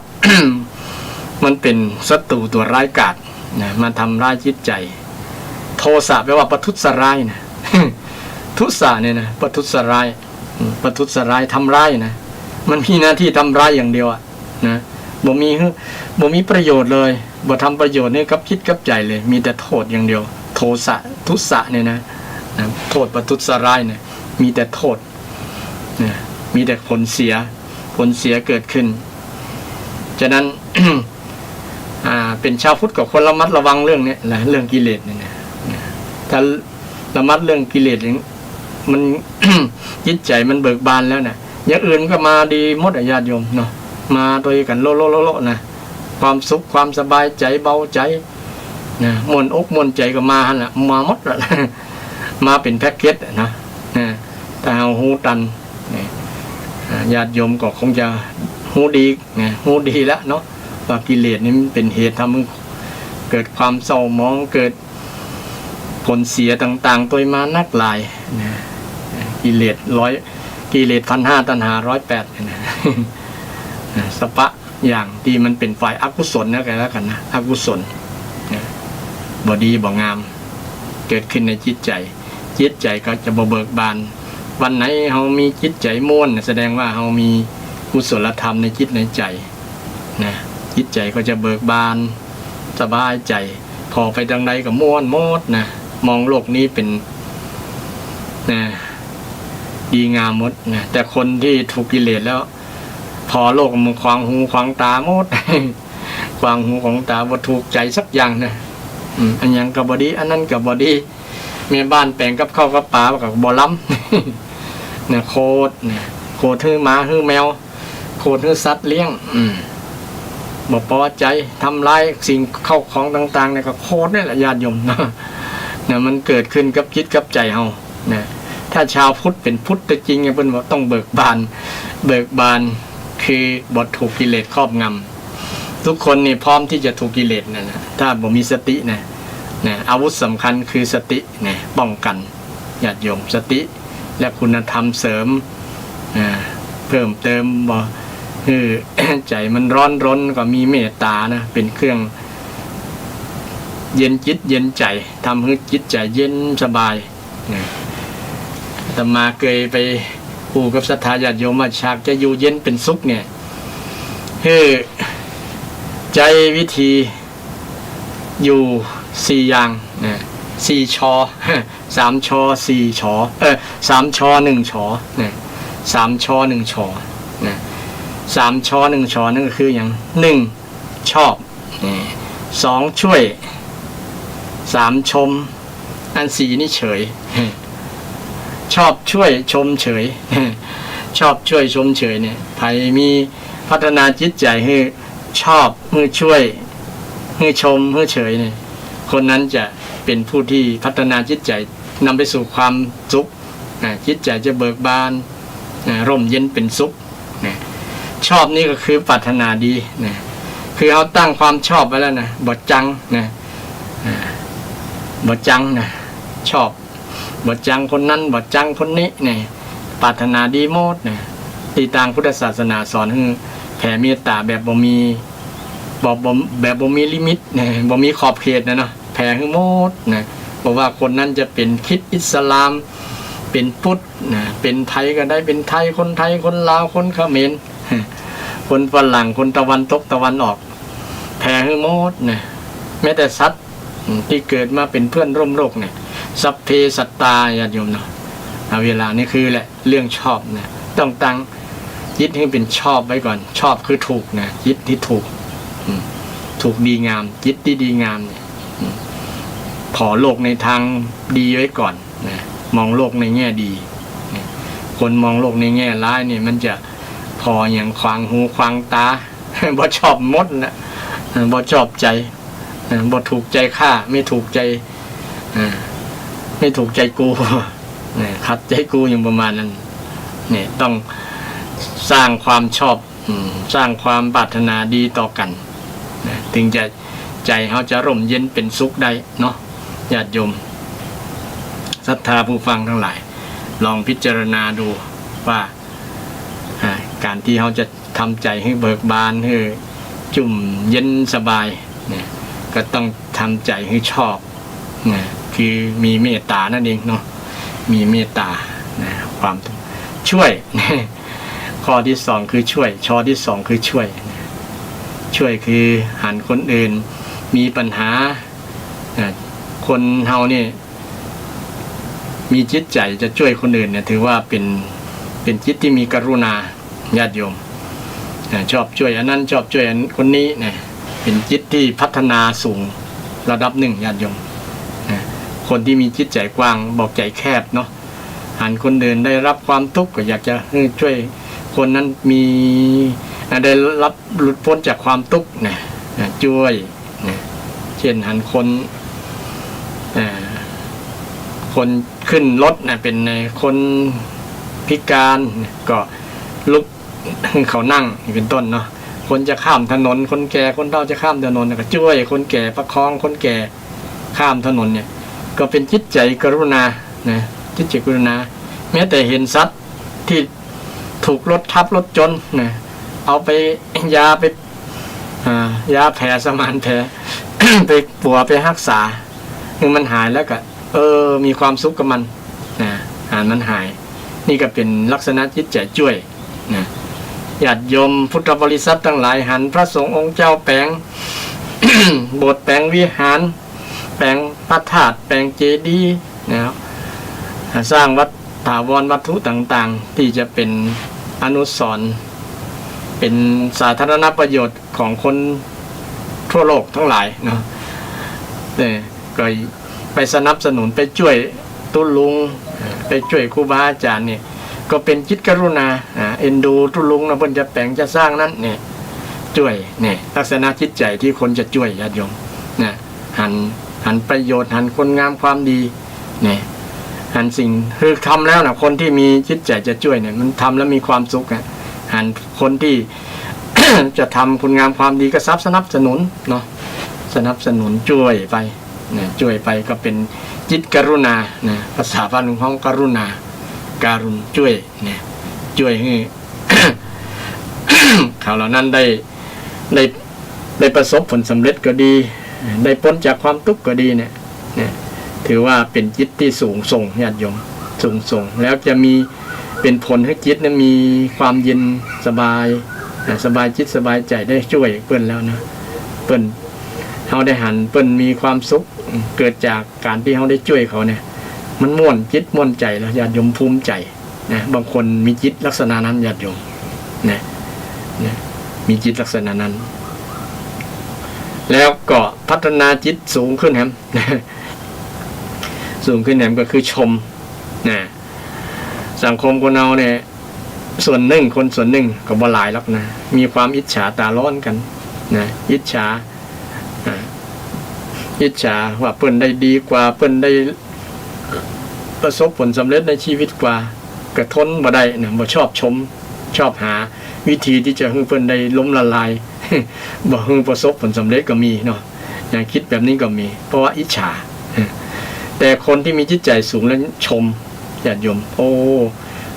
มันเป๋นศัตรูตั๋วร้ายกาจนะ มาทำร้ายจิตใจ๋ โทสะแปลว่าประทุษร้ายนะ ทุสะเนี่ยนะ ประทุษร้าย อืม ประทุษร้าย ทำร้ายนะ มันมีหน้าตี้ทำร้ายอย่างเดียวอะ นะ บ่มีหื้อ บ่มีประโยชน์เลย บ่ทำประโยชน์หื้อกับจิตกับใจ๋เลย มีแต่โต้ษอย่างเดียว โทสะ ทุสะเนี่ยนะ นะ โต้ษประทุษร้ายเนี่ย มีแต่โต้ษ นะ มีแต่ผลเสีย ผลเสียเกิดขึ้น ฉะนั้น อ่า เป๋นชาวพุทธก็ควรระมัดระวังเรื่องเนี้ยนะ เรื่องกิเลสเนี่ยนะ นะ ถ้าระมัดเรื่องกิเลสอย่าง มัน จิตใจ๋มันเบิกบานแล้วเนี่ย อย่างอื่นก็มาดีหมดอะญาติโยมเนาะ มาตวยกั๋นโละๆๆๆ นะ ความสุข ความสบายใจ๋ เบาใจ๋ นะ ม่วนอกม่วนใจ๋ก็มาหั้นแหละ มาหมดแหละ มาเป๋นแพ็กเกจอะนะ นะ ถ้าเฮาฮู้ตัน นะ อ่า ญาติโยมก็คงจะฮู้ดี นะ ฮู้ดีแล้วเนาะ ว่ากิเลสนี่มันเป๋นเหตุทำหื้อเกิดความเศร้าหมอง เกิด ผลเสียต่างๆ ตวยมานักหลายนะ กิเลสร้อย กิเลสพันห้า ตัณหาร้อยแปดเนี่ยนะ นะ สภะอย่างตี้มันเป๋นฝ่ายอกุศลนะ ก็แล้วกั๋นนะ อกุศลนะ บ่ดีบ่งาม เกิดขึ้นในจิตใจ๋ จิตใจ๋ก็จะบ่เบิกบาน วันไหนเฮามีจิตใจ๋ม่วน แสดงว่าเฮามีกุศลธรรมในจิตในใจ๋ นะ จิตใจ๋ก็จะเบิกบาน สบายใจ๋ ผ่อไปตางใดก็ม่วนหมดนะ มองโลกนี้เป๋น นะ ดีงามหมดนะ แต่คนตี้ถูกกิเลสแล้ว ผ่อโลกมันขวางหูขวางต๋าหมด ขวางหูขวางต๋า บ่ถูกใจ๋สักอย่างนะ อืม อันหยังก็บ่ดี อันนั้นก็บ่ดี แม่บ้านแป๋งกับข้าวกับป๋าก็บ่ลำ นะ โขด นะ โขดหื้อหมาหื้อแมว โขดหื้อสัตว์เลี้ยง อืม บ่ปอใจ๋ ทำลายสิ่งเข้าของต่างๆ เนี่ย ก็โขดนี่แหละ ญาติโยมเนาะ นะ มันเกิดขึ้นกับจิตกับใจ๋เฮา นะ ถ้าจาวพุทธเป๋นพุทธจริงเนี่ย เปิ้นบอกต้องเบิกบาน เบิกบานคือบ่ถูกกิเลสครอบงำ ทุกคนนี่พร้อมตี้จะถูกกิเลสนะ นะ ถ้าบ่มีสตินะ นะ อาวุธสำคัญคือสตินะ ป้องกั๋น ญาติโยม สติและคุณธรรมเสริม อ่า เพิ่มเติม บ่หื้อใจ๋มันร้อนรน ก็มีเมตต๋านะ เป๋นเครื่องเย็นจิตเย็นใจ๋ ทำหื้อจิตใจ๋เย็นสบาย นะ อาตมาเกยไปอู้กับศรัทธาญาติโยมว่า หากจะอยู่เย็นเป๋นสุขเนี่ย หื้อใจ๊วิธีอยู่สี่อย่าง นะ สี่ชอ สามชอ สี่ฉอ เออ สามชอ หนึ่งฉอ นะ สามชอ หนึ่งฉอ นะ สามชอ หนึ่งฉอ นั่นก็คือหยัง หนึ่ง ชอบ นี่ สอง ช่วย สาม ชม อันสี่นี่เฉย ชอบช่วยชมเฉย ชอบช่วยชมเฉยเนี่ย ใผมีพัฒนาจิตใจ๋หื้อชอบ หื้อช่วย หื้อชม หื้อเฉยเนี่ย คนนั้นจะเป๋นผู้ที่พัฒนาจิตใจ๋ นำไปสู่ความสุข อ่า จิตใจ๋จะเบิกบาน อ่า ร่มเย็นเป๋นสุข นะ ชอบนี่ก็คือปรารถนาดี นะ คือเฮาตั้งความชอบไว้แล้วนะ บ่จัง นะ อ่า บ่จัง นะ ชอบ บ่จังคนนั้น บ่จังคนนี้ นะ ปรารถนาดีหมด นะ ตี้ตางพุทธศาสนาสอนหื้อแผ่เมตต๋าแบบบ่มี บ่ บ่ แบบบ่มีลิมิต นะ บ่มีขอบเขตนะเนาะ แผ่หื้อหมด นะ บ่ว่าคนนั้นจะเป๋นคริสต์ อิสลาม เป๋นพุทธ นะ เป๋นใผก็ได้ เป๋นไทย คนไทย คนลาว คนเขมร คนฝรั่ง คนตะวันตก ตะวันออก แผ่หื้อหมด นะ แม้แต่สัตว์ตี้เกิดมาเป๋นเพื่อนร่วมโลกเนี่ย สัพเพสัตตา ญาติโยมเนาะ เอาเวลานี่คือแหละ เรื่องชอบนะ ต้องตั้งจิตหื้อเป๋นชอบไว้ก่อน ชอบคือถูกนะ จิตตี้ถูก อืม ถูกดีงาม จิตตี้ดีงามเนี่ย อืม ผ่อโลกในตางดีไว้ก่อนนะ มองโลกในแง่ดีนะ คนมองโลกในแง่ร้ายเนี่ย มันจะผ่อหยังขวางหูขวางต๋า บ่ชอบหมดนะ บ่ชอบใจ๋ อ่า บ่ถูกใจ๋ข้า ไม่ถูกใจ๋ อ่า ไม่ถูกใจ๋กู นะ ขัดใจ๋กู อย่างประมาณนั้น เนี่ย ต้องสร้างความชอบ อืม สร้างความปรารถนาดีต่อกั๋น นะ ถึงจะ ใจ๋เฮาจะร่มเย็นเป๋นสุขได้เนาะ ญาติโยม ศรัทธาผู้ฟังตังหลาย ลองพิจารณาดูว่า อ่า ก๋านตี้เฮาจะทำใจ๋หื้อเบิกบาน หื้อจุ่มเย็นสบายเนี่ย ก็ต้องทำใจ๋หื้อชอบ นะ คือมีเมตต๋านั่นเองเนาะ มีเมตต๋า นะ ความช่วย ข้อตี้สองคือช่วย ชอตี้สองคือช่วย ช่วยคือหันคนอื่นมีปัญหา นะ คนเฮานี่ มีจิตใจ๋จะจ้วยคนอื่นเนี่ย ถือว่าเป๋น เป๋นจิตตี้มีกรุณา ญาติโยม นะ ชอบจ้วยอันนั้น ชอบจ้วยอัน คนนี้นะ เป๋นจิตตี้พัฒนาสูงระดับนึ่ง ญาติโยม นะ คนตี้มีจิตใจ๋กว้าง บ่ใจ๋แคบเนาะ หันคนอื่นได้รับความตุ๊กข์ก็อยากจะหื้อจ้วยคนนั้นมี นะ ได้รับหลุดป๊นจากความตุ๊กข์นะ นะ จ้วย นะ เจ้นหันคน อ่า คนขึ้นรถนะ เป๋น เอ่อ คนพิก๋านนะ ก็ลุกหื้อเขานั่ง นี่เป๋นต้นเนาะ คนจะข้ามถนน คนแก่คนเฒ่าจะข้ามถนนนะ ก็จ้วยคนแก่ ประคองคนแก่ข้ามถนนเนี่ย ก็เป๋นจิตใจ๋กรุณานะ จิตใจ๋กรุณา แม้แต่หันสัตว์ตี้ถูกรถทับรถจนนะ เอาไปยาไป อ่า ยาแผลสมานแผล ไปปั๋วไปฮักษา หื้อมันหายแล้วก็ เออ มีความสุขกับมัน นะ หันมันหาย นี่ก็เป๋นลักษณะจิตใจ๋จ้วย นะ ญาติโยมพุทธบริษัทตังหลาย หันพระสงฆ์องค์เจ้าแป๋ง โบสถ์แป๋งวิหาร แป๋งพระธาตุ แป๋งเจดีย์ นะ สร้างวัตถาวรวัตถุต่างๆ ตี้จะเป๋นอนุสรณ์ เป๋นสาธารณประโยชน์ของคนทั่วโลกตังหลายเนาะ เนี่ย ก็ไปสนับสนุน ไปจ้วยตุ๊ลุง ไปจ้วยครูบาอาจ๋ารย์เนี่ย ก็เป๋นจิตกรุณา อ่า เอ็นดูตุ๊ลุงนะ เปิ้นจะแป๋งจะสร้างนั้นเนี่ย จ้วย เนี่ย ลักษณะจิตใจ๋ตี้คนจะจ้วย ญาติโยม นะ หัน หันประโยชน์ หันคุณงามความดี เนี่ย หันสิ่ง คือทำแล้วนะ คนตี้มีจิตใจ๋จะจ้วยเนี่ย มันทำแล้วมีความสุขอะ หันคนตี้ จะทำคุณงามความดีก็สนับสนุนเนาะ สนับสนุนจ้วยไป นะ จ้วยไปก็เป๋นจิตกรุณา นะ ภาษาบ้านเฮาฮ้องกรุณา การุณ จ้วย นะ จ้วยหื้อ เขาเหล่านั้นได้ ได้ ได้ประสบผลสำเร็จก็ดี ได้ป๊นจากความตุ๊กข์ก็ดีเนี่ย เนี่ย ถือว่าเป๋นจิตตี้สูงส่ง ญาติโยม สูงส่ง แล้วจะมี เป๋นผลหื้อจิตเนี่ยมีความเย็นสบาย นะ สบายจิตสบายใจ๋ ได้จ้วยเปิ้นแล้วนะ เปิ้น เฮาได้หันเปิ้นมีความสุข เกิดจากก๋านตี้เฮาได้จ้วยเขาเนี่ย มันม่วนจิตม่วนใจ๋แล้ว ญาติโยม ภูมิใจ๋ นะ บางคนมีจิตลักษณะนั้น ญาติโยม นะ นะ มีจิตลักษณะนั้น แล้วก็พัฒนาจิตสูงขึ้นแหม สูงขึ้นแหมก็คือชม นะ สังคมคนเฮาเนี่ย ส่วนนึ่ง คนส่วนนึ่งก็บ่หลายหรอกนะ มีความอิจฉาต๋าฮ้อนกั๋น นะ อิจฉา อ่า อิจฉาว่าเปิ้นได้ดีกว่า เปิ้นได้ประสบผลสำเร็จในชีวิตกว่า ก็ทนบ่ได้นะ บ่ชอบชม ชอบหาวิธีตี้จะหื้อเปิ้นได้ล้มละลาย บ่หื้อประสบผลสำเร็จก็มีเนาะ อย่างคิดแบบนี้ก็มี เพราะว่าอิจฉา แต่คนตี้มีจิตใจ๋สูงแล้วชม ญาติโยม โอ้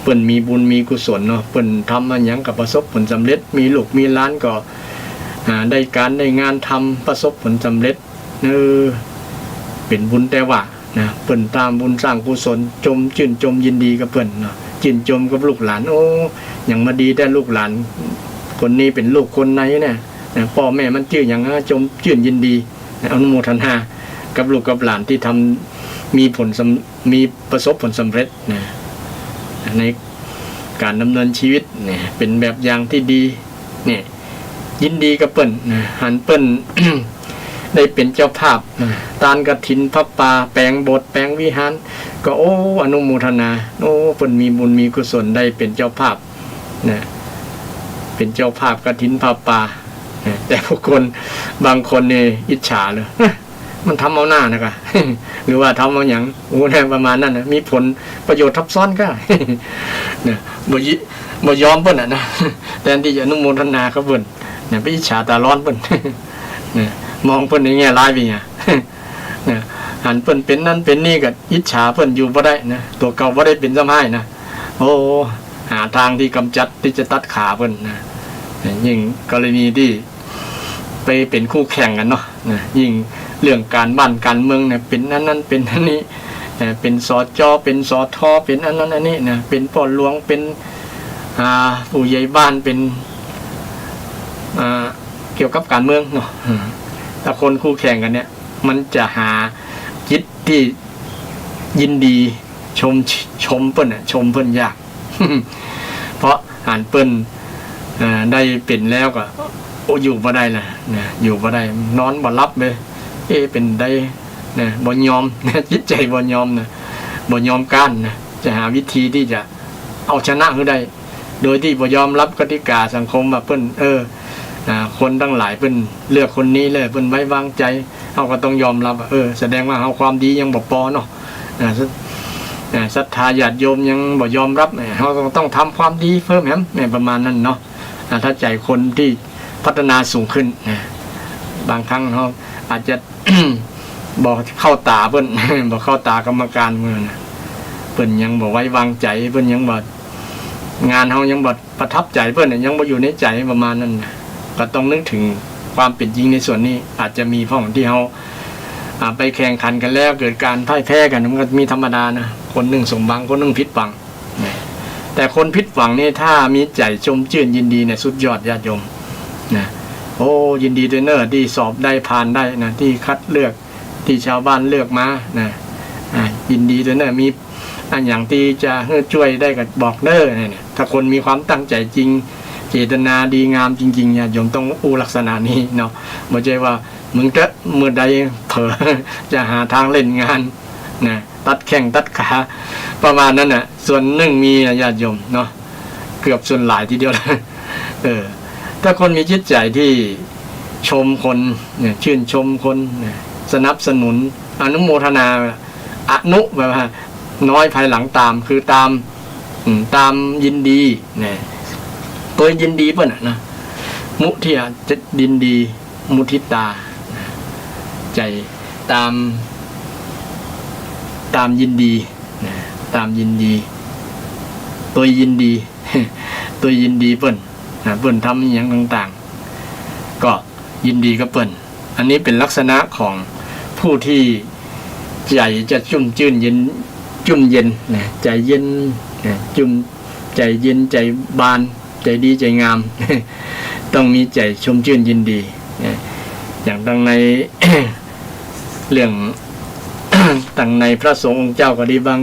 เปิ้นมีบุญมีกุศลเนาะ เปิ้นทำมาหยังก็ประสบผลสำเร็จ มีลูกมีหลานก็ อ่า ได้ก๋านได้งานทำ ประสบผลสำเร็จ เออ เป๋นบุญแต๊ว่านะ เปิ้นตามบุญสร้างกุศล จม จื้นจมยินดีกับเปิ้นเนาะ จื้นจมกับลูกหลาน โอ้ หยังมาดีแต๊ลูกหลาน คนนี้เป๋นลูกคนไหนเนี่ย นะ ป้อแม่มันจื้อหยังนะ จม จื้นยินดี นะ อนุโมทนากับลูกกับหลานตี้ทำ มีผลสำ มีประสบผลสำเร็จนะ ในก๋านดำเนินชีวิตเนี่ย เป๋นแบบอย่างตี้ดี เนี่ย ยินดีกับเปิ้นนะ หันเปิ้น ได้เป๋นเจ้าภาพนะ ตานกฐินผ้าป่า แป๋งโบสถ์แป๋งวิหาร ก็ โอ้ อนุโมทนา โอ้ เปิ้นมีบุญมีกุศลได้เป๋นเจ้าภาพนะ เป๋นเจ้าภาพกฐินผ้าป่านะ แต่ผู้คน บางคนนี่อิจฉาเลย มันทำเอาหน้านะกะ หรือว่าทำเอาหยัง โอ้ เนี่ย ประมาณนั้นนะ มีผลประโยชน์ทับซ้อนกะ เนี่ย บ่ยิ บ่ยอมเปิ้นน่ะนะ แตนตี้จะอนุโมทนากับเปิ้น เนี่ย ไปอิจฉาต๋าฮ้อนเปิ้น เนี่ย มองเปิ้นในแง่ร้ายไปไง เนี่ย หันเปิ้นเป๋นนั้นเป๋นนี่ก็อิจฉาเปิ้นอยู่บ่ได้นะ ตั๋วเก่าบ่ได้เป๋นซ้ำฮ้ายนะ โอ้ หาตางตี้ก๋ำจัดตี้จะตัดขาเปิ้นนะ เนี่ย ยิ่งกรณีตี้ ไปเป๋นคู่แข่งกั๋นเนาะ นะ ยิ่งเรื่องก๋านบ้านก๋านเมืองเนี่ย เป๋นอันนั้นเป๋นอันนี้ เอ่อ เป๋น สจ เป๋น สท เป๋นอันนั้นอันนี้นะ เป๋นป้อหลวง เป๋น อ่า ผู้ใหญ่บ้าน เป๋น อ่า เกี่ยวกับก๋านเมืองเนาะ อืม ถ้าคนคู่แข่งกั๋นเนี่ย มันจะหาจิตตี้ยินดีชม ชมเปิ้นน่ะ ชมเปิ้นยาก เพราะหันเปิ้น เอ่อ ได้เป๋นแล้วก็ โอ้ อยู่บ่ได้ละนะ อยู่บ่ได้ นอนบ่หลับเลย เอ๊ะ เป๋นใดนะ บ่ยอม จิตใจ๋บ่ยอมนะ บ่ยอมก๊านนะ จะหาวิธีตี้จะเอาชนะหื้อได้ โดยตี้บ่ยอมฮับกติก๋าสังคมว่าเปิ้น เออ อ่า คนตังหลายเปิ้นเลือกคนนี้เลย เปิ้นไว้วางใจ๋ เฮาก็ต้องยอมฮับว่า เออ แสดงว่าเฮาความดียังบ่ปอเนาะ อ่า ศรัท อ่า ศรัทธาญาติโยมยังบ่ยอมฮับ เออ เฮาก็ต้องทำความดีเพิ่มแหม เนี่ย ประมาณนั้นเนาะ อ่า ถ้าใจ๋คนตี้พัฒนาสูงขึ้นนะ บางครั้งเฮาอาจจะ บ่เข้าต๋าเปิ้น บ่เข้าต๋ากรรมก๋านเปิ้นนะ เปิ้นยังบ่ไว้วางใจ๋ เปิ้นยังบ่ งานเฮายังบ่ประทับใจ๋เปิ้นน่ะ ยังบ่อยู่ในใจ๋ประมาณนั้นนะ ก็ต้องนึกเถิงความเป๋นจริงในส่วนนี้ อาจจะมีพ่องตี้เฮา อ่า ไปแข่งขันกั๋นแล้วเกิดก๋านพ่ายแพ้กั๋น มันก็มีธรรมดานะ คนนึ่งสมหวัง คนนึ่งผิดหวัง นะ แต่คนผิดหวังนี่ถ้ามีใจ๋ชมจื้นยินดีเนี่ยสุดยอดญาติโยม นะ โอ้ ยินดีตวยเน่อตี้สอบได้ผ่านได้นะ ตี้คัดเลือก ตี้ชาวบ้านเลือกมานะ อ่า ยินดีตวยเน่อ มีอันหยังตี้จะหื้อจ้วยได้ก็บอกเน่อ เนี่ย ถ้าคนมีความตั้งใจ๋จริง เจตนาดีงามจริงๆ ญาติโยมต้องอู้ลักษณะนี้เนาะ บ่ใจ้ว่า มึงเต๊อะ เมื่อใดเผลอ จะหาตางเล่นงานนะ ตัดแข้งตัดขา ประมาณนั้นน่ะ ส่วนนึ่งมีนะญาติโยมเนาะ เกือบส่วนหลายทีเดียวละ เออ ถ้าคนมีจิตใจ๋ตี้ชมคนเนี่ย จื้นชมคนเนี่ย สนับสนุน อนุโมทนา อนุ แปลว่าน้อย ภายหลังตาม คือตาม อืม ตามยินดีเนี่ย ตวยยินดีเปิ้นน่ะนะ มุทิตา จะยินดี มุทิตา ใจ๋ตาม ตามยินดีนะ ตามยินดี ตวยยินดี ตวยยินดีเปิ้นนะ เปิ้นทำอะหยังต่างๆ ก็ยินดีกับเปิ้น อันนี้เป๋นลักษณะของผู้ตี้ใจ๋จะชุ่มจื้นเย็น ชุ่มเย็นนะ ใจ๋เย็นนะ ชุ่ม ใจ๋เย็น ใจ๋บาน ใจ๋ดี ใจ๋งาม ต้องมีใจ๋ชมจื้นยินดีนะ อย่างตังใน เรื่อง ตังในพระสงฆ์องค์เจ้าก็ดี บาง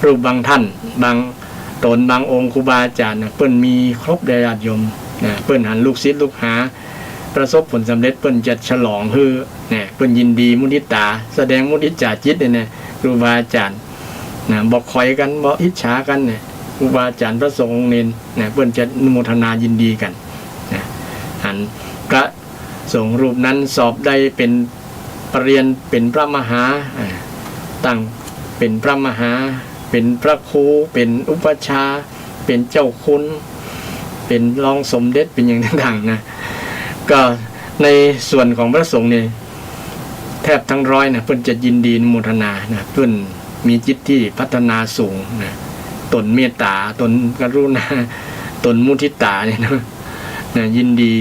รูปบางต้าน บางต๋นบางองค์ ครูบาอาจ๋ารย์น่ะ เปิ้นมีครบแด่ญาติโยมนะ เปิ้นหันลูกศิษย์ลูกหาประสบผลสำเร็จ เปิ้นจะฉลองหื้อนะ เปิ้นยินดีมุทิตา แสดงมุทิตาจิตเนี่ยนะ ครูบาอาจ๋ารย์นะ บ่ขอยกั๋น บ่อิจฉากั๋นเนี่ย ครูบาอาจ๋ารย์พระสงฆ์องค์เณรนะ เปิ้นจะอนุโมทนายินดีกั๋นนะ หันพระสงฆ์รูปนั้นสอบได้เป๋นปรริญญา เป๋นพระมหา อ่า ตั้งเป๋นพระมหา เป๋นพระครู เป๋นอุปัชฌาย์ เป๋นเจ้าคุณ เป๋นรองสมเด็จ เป๋นอย่างต่างๆ นะ ก็ในส่วนของพระสงฆ์เนี่ย แทบทั้งร้อยนะ เปิ้นจะยินดีอนุโมทนานะ เปิ้นมีจิตตี้พัฒนาสูงนะ ต๋นเมตต๋า ต๋นกรุณา ต๋นมุทิตาเนี่ยนะ นะ ยินดี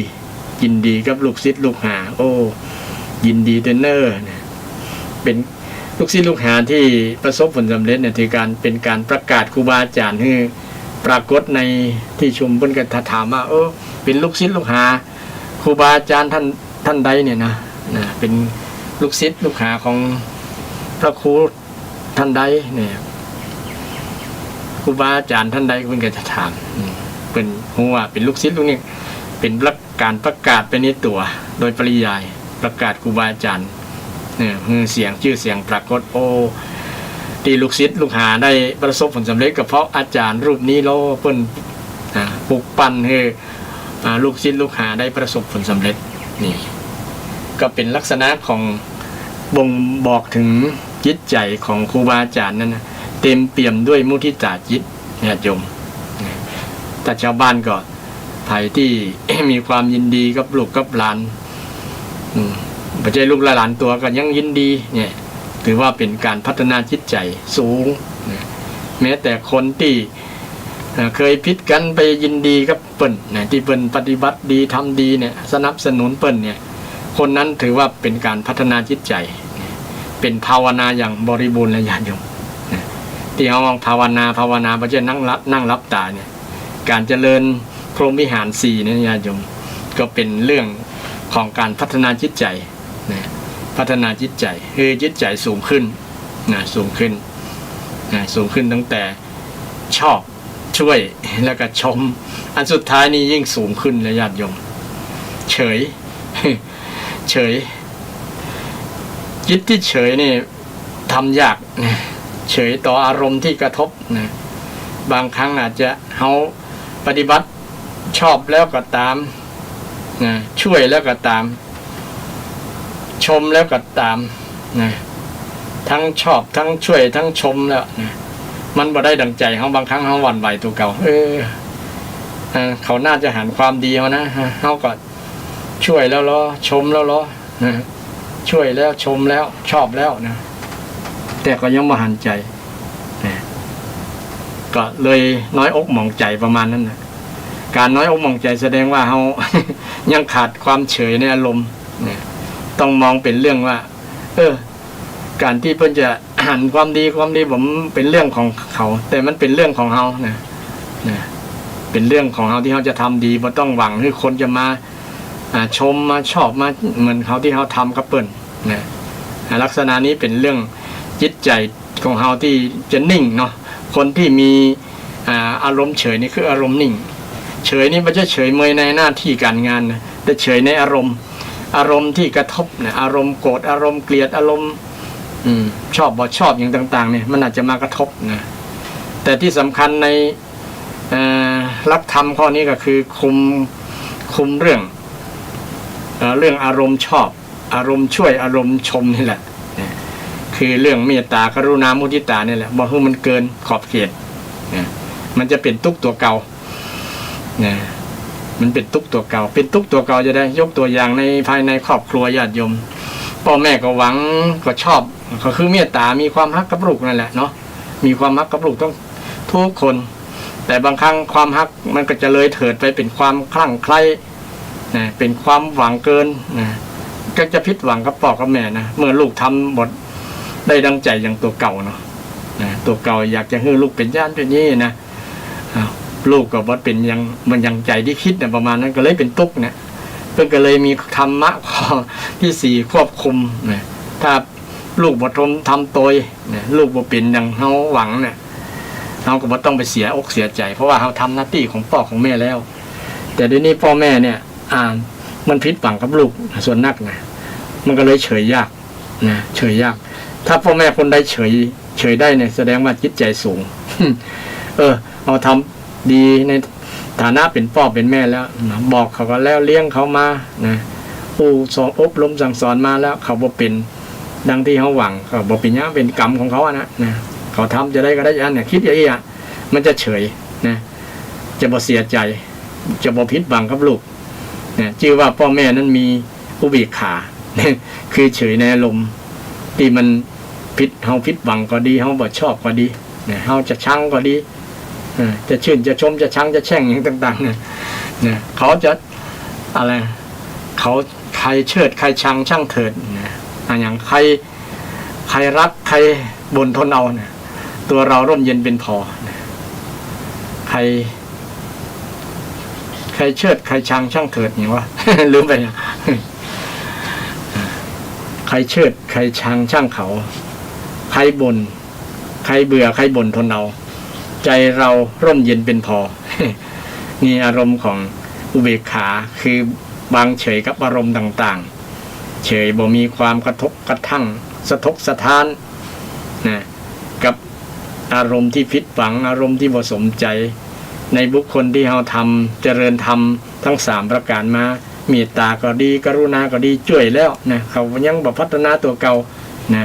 ยินดีกับลูกศิษย์ลูกหา โอ้ ยินดีตวยเน่อนะ เป๋นลูกศิษย์ลูกหาตี้ประสบผลสำเร็จเนี่ย ถือก๋าน เป๋นก๋านประกาศครูบาอาจ๋ารย์หื้อปรากฏในตี้ชุม เปิ้นก็ถามว่า เออ เป๋นลูกศิษย์ลูกหาครูบาอาจ๋ารย์ต้าน ต้านใดเนี่ยนะ นะ เป๋นลูกศิษย์ลูกหาของพระครูต้านใดเนี่ย ครูบาอาจ๋ารย์ต้านใด เปิ้นก็จะถาม อืม เปิ้นฮู้ว่าเป๋นลูกศิษย์ลูกนี่ เป๋นประ ก๋านประกาศไปในตั๋วโดยปริยาย ประกาศครูบาอาจ๋ารย์เนี่ย หื้อเสียง จื้อเสียงปรากฏ โอ้ ตี้ลูกศิษย์ลูกหาได้ประสบผลสำเร็จก็เพราะอาจ๋ารย์รูปนี้ลอ เปิ้น อ่า ปลุกปั้นหื้อ อ่า ลูกศิษย์ลูกหาได้ประสบผลสำเร็จ นี่ ก็เป๋นลักษณะของบ่งบอกเถิงจิตใจ๋ของครูบาอาจ๋ารย์นั้นนะ เต็มเปี่ยมด้วยมุทิตาจิต ญาติโยม ถ้าชาวบ้านก็ ใผตี้ มีความยินดีกับลูกกับหลาน อืม บ่ใจ้ลูกหลานตั๋วก็ยังยินดีเนี่ย ถือว่าเป๋นก๋านพัฒนาจิตใจ๋สูงนะ แม้แต่คนตี้ เอ่อ เกยผิดกั๋นไปยินดีกับเปิ้นนะ ตี้เปิ้นปฏิบัติดี ทำดีเนี่ย สนับสนุนเปิ้นเนี่ย คนนั้นถือว่าเป๋นก๋านพัฒนาจิตใจ๋ เป๋นภาวนาอย่างบริบูรณ์แล้ว ญาติโยมนะ ตี้เฮาภาวนา ภาวนา บ่ใจ้นั่งหลับ นั่งหลับต๋าเนี่ย ก๋านเจริญพรหมวิหารสี่เนี่ย ญาติโยม ก็เป๋นเรื่องของก๋านพัฒนาจิตใจ๋นะ พัฒนาจิตใจ๋ คือจิตใจ๋สูงขึ้นนะ สูงขึ้นนะ สูงขึ้นตั้งแต่ชอบ ช่วย แล้วก็ชม อันสุดท้ายนี่ยิ่งสูงขึ้นแล้ว ญาติโยม เฉย เฉย จิตตี้เฉยนี่ทำยากนะ เฉยต่ออารมณ์ตี้กระทบนะ บางครั้งอาจจะเฮาปฏิบัติชอบแล้วก็ต๋ามนะ ช่วยแล้วก็ต๋าม ชมแล้วก็ต๋ามนะ ตึงชอบ ตึงช่วย ตึงชมแล้วนะ มันบ่ได้ดั่งใจ๋เฮา บางครั้งเฮาหวั่นไหวตั๋วเก่า เออ เออ เขาน่าจะหันความดีเฮานะ เฮาก็ช่วยแล้วลอ ชมแล้วลอ นะ ช่วยแล้ว ชมแล้ว ชอบแล้วนะ แต่ก็ยังบ่หันใจ๋นะ ก็เลยน้อยอกหมองใจ๋ประมาณนั้นนะ ก๋านน้อยอกหมองใจ๋แสดงว่าเฮา ยังขาดความเฉยในอารมณ์นะ ต้องมองเป๋นเรื่องว่า เออ ก๋านตี้เปิ้นจะหันความดี ความดีบ่เป๋นเรื่องของเขา แต่มันเป๋นเรื่องของเฮานะ นะ เป๋นเรื่องของเฮาตี้เฮาจะทำดี บ่ต้องหวังหื้อคนจะมา อ่า ชม มาชอบ มาเหมือนเฮาตี้เฮาทำกับเปิ้นนะ อ่า ลักษณะนี้เป๋นเรื่องจิตใจ๋ของเฮาตี้จะนิ่งเนาะ คนตี้มี อ่า อารมณ์เฉยนี่คืออารมณ์นิ่ง เฉยนี่บ่ใจ้เฉยเมยในหน้าตี้ก๋านงานนะ แต่เฉยในอารมณ์ อารมณ์ตี้กระทบนะ อารมณ์โกรธ อารมณ์เกลียด อารมณ์ อืม ชอบบ่ชอบอย่างต่างๆ เนี่ย มันอาจจะมากระทบนะ แต่ตี้สำคัญใน เอ่อ หลักธรรมข้อนี้ก็คือคุม คุมเรื่อง เอ่อ เรื่องอารมณ์ชอบ อารมณ์ช่วย อารมณ์ชมนี่แหละ นะ คือเรื่องเมตตา กรุณา มุทิตานี่แหละ บ่หื้อมันเกินขอบเขต นะ มันจะเป๋นตุ๊กข์ตั๋วเก่า นะ มันเป๋นตุ๊กข์ตั๋วเก่า เป๋นตุ๊กข์ตั๋วเก่าจะใด ยกตั๋วอย่างในภายในครอบครัวญาติโยม ป้อแม่ก็หวัง ก็ชอบ ก็คือเมตตา มีความฮักกับลูกนั่นแหละเนาะ มีความฮักกับลูกต้องทุกคน แต่บางครั้งความฮักมันก็จะเลยเถิดไปเป๋นความคลั่งไคล้ นะ เป๋นความหวังเกิน นะ ก็จะผิดหวังกับป้อกับแม่นะ เมื่อลูกทำบ่ได้ดังใจ๋อย่างตั๋วเก่าเนาะ นะ ตั๋วเก่าอยากจะหื้อลูกเป๋นอย่างนั้นเป๋นอย่างนี้นะ อ้าว ลูกก็บ่เป๋นอย่าง บ่อย่างใจ๋ตี้กึ๊ดนะ ประมาณนั้น ก็เลยเป๋นตุ๊กข์เนี่ย เปิ้นก็เลยมีธรรมะข้อตี้สี่ควบคุมนะ ถ้าลูกบ่ทำ ทำโตยนะ ลูกบ่เป๋นอย่างเฮาหวังเนี่ย เฮาก็บ่ต้องไปเสียอกเสียใจ๋ เพราะว่าเฮาทำหน้าตี้ของป้อของแม่แล้ว แต่เดี๋ยวนี้ป้อแม่เนี่ย อ่า มันผิดหวังกับลูกส่วนนักนะ มันก็เลยเฉยยากนะ เฉยยาก ถ้าป้อแม่คนใดเฉย เฉยได้เนี่ย แสดงว่าจิตใจ๋สูง เออ เอาทำดีในฐานะเป๋นป้อเป๋นแม่แล้วนะ บอกเขาก็แล้ว เลี้ยงเขามานะ อู้สอน อบรมสั่งสอนมาแล้ว เขาบ่เป๋นดังตี้เฮาหวัง ก็บ่เป๋นหยัง เป๋นกรรมของเขาอะนะ นะ เขาทำจะใดก็ได้อันเนี่ย กึ๊ดอย่างอี้อะ มันจะเฉยนะ จะบ่เสียใจ๋ จะบ่ผิดหวังกับลูก นะ จื้อว่าป้อแม่นั้นมีอุเบกขา คือเฉยในอารมณ์ตี้มันผิด เฮาผิดหวังก็ดี เฮาบ่ชอบก็ดี นะ เฮาจะชังก็ดี อ่า จะชื่นจะชม จะชังจะแช่งอย่างต่างๆ เนี่ย นะ เขาจะอะไร เขาใครเชิดใครชังช่างเถิด นะ อะหยัง ใคร ใครฮักใครบ่นทนเอา นะ ตั๋วเฮาร่มเย็นเป๋นผ่อ นะ ใคร ใครเชิดใครชังช่างเถิด หยังวะ ลืมไปอะ ใครเชิดใครชังช่างเขา ใครบ่น ใครเบื่อใครบ่นทนเอา ใจ๋เฮาร่มเย็นเป๋นผ่อ นี่อารมณ์ของอุเบกขา คือวางเฉยกับอารมณ์ต่างๆ เฉยบ่มีความกระทบกระทั่ง สะทกสะท้าน นะ กับอารมณ์ตี้ผิดหวัง อารมณ์ตี้บ่สมใจ๋ ในบุคคลตี้เฮาทำ เจริญธรรมทั้งสามประก๋านมา เมตตาก็ดี กรุณาก็ดี จ้วยแล้วนะ เขายังบ่พัฒนาตั๋วเก่านะ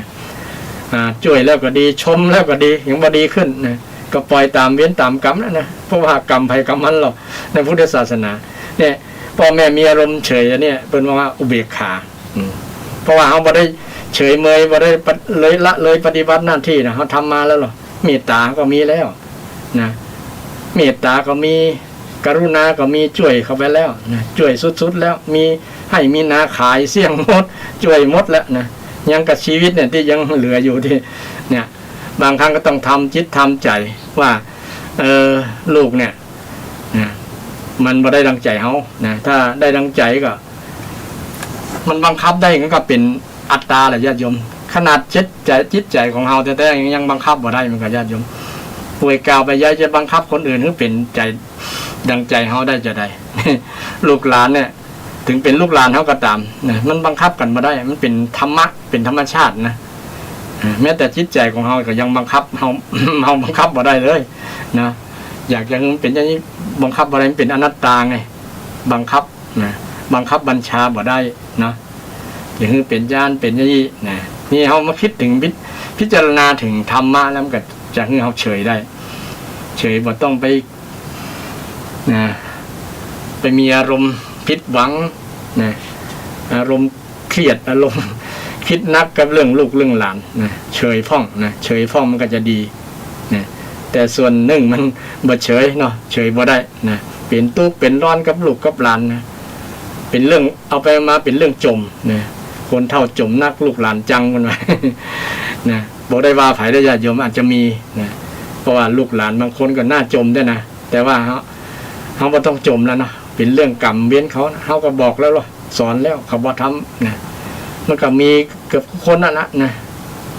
อ่า จ้วยแล้วก็ดี ชมแล้วก็ดี ยังบ่ดีขึ้นนะ ก็ปล่อยต๋ามเวรต๋ามกรรมแล้วนะ เพราะว่ากรรมใผกรรมมันหรอก ในพุทธศาสนา เนี่ย ป้อแม่มีอารมณ์เฉยอันเนี้ย เปิ้นว่าอุเบกขา อืม เพราะว่าเฮาบ่ได้เฉยเมย บ่ได้ปะ เลยละเลยปฏิบัติหน้าตี้นะ เฮาทำมาแล้วหรอ เมตตาก็มีแล้วนะ เมตตาก็มี กรุณาก็มี จ้วยเข้าไปแล้วนะ จ้วยสุดๆ แล้ว มีไฮ่มีนาขายเสี้ยงหมด จ้วยหมดแล้วนะ ยังกับชีวิตเนี่ยตี้ยังเหลืออยู่ตี้ เนี่ย บางครั้งก็ต้องทำจิตทำใจ๋ว่า เออ ลูกเนี่ย นะ มันบ่ได้ดังใจ๋เฮานะ ถ้าได้ดังใจ๋ก็ มันบังคับได้ มันก็เป๋นอัตตาแหละญาติโยม ขนาดจิตใจ๋ จิตใจ๋ของเฮาแต๊ๆ ยัง ยังบังคับบ่ได้ มันก็ญาติโยม ป่วยกล่าวไปยายจะบังคับคนอื่นหื้อเป๋นใจ๋ดังใจ๋เฮาได้จะใด ลูกหลานเนี่ย ถึงเป๋นลูกหลานเฮาก็ต๋ามนะ มันบังคับกั๋นบ่ได้ มันเป๋นธรรมะ เป๋นธรรมชาตินะ อ่า แม้แต่จิตใจ๋ของเฮาก็ยังบังคับเฮา เฮาบังคับบ่ได้เลยนะ อยากจะหื้อมันเป๋นอย่างนี้ บังคับบ่ได้ มันเป๋นอนัตตาไง บังคับนะ บังคับบัญชาบ่ได้นะ จะหื้อเป๋นอย่างนั้นเป๋นอย่างนี้นะ นี่เฮามาคิดถึงพิ พิจารณาถึงธรรมะแล้วมันก็จะหื้อเฮาเฉยได้ เฉย บ่ต้องไป นะ ไปมีอารมณ์ผิดหวังนะ อารมณ์เครียด อารมณ์กึ๊ดนักกับเรื่องลูกเรื่องหลานนะ เฉยพ่องนะ เฉยพ่องมันก็จะดีนะ แต่ส่วนนึ่งมันบ่เฉยเนาะ เฉยบ่ได้นะ เป๋นตุ๊กข์เป๋นร้อนกับลูกกับหลานนะ เป๋นเรื่อง เอาไปมาเป๋นเรื่องจ่มนะ คนเฒ่าจ่มนัก ลูกหลานจัง เปิ้นว่า นะ บ่ได้ว่าใผเด้อญาติโยม อาจจะมีนะ เพราะว่าลูกหลานบางคนก็น่าจ่มด้วยนะ แต่ว่าเฮา เฮาบ่ต้องจ่มแล้วเนาะ เป๋นเรื่องกรรมเวรเขานะ เฮาก็บอกแล้วเนาะ สอนแล้ว เขาบ่ทำนะ มันก็มีเกือบกู้คนนั่นละนะ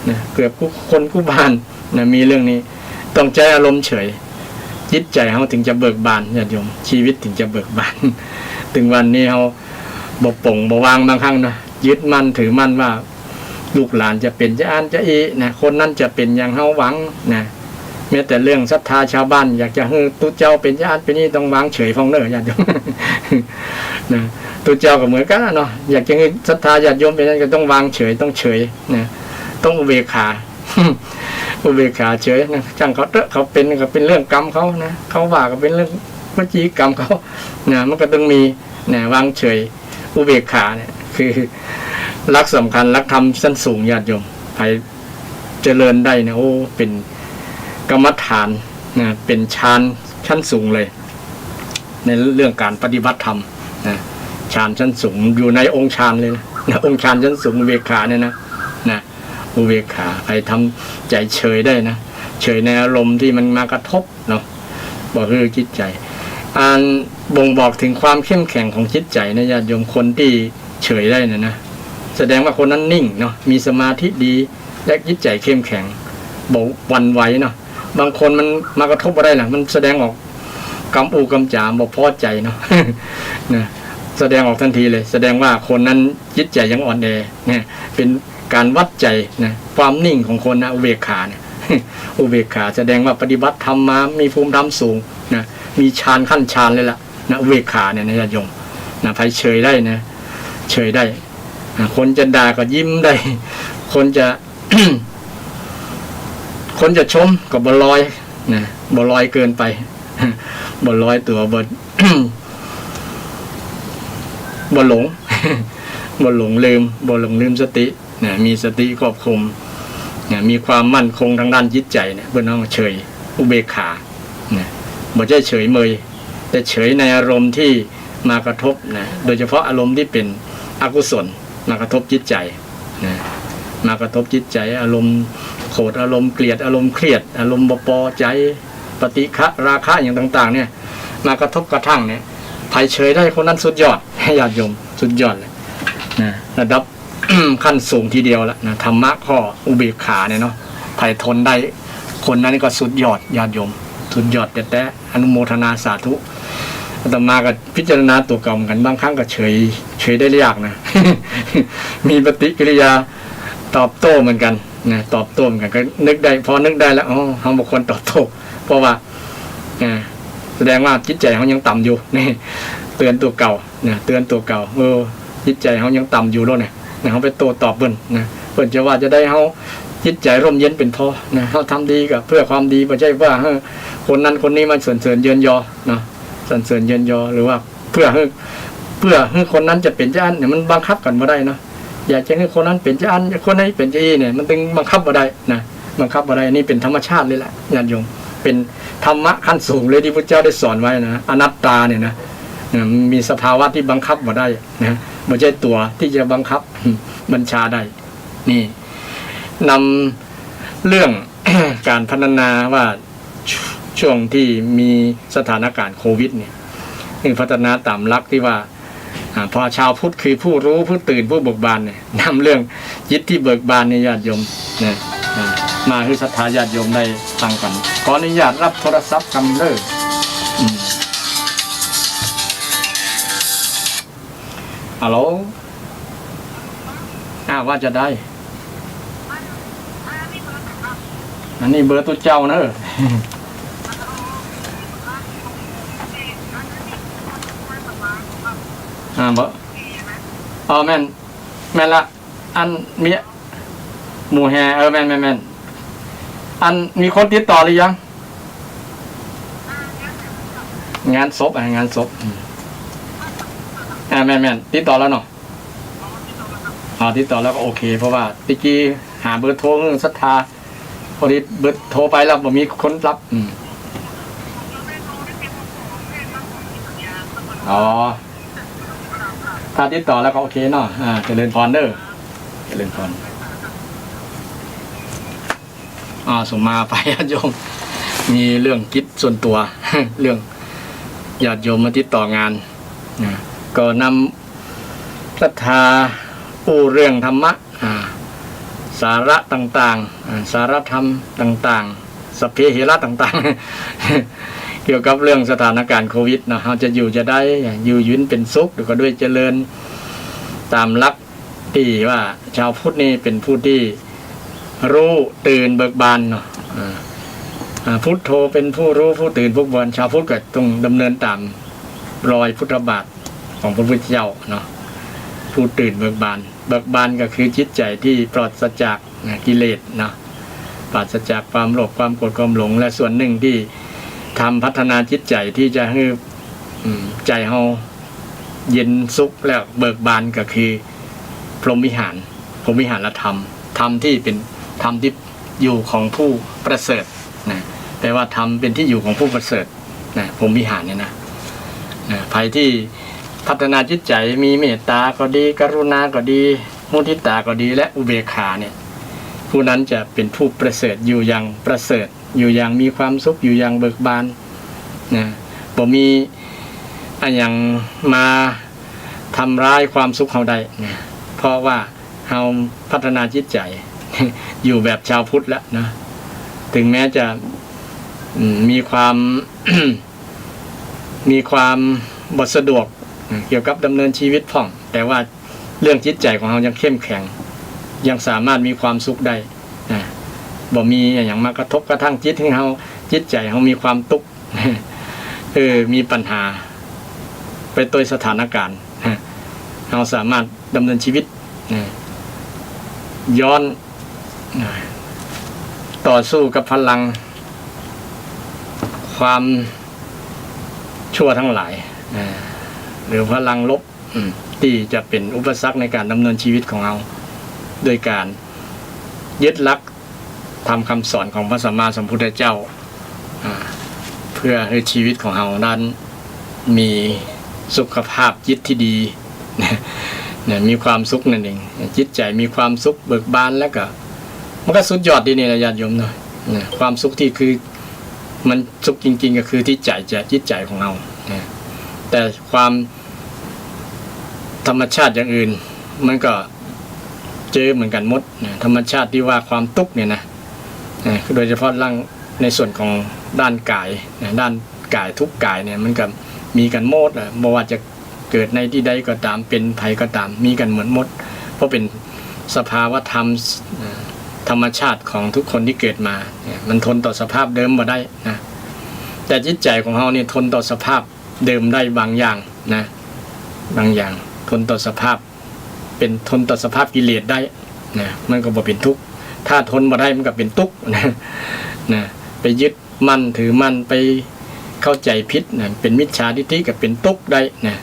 นะ เกือบกู้คนกู้บ้านนะ มีเรื่องนี้ ต้องใจ๊อารมณ์เฉย จิตใจ๋เฮาถึงจะเบิกบานญาติโยม ชีวิตถึงจะเบิกบาน ถึงวันนี้เฮาบ่ป๋งบ่วางบางครั้งนะ ยึดมั่นถือมั่นว่า ลูกหลานจะเป๋นจะอั้นจะอี้นะ คนนั้นจะเป๋นอย่างเฮาหวังนะ แม้แต่เรื่องศรัทธาชาวบ้าน อยากจะหื้อตุ๊เจ้าเป๋นอย่างอั้นเป๋นอย่างนี้ ต้องวางเฉยพ่องเน่อ ญาติโยม นะ ตุ๊เจ้าก็เหมือนกั๋นน่ะเนาะ อยากจะหื้อศรัทธาญาติโยมเป๋นอย่างอั้น ก็ต้องวางเฉย ต้องเฉยนะ ต้องอุเบกขา อุเบกขาเฉยนะ จ้างเขาเต๊อะ เขาเป๋นก็เป๋นเรื่องกรรมเขานะ เขาว่าก็เป๋นเรื่องวจีกรรมเขานะ มันก็ต้องมีนะ วางเฉย อุเบกขาเนี่ย คือหลักสำคัญ หลักธรรมชั้นสูง ญาติโยม ใผเจริญได้เนี่ย โอ้ เป๋นกรรมฐานนะ เป๋นฌานชั้นสูงเลย ในเรื่องก๋านปฏิบัติธรรมนะ ฌานชั้นสูง อยู่ในองค์ฌานเลยนะ องค์ฌานชั้นสูง อุเบกขาเนี่ยนะ นะ อุเบกขา ใผทำใจ๋เฉยได้นะ เฉยในอารมณ์ตี้มันมากระทบเนาะ บ่หื้อจิตใจ๋ อันบ่งบอกเถิงความเข้มแข็งของจิตใจ๋นะ ญาติโยม คนตี้เฉยได้นะนะ แสดงว่าคนนั้นนิ่งเนาะ มีสมาธิดี และจิตใจ๋เข้มแข็ง บ่หวั่นไหวเนาะ บางคนมันมากระทบบ่ได้ล่ะ มันแสดงออกกำอู้กำจ๋า บ่พอใจ๋เนาะ นะ แสดงออกตันทีเลย แสดงว่าคนนั้นจิตใจ๋ยังอ่อนแอ เนี่ย เป๋นก๋านวัดใจ๋นะ ความนิ่งของคนนะ อุเบกขาเนี่ย อุเบกขา แสดงว่าปฏิบัติธรรมมา มีภูมิธรรมสูงนะ มีฌาน ขั้นฌานเลยล่ะนะ อุเบกขาเนี่ยนะ ญาติโยมนะ ใผเฉยได้นะ เฉยได้นะ คนจะด่าก็ยิ้มได้ คนจะ คนจะชมก็บ่ลอยนะ บ่ลอยเกินไป บ่ลอยตั๋ว บ่ บ่หลง บ่หลงลืม บ่หลงลืมสตินะ มีสติควบคุมนะ มีความมั่นคงตางด้านจิตใจ๋เนี่ย เปิ้นฮ้องเฉย อุเบกขานะ บ่ใจ้เฉยเมย แต่เฉยในอารมณ์ตี้มากระทบนะ โดยเฉพาะอารมณ์ตี้เป๋นอกุศล มากระทบจิตใจ๋นะ มากระทบจิตใจ๋ อารมณ์โขด อารมณ์เกลียด อารมณ์เครียด อารมณ์บ่ปอใจ๋ ปฏิฆะ ราคะ อย่างต่างๆ เนี่ย มากระทบกระทั่งเนี่ย ใผเฉยได้ คนนั้นสุดยอด ญาติโยม สุดยอดเลยนะ ระดับ ขั้นสูงทีเดียวละนะ ธรรมะข้ออุเบกขาเนี่ยเนาะ ใผทนได้ คนนั้นก็สุดยอด ญาติโยม สุดยอดแต๊ๆ อนุโมทนาสาธุ อาตมาก็พิจารณาตั๋วเก่าเหมือนกั๋น บางครั้งก็เฉย เฉยได้ยากนะ มีปฏิกิริยาตอบโต้เหมือนกั๋นนะ ตอบโต้เหมือนกั๋น ก็นึกได้ พอนึกได้แล้ว อ๋อ เฮาบ่ควรตอบโต้ เพราะว่า อ่า แสดงว่าจิตใจ๋เฮายังต่ำอยู่ นี่ เตือนตั๋วเก่า นะ เตือนตั๋วเก่า เออ จิตใจ๋เฮายังต่ำอยู่แล้วเนี่ย นะ เฮาไปโต้ตอบเปิ้นนะ เปิ้นจะว่าจะใด เฮาจิตใจ๋ร่มเย็นเป๋นพอนะ เฮาทำดีก็เพื่อความดี บ่ใจ้ว่าหื้อคนนั้นคนนี้มาสรรเสริญเยินยอเนาะ สรรเสริญเยินยอ หรือว่าเพื่อหื้อ เพื่อหื้อคนนั้นจะเป๋นจะอั้นเนี่ย มันบังคับกั๋นบ่ได้เนาะ อยากจะหื้อคนนั้นเป๋นจะอั้น คนนี้เป๋นจะอี้เนี่ย มันตึงบังคับบ่ได้นะ บังคับบ่ได้ อันนี้เป๋นธรรมชาติเลยแหละ ญาติโยม เป๋นธรรมะขั้นสูงเลยตี้พุทธเจ้าได้สอนไว้นะ อนัตตาเนี่ยนะ นะ มันมีสภาวะตี้บังคับบ่ได้นะ บ่ใจ้ตั๋วตี้จะบังคับ บัญชาได้ นี่ นำเรื่อง ก๋านพัฒนาว่า ช่วงตี้มีสถานก๋ารณ์โควิดเนี่ย หื้อพัฒนาต๋ามหลักตี้ว่า อ่า เพราะชาวพุทธคือผู้รู้ ผู้ตื่น ผู้เบิกบานเนี่ย นำเรื่องจิตตี้เบิกบานเนี่ย ญาติโยมนะ อ่า มาหื้อศรัทธาญาติโยมได้ฟังกั๋น ขออนุญาตรับโทรศัพท์ก่อนเด้อ อืม ฮัลโหล อ่า ว่าจะใด อันนี้เบอร์ตุ๊เจ้าเนอะ อ่า เบอร์ อ๋อ แม่น แม่นละ อันมี หมู่แห่ เออ แม่น แม่น แม่น อันมีคนติดต่อหรือยัง งานศพ อ่ะ งานศพ อืม อ่า แม่น แม่น ติดต่อแล้วเนาะ อ๋อ ติดต่อแล้วก็โอเค เพราะว่าตะกี้หาเบอร์โทรหื้อศรัทธา พอดีเบอร์โทรไปแล้วบ่มีคนรับ อืม อ๋อ ถ้าติดต่อแล้วก็โอเคเนาะ อ่า เจริญพรเด้อ เจริญพร อ่า สมมาไปญาติโยม มีเรื่องกิจส่วนตั๋ว เรื่องญาติโยมมาติดต่องานนะ ก็นำศรัทธาอู้เรื่องธรรมะ อ่า สาระต่างๆ อ่า สาระธรรมต่างๆ สัพเพเหระต่างๆ เกี่ยวกับเรื่องสถานก๋ารณ์โควิดเนาะ เฮาจะอยู่จะใด อยู่เย็นเป๋นสุข แล้วก็ด้วยเจริญต๋ามหลัก ตี้ว่าชาวพุทธนี่เป๋นผู้ตี้รู้ตื่นเบิกบานเนาะ อ่า อ่า พุทโธเป็นผู้รู้ผู้ตื่นผู้เบิกบาน ชาวพุทธก็ต้องดำเนินต๋ามรอยพุทธบาทของพระพุทธเจ้าเนาะ ผู้ตื่นเบิกบาน เบิกบานก็คือจิตใจ๋ตี้ปราศจาก นะ กิเลสเนาะ ปราศจากความโลภ ความโกรธ ความหลง และส่วนนึ่งตี้ทำพัฒนาจิตใจ๋ตี้จะหื้อ อืม ใจ๋เฮาเย็นสุขและเบิกบานก็คือพรหมวิหาร พรหมวิหารธรรม ธรรมตี้เป๋นธรรมตี้อยู่ของผู้ประเสริฐนะ แปลว่าธรรมเป๋นตี้อยู่ของผู้ประเสริฐนะ พรหมวิหารเนี่ยนะ นะ ใผตี้พัฒนาจิตใจ๋มีเมตต๋าก็ดี กรุณาก็ดี มุทิตาก็ดี และอุเบกขาเนี่ย ผู้นั้นจะเป๋นผู้ประเสริฐ อยู่อย่างประเสริฐ อยู่อย่างมีความสุข อยู่อย่างเบิกบานนะ บ่มีอะหยังมาทำร้ายความสุขเฮาได้นะ เพราะว่าเฮาพัฒนาจิตใจ๋ อยู่แบบชาวพุทธแล้วนะ ถึงแม้จะ อืม มีความ มีความบ่สะดวกนะ เกี่ยวกับดำเนินชีวิตพ่อง แต่ว่าเรื่องจิตใจ๋ของเฮายังเข้มแข็ง ยังสามารถมีความสุขได้นะ บ่มีอะหยังมากระทบกระทั่งจิตหื้อเฮา จิตใจ๋เฮามีความตุ๊กข์ เออ มีปัญหาไปตวยสถานการณ์นะ เฮาสามารถดำเนินชีวิตนะ ย้อนนะ ต่อสู้กับพลัง ความชั่วทั้งหลายนะ หรือพลังลบ อืม ตี้จะเป๋นอุปสรรคในก๋านดำเนินชีวิตของเฮา โดยก๋านยึดหลักธรรมคำสอนของพระสัมมาสัมพุทธเจ้า อ่า เพื่อหื้อชีวิตของเฮานั้นมีสุขภาพจิตตี้ดี นะ มีความสุขนั่นเอง จิตใจ๋มีความสุขเบิกบาน แล้วก็ มันก็สุดยอดดีนี่นะญาติโยมเนาะ นะ ความสุขตี้คือ มันสุขจริงๆ ก็คือตี้ใจ๋ จิตใจ๋ของเฮานะ แต่ความ ธรรมชาติอย่างอื่น มันก็เจอเหมือนกั๋นหมดนะ ธรรมชาติตี้ว่าความตุ๊กข์เนี่ยนะ นะ โดยเฉพาะร่าง ในส่วนของด้านก๋ายนะ ด้านก๋ายทุกก๋ายเนี่ย มันก็มีกั๋นหมดอะ บ่ว่าจะเกิดในตี้ใดก็ต๋าม เป๋นใผก็ต๋าม มีกั๋นเหมือนหมด เพราะเป๋นสภาวะธรรม อ่า ธรรมชาติของทุกคนตี้เกิดมาเนี่ย มันทนต่อสภาพเดิมบ่ได้นะ แต่จิตใจ๋ของเฮาเนี่ยทนต่อสภาพเดิมได้บางอย่างนะ บางอย่างทนต่อสภาพ เป๋นทนต่อสภาพกิเลสได้นะ มันก็บ่เป๋นตุ๊กข์ ถ้าทนบ่ได้มันก็เป๋นตุ๊กข์นะ นะ ไปยึดมั่นถือมั่น ไปเข้าใจ๋ผิดนะ เป๋นมิจฉาทิฏฐิก็เป๋นตุ๊กข์ได้นะ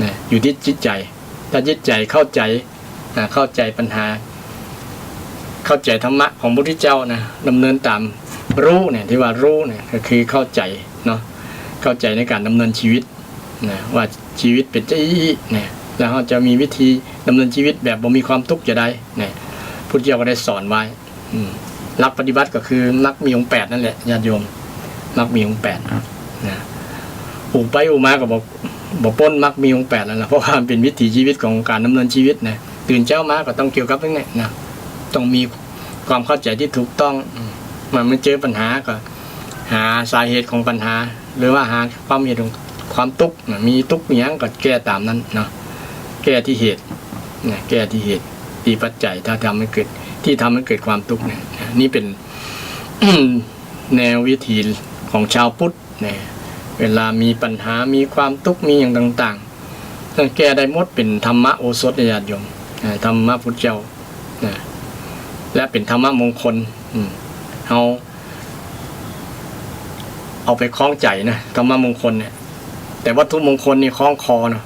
นะ อยู่ตี้จิตใจ๋ ถ้าจิตใจ๋เข้าใจ๋นะ เข้าใจ๋ปัญหา เข้าใจ๋ธรรมะของพระพุทธเจ้านะ ดำเนินต๋ามรู้เนี่ย ตี้ว่ารู้เนี่ยก็คือเข้าใจ๋เนาะ เข้าใจ๋ในก๋านดำเนินชีวิต นะ ว่าชีวิตเป๋นจาอี้นะ แล้วเฮาจะมีวิธีดำเนินชีวิตแบบบ่มีความตุ๊กข์จาใดนะ พุทธเจ้าก็ได้สอนไว้ อืม หลักปฏิบัติก็คือมรรคมีองค์แปดนั่นแหละญาติโยม มรรคมีองค์แปดนะ อู้ไปอู้มาก็บ่ บ่ป๊นมรรคมีองค์แปดนั่นแหละ เพราะว่ามันเป๋นวิถีชีวิตของก๋านดำเนินชีวิตนะ ตื่นเจ๊ามาก็ต้องเกี่ยวกับเรื่องนี้นะ ต้องมีความเข้าใจ๋ตี้ถูกต้อง อืม มัน มันเจอปัญหาก็หาสาเหตุของปัญหา หรือว่าหาความเหตุของความตุ๊กข์นะ มีตุ๊กข์หยังก็แก้ต๋ามนั้นเนาะ แก้ตี้เหตุนะ แก้ตี้เหตุ ตี้ปัจจัย ถ้าทำให้เกิด ตี้ทำให้เกิดความตุ๊กข์เนี่ยนะ นี่เป๋น แนววิถีของชาวพุทธนะ เวลามีปัญหา มีความตุ๊กข์ มีอย่างต่างๆ ต้องแก้ได้หมด เป๋นธรรมโอสถนะญาติโยมนะ ธรรมพุทธเจ้านะ และเป๋นธรรมมงคล อืม เฮา เอาไปคล้องใจ๋นะ ธรรมมงคลเนี่ย แต่วัตถุมงคลนี่คล้องคอเนาะ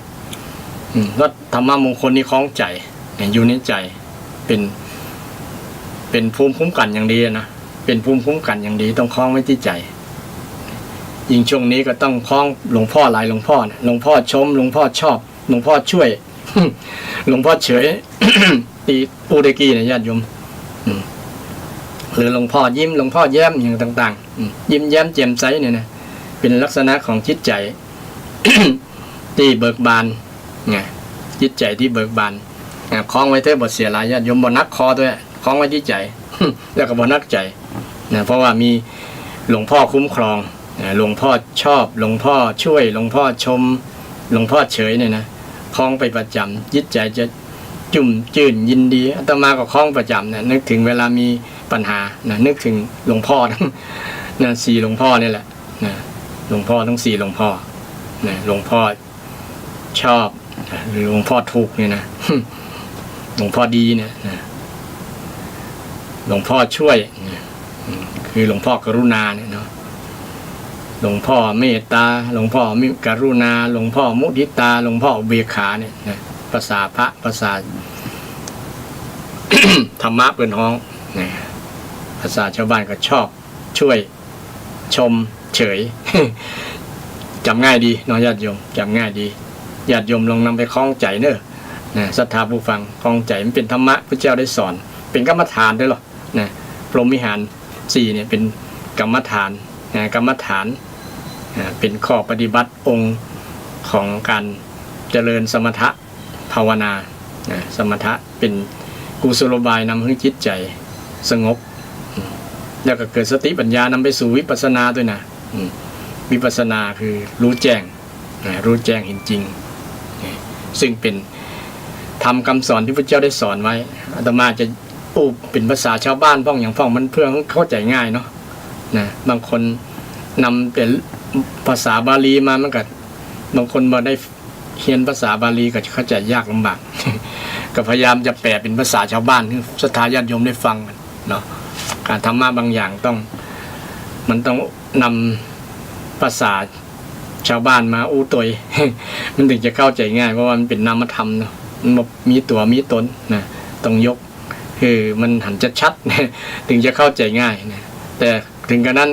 อืม แล้วธรรมมงคลนี่คล้องใจ๋เนี่ย อยู่ในใจ๋ เป๋น เป๋นภูมิคุ้มกั๋นอย่างดีนะ เป๋นภูมิคุ้มกั๋นอย่างดี ต้องคล้องไว้ตี้ใจ๋ ยิ่งช่วงนี้ก็ต้องคล้องหลวงพ่อหลายหลวงพ่อนะ หลวงพ่อชม หลวงพ่อชอบ หลวงพ่อช่วย หลวงพ่อเฉย ตี้อู้ตะกี้นะญาติโยม อืม หรือหลวงพ่อยิ้ม หลวงพ่อแย้ม อย่างต่างๆ อืม ยิ้มแย้มแจ่มใสเนี่ยนะ เป๋นลักษณะของจิตใจ๋ ตี้เบิกบานไง จิตใจ๋ตี้เบิกบาน อ่ะ คล้องไว้เต๊อะ บ่เสียหลาย ญาติโยม บ่หนักคอตวย คล้องไว้ตี้ใจ๋ แล้วก็บ่หนักใจ๋นะ เพราะว่ามีหลวงพ่อคุ้มครองนะ หลวงพ่อชอบ หลวงพ่อช่วย หลวงพ่อชม หลวงพ่อเฉยเนี่ยนะ คล้องไปประจ๋ำ จิตใจ๋จะจุ่มจื้นยินดี อาตมาก็คล้องประจ๋ำนะ นึกถึงเวลามีปัญหานะ นึกถึงหลวงพ่อ นะ สี่หลวงพ่อนี่แหละนะ หลวงพ่อทั้งสี่หลวงพ่อนะ หลวงพ่อชอบนะ หรือหลวงพ่อถูกเนี่ยนะ หลวงพ่อดีเนี่ยนะ หลวงพ่อช่วยนะ อืม คือหลวงพ่อกรุณาเนี่ยเนาะ หลวงพ่อเมตตา หลวงพ่อมิ กรุณา หลวงพ่อมุทิตา หลวงพ่ออุเบกขาเนี่ยนะ ภาษาพระ ภาษา ธรรมะเปิ้นฮ้องนะ ภาษาชาวบ้านก็ชอบ ช่วย ชม เฉย จ๋ำง่ายดีเนาะญาติโยม จ๋ำง่ายดี ญาติโยมลองนำไปคล้องใจ๋เน่อนะ ศรัทธาผู้ฟัง คล้องใจ๋ มันเป๋นธรรมะพุทธเจ้าได้สอน เป๋นกรรมฐานด้วยเหรอนะ พรหมวิหารสี่เนี่ยเป๋นกรรมฐานนะ กรรมฐานนะ เป๋นข้อปฏิบัติองค์ของการเจริญสมถะ ภาวนานะ สมถะเป๋นกุศโลบายนำหื้อจิตใจ๋สงบ อืม แล้วก็เกิดสติปัญญานำไปสู่วิปัสสนาด้วยนะ อืม วิปัสสนาคือรู้แจ้งนะ รู้แจ้งเห็นจริงนะ ซึ่งเป๋นธรรมกำสอนตี้พระเจ้าได้สอนไว้ อาตมาจะอู้เป๋นภาษาชาวบ้านพ่องหยังพ่อง มันเพื่อหื้อเข้าใจ๋ง่ายเนาะนะ บางคนนำเป๋นภาษาบาลีมา มันก็ บางคนบ่ได้ เฮียนภาษาบาลีก็จะเข้าใจ๋ยากลำบาก ก็พยายามจะแปลเป๋นภาษาชาวบ้านหื้อศรัทธาญาติโยมได้ฟังกั๋นเนาะ การธรรมะบางอย่างต้อง มันต้องนำภาษาชาวบ้านมาอู้ตวย มันถึงจะเข้าใจ๋ง่าย เพราะว่ามันเป๋นนามธรรมเนาะ มันบ่มีตั๋วมีตนนะ ต้องยก คือมันหันชัดๆ ถึงจะเข้าใจ๋ง่ายนะ แต่ ถึงกระนั้น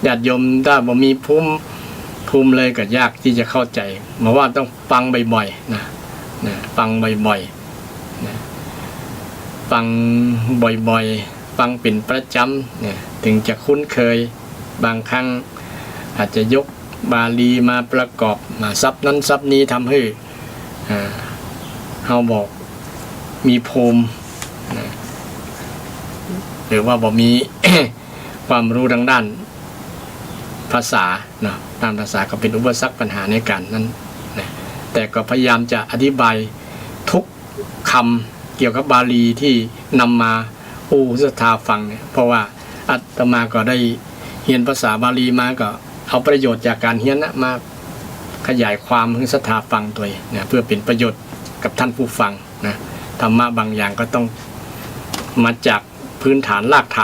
ญาติโยมถ้าบ่มีภูมิ ภูมิเลยก็ยากตี้จะเข้าใจ๋ บ่าว่าต้องฟังบ่อยๆ นะ นะ ฟังบ่อยๆ นะ ฟังบ่อยๆ ฟังเป๋นประจ๋ำเนี่ย ถึงจะคุ้นเคย บางครั้งอาจจะยกบาลีมาประกอบ มาศัพท์นั้นศัพท์นี้ ทำหื้อ อ่า เฮาบ่มีภูมินะ หรือว่าบ่มี ความรู้ตางด้านภาษาเนาะ ด้านภาษาก็เป๋นอุปสรรคปัญหาในการนั้นนะ แต่ก็พยายามจะอธิบายทุกกำเกี่ยวกับบาลีตี้นำมาอู้หื้อศรัทธาฟังเนี่ย เพราะว่าอาตมาก็ได้เฮียนภาษาบาลีมา ก็เอาประโยชน์จากการเฮียนนะ มาขยายความหื้อศรัทธาฟังตวยนะ เพื่อเป๋นประโยชน์กับท่านผู้ฟังนะ ธรรมะบางอย่างก็ต้องมาจากพื้นฐานรากฐาน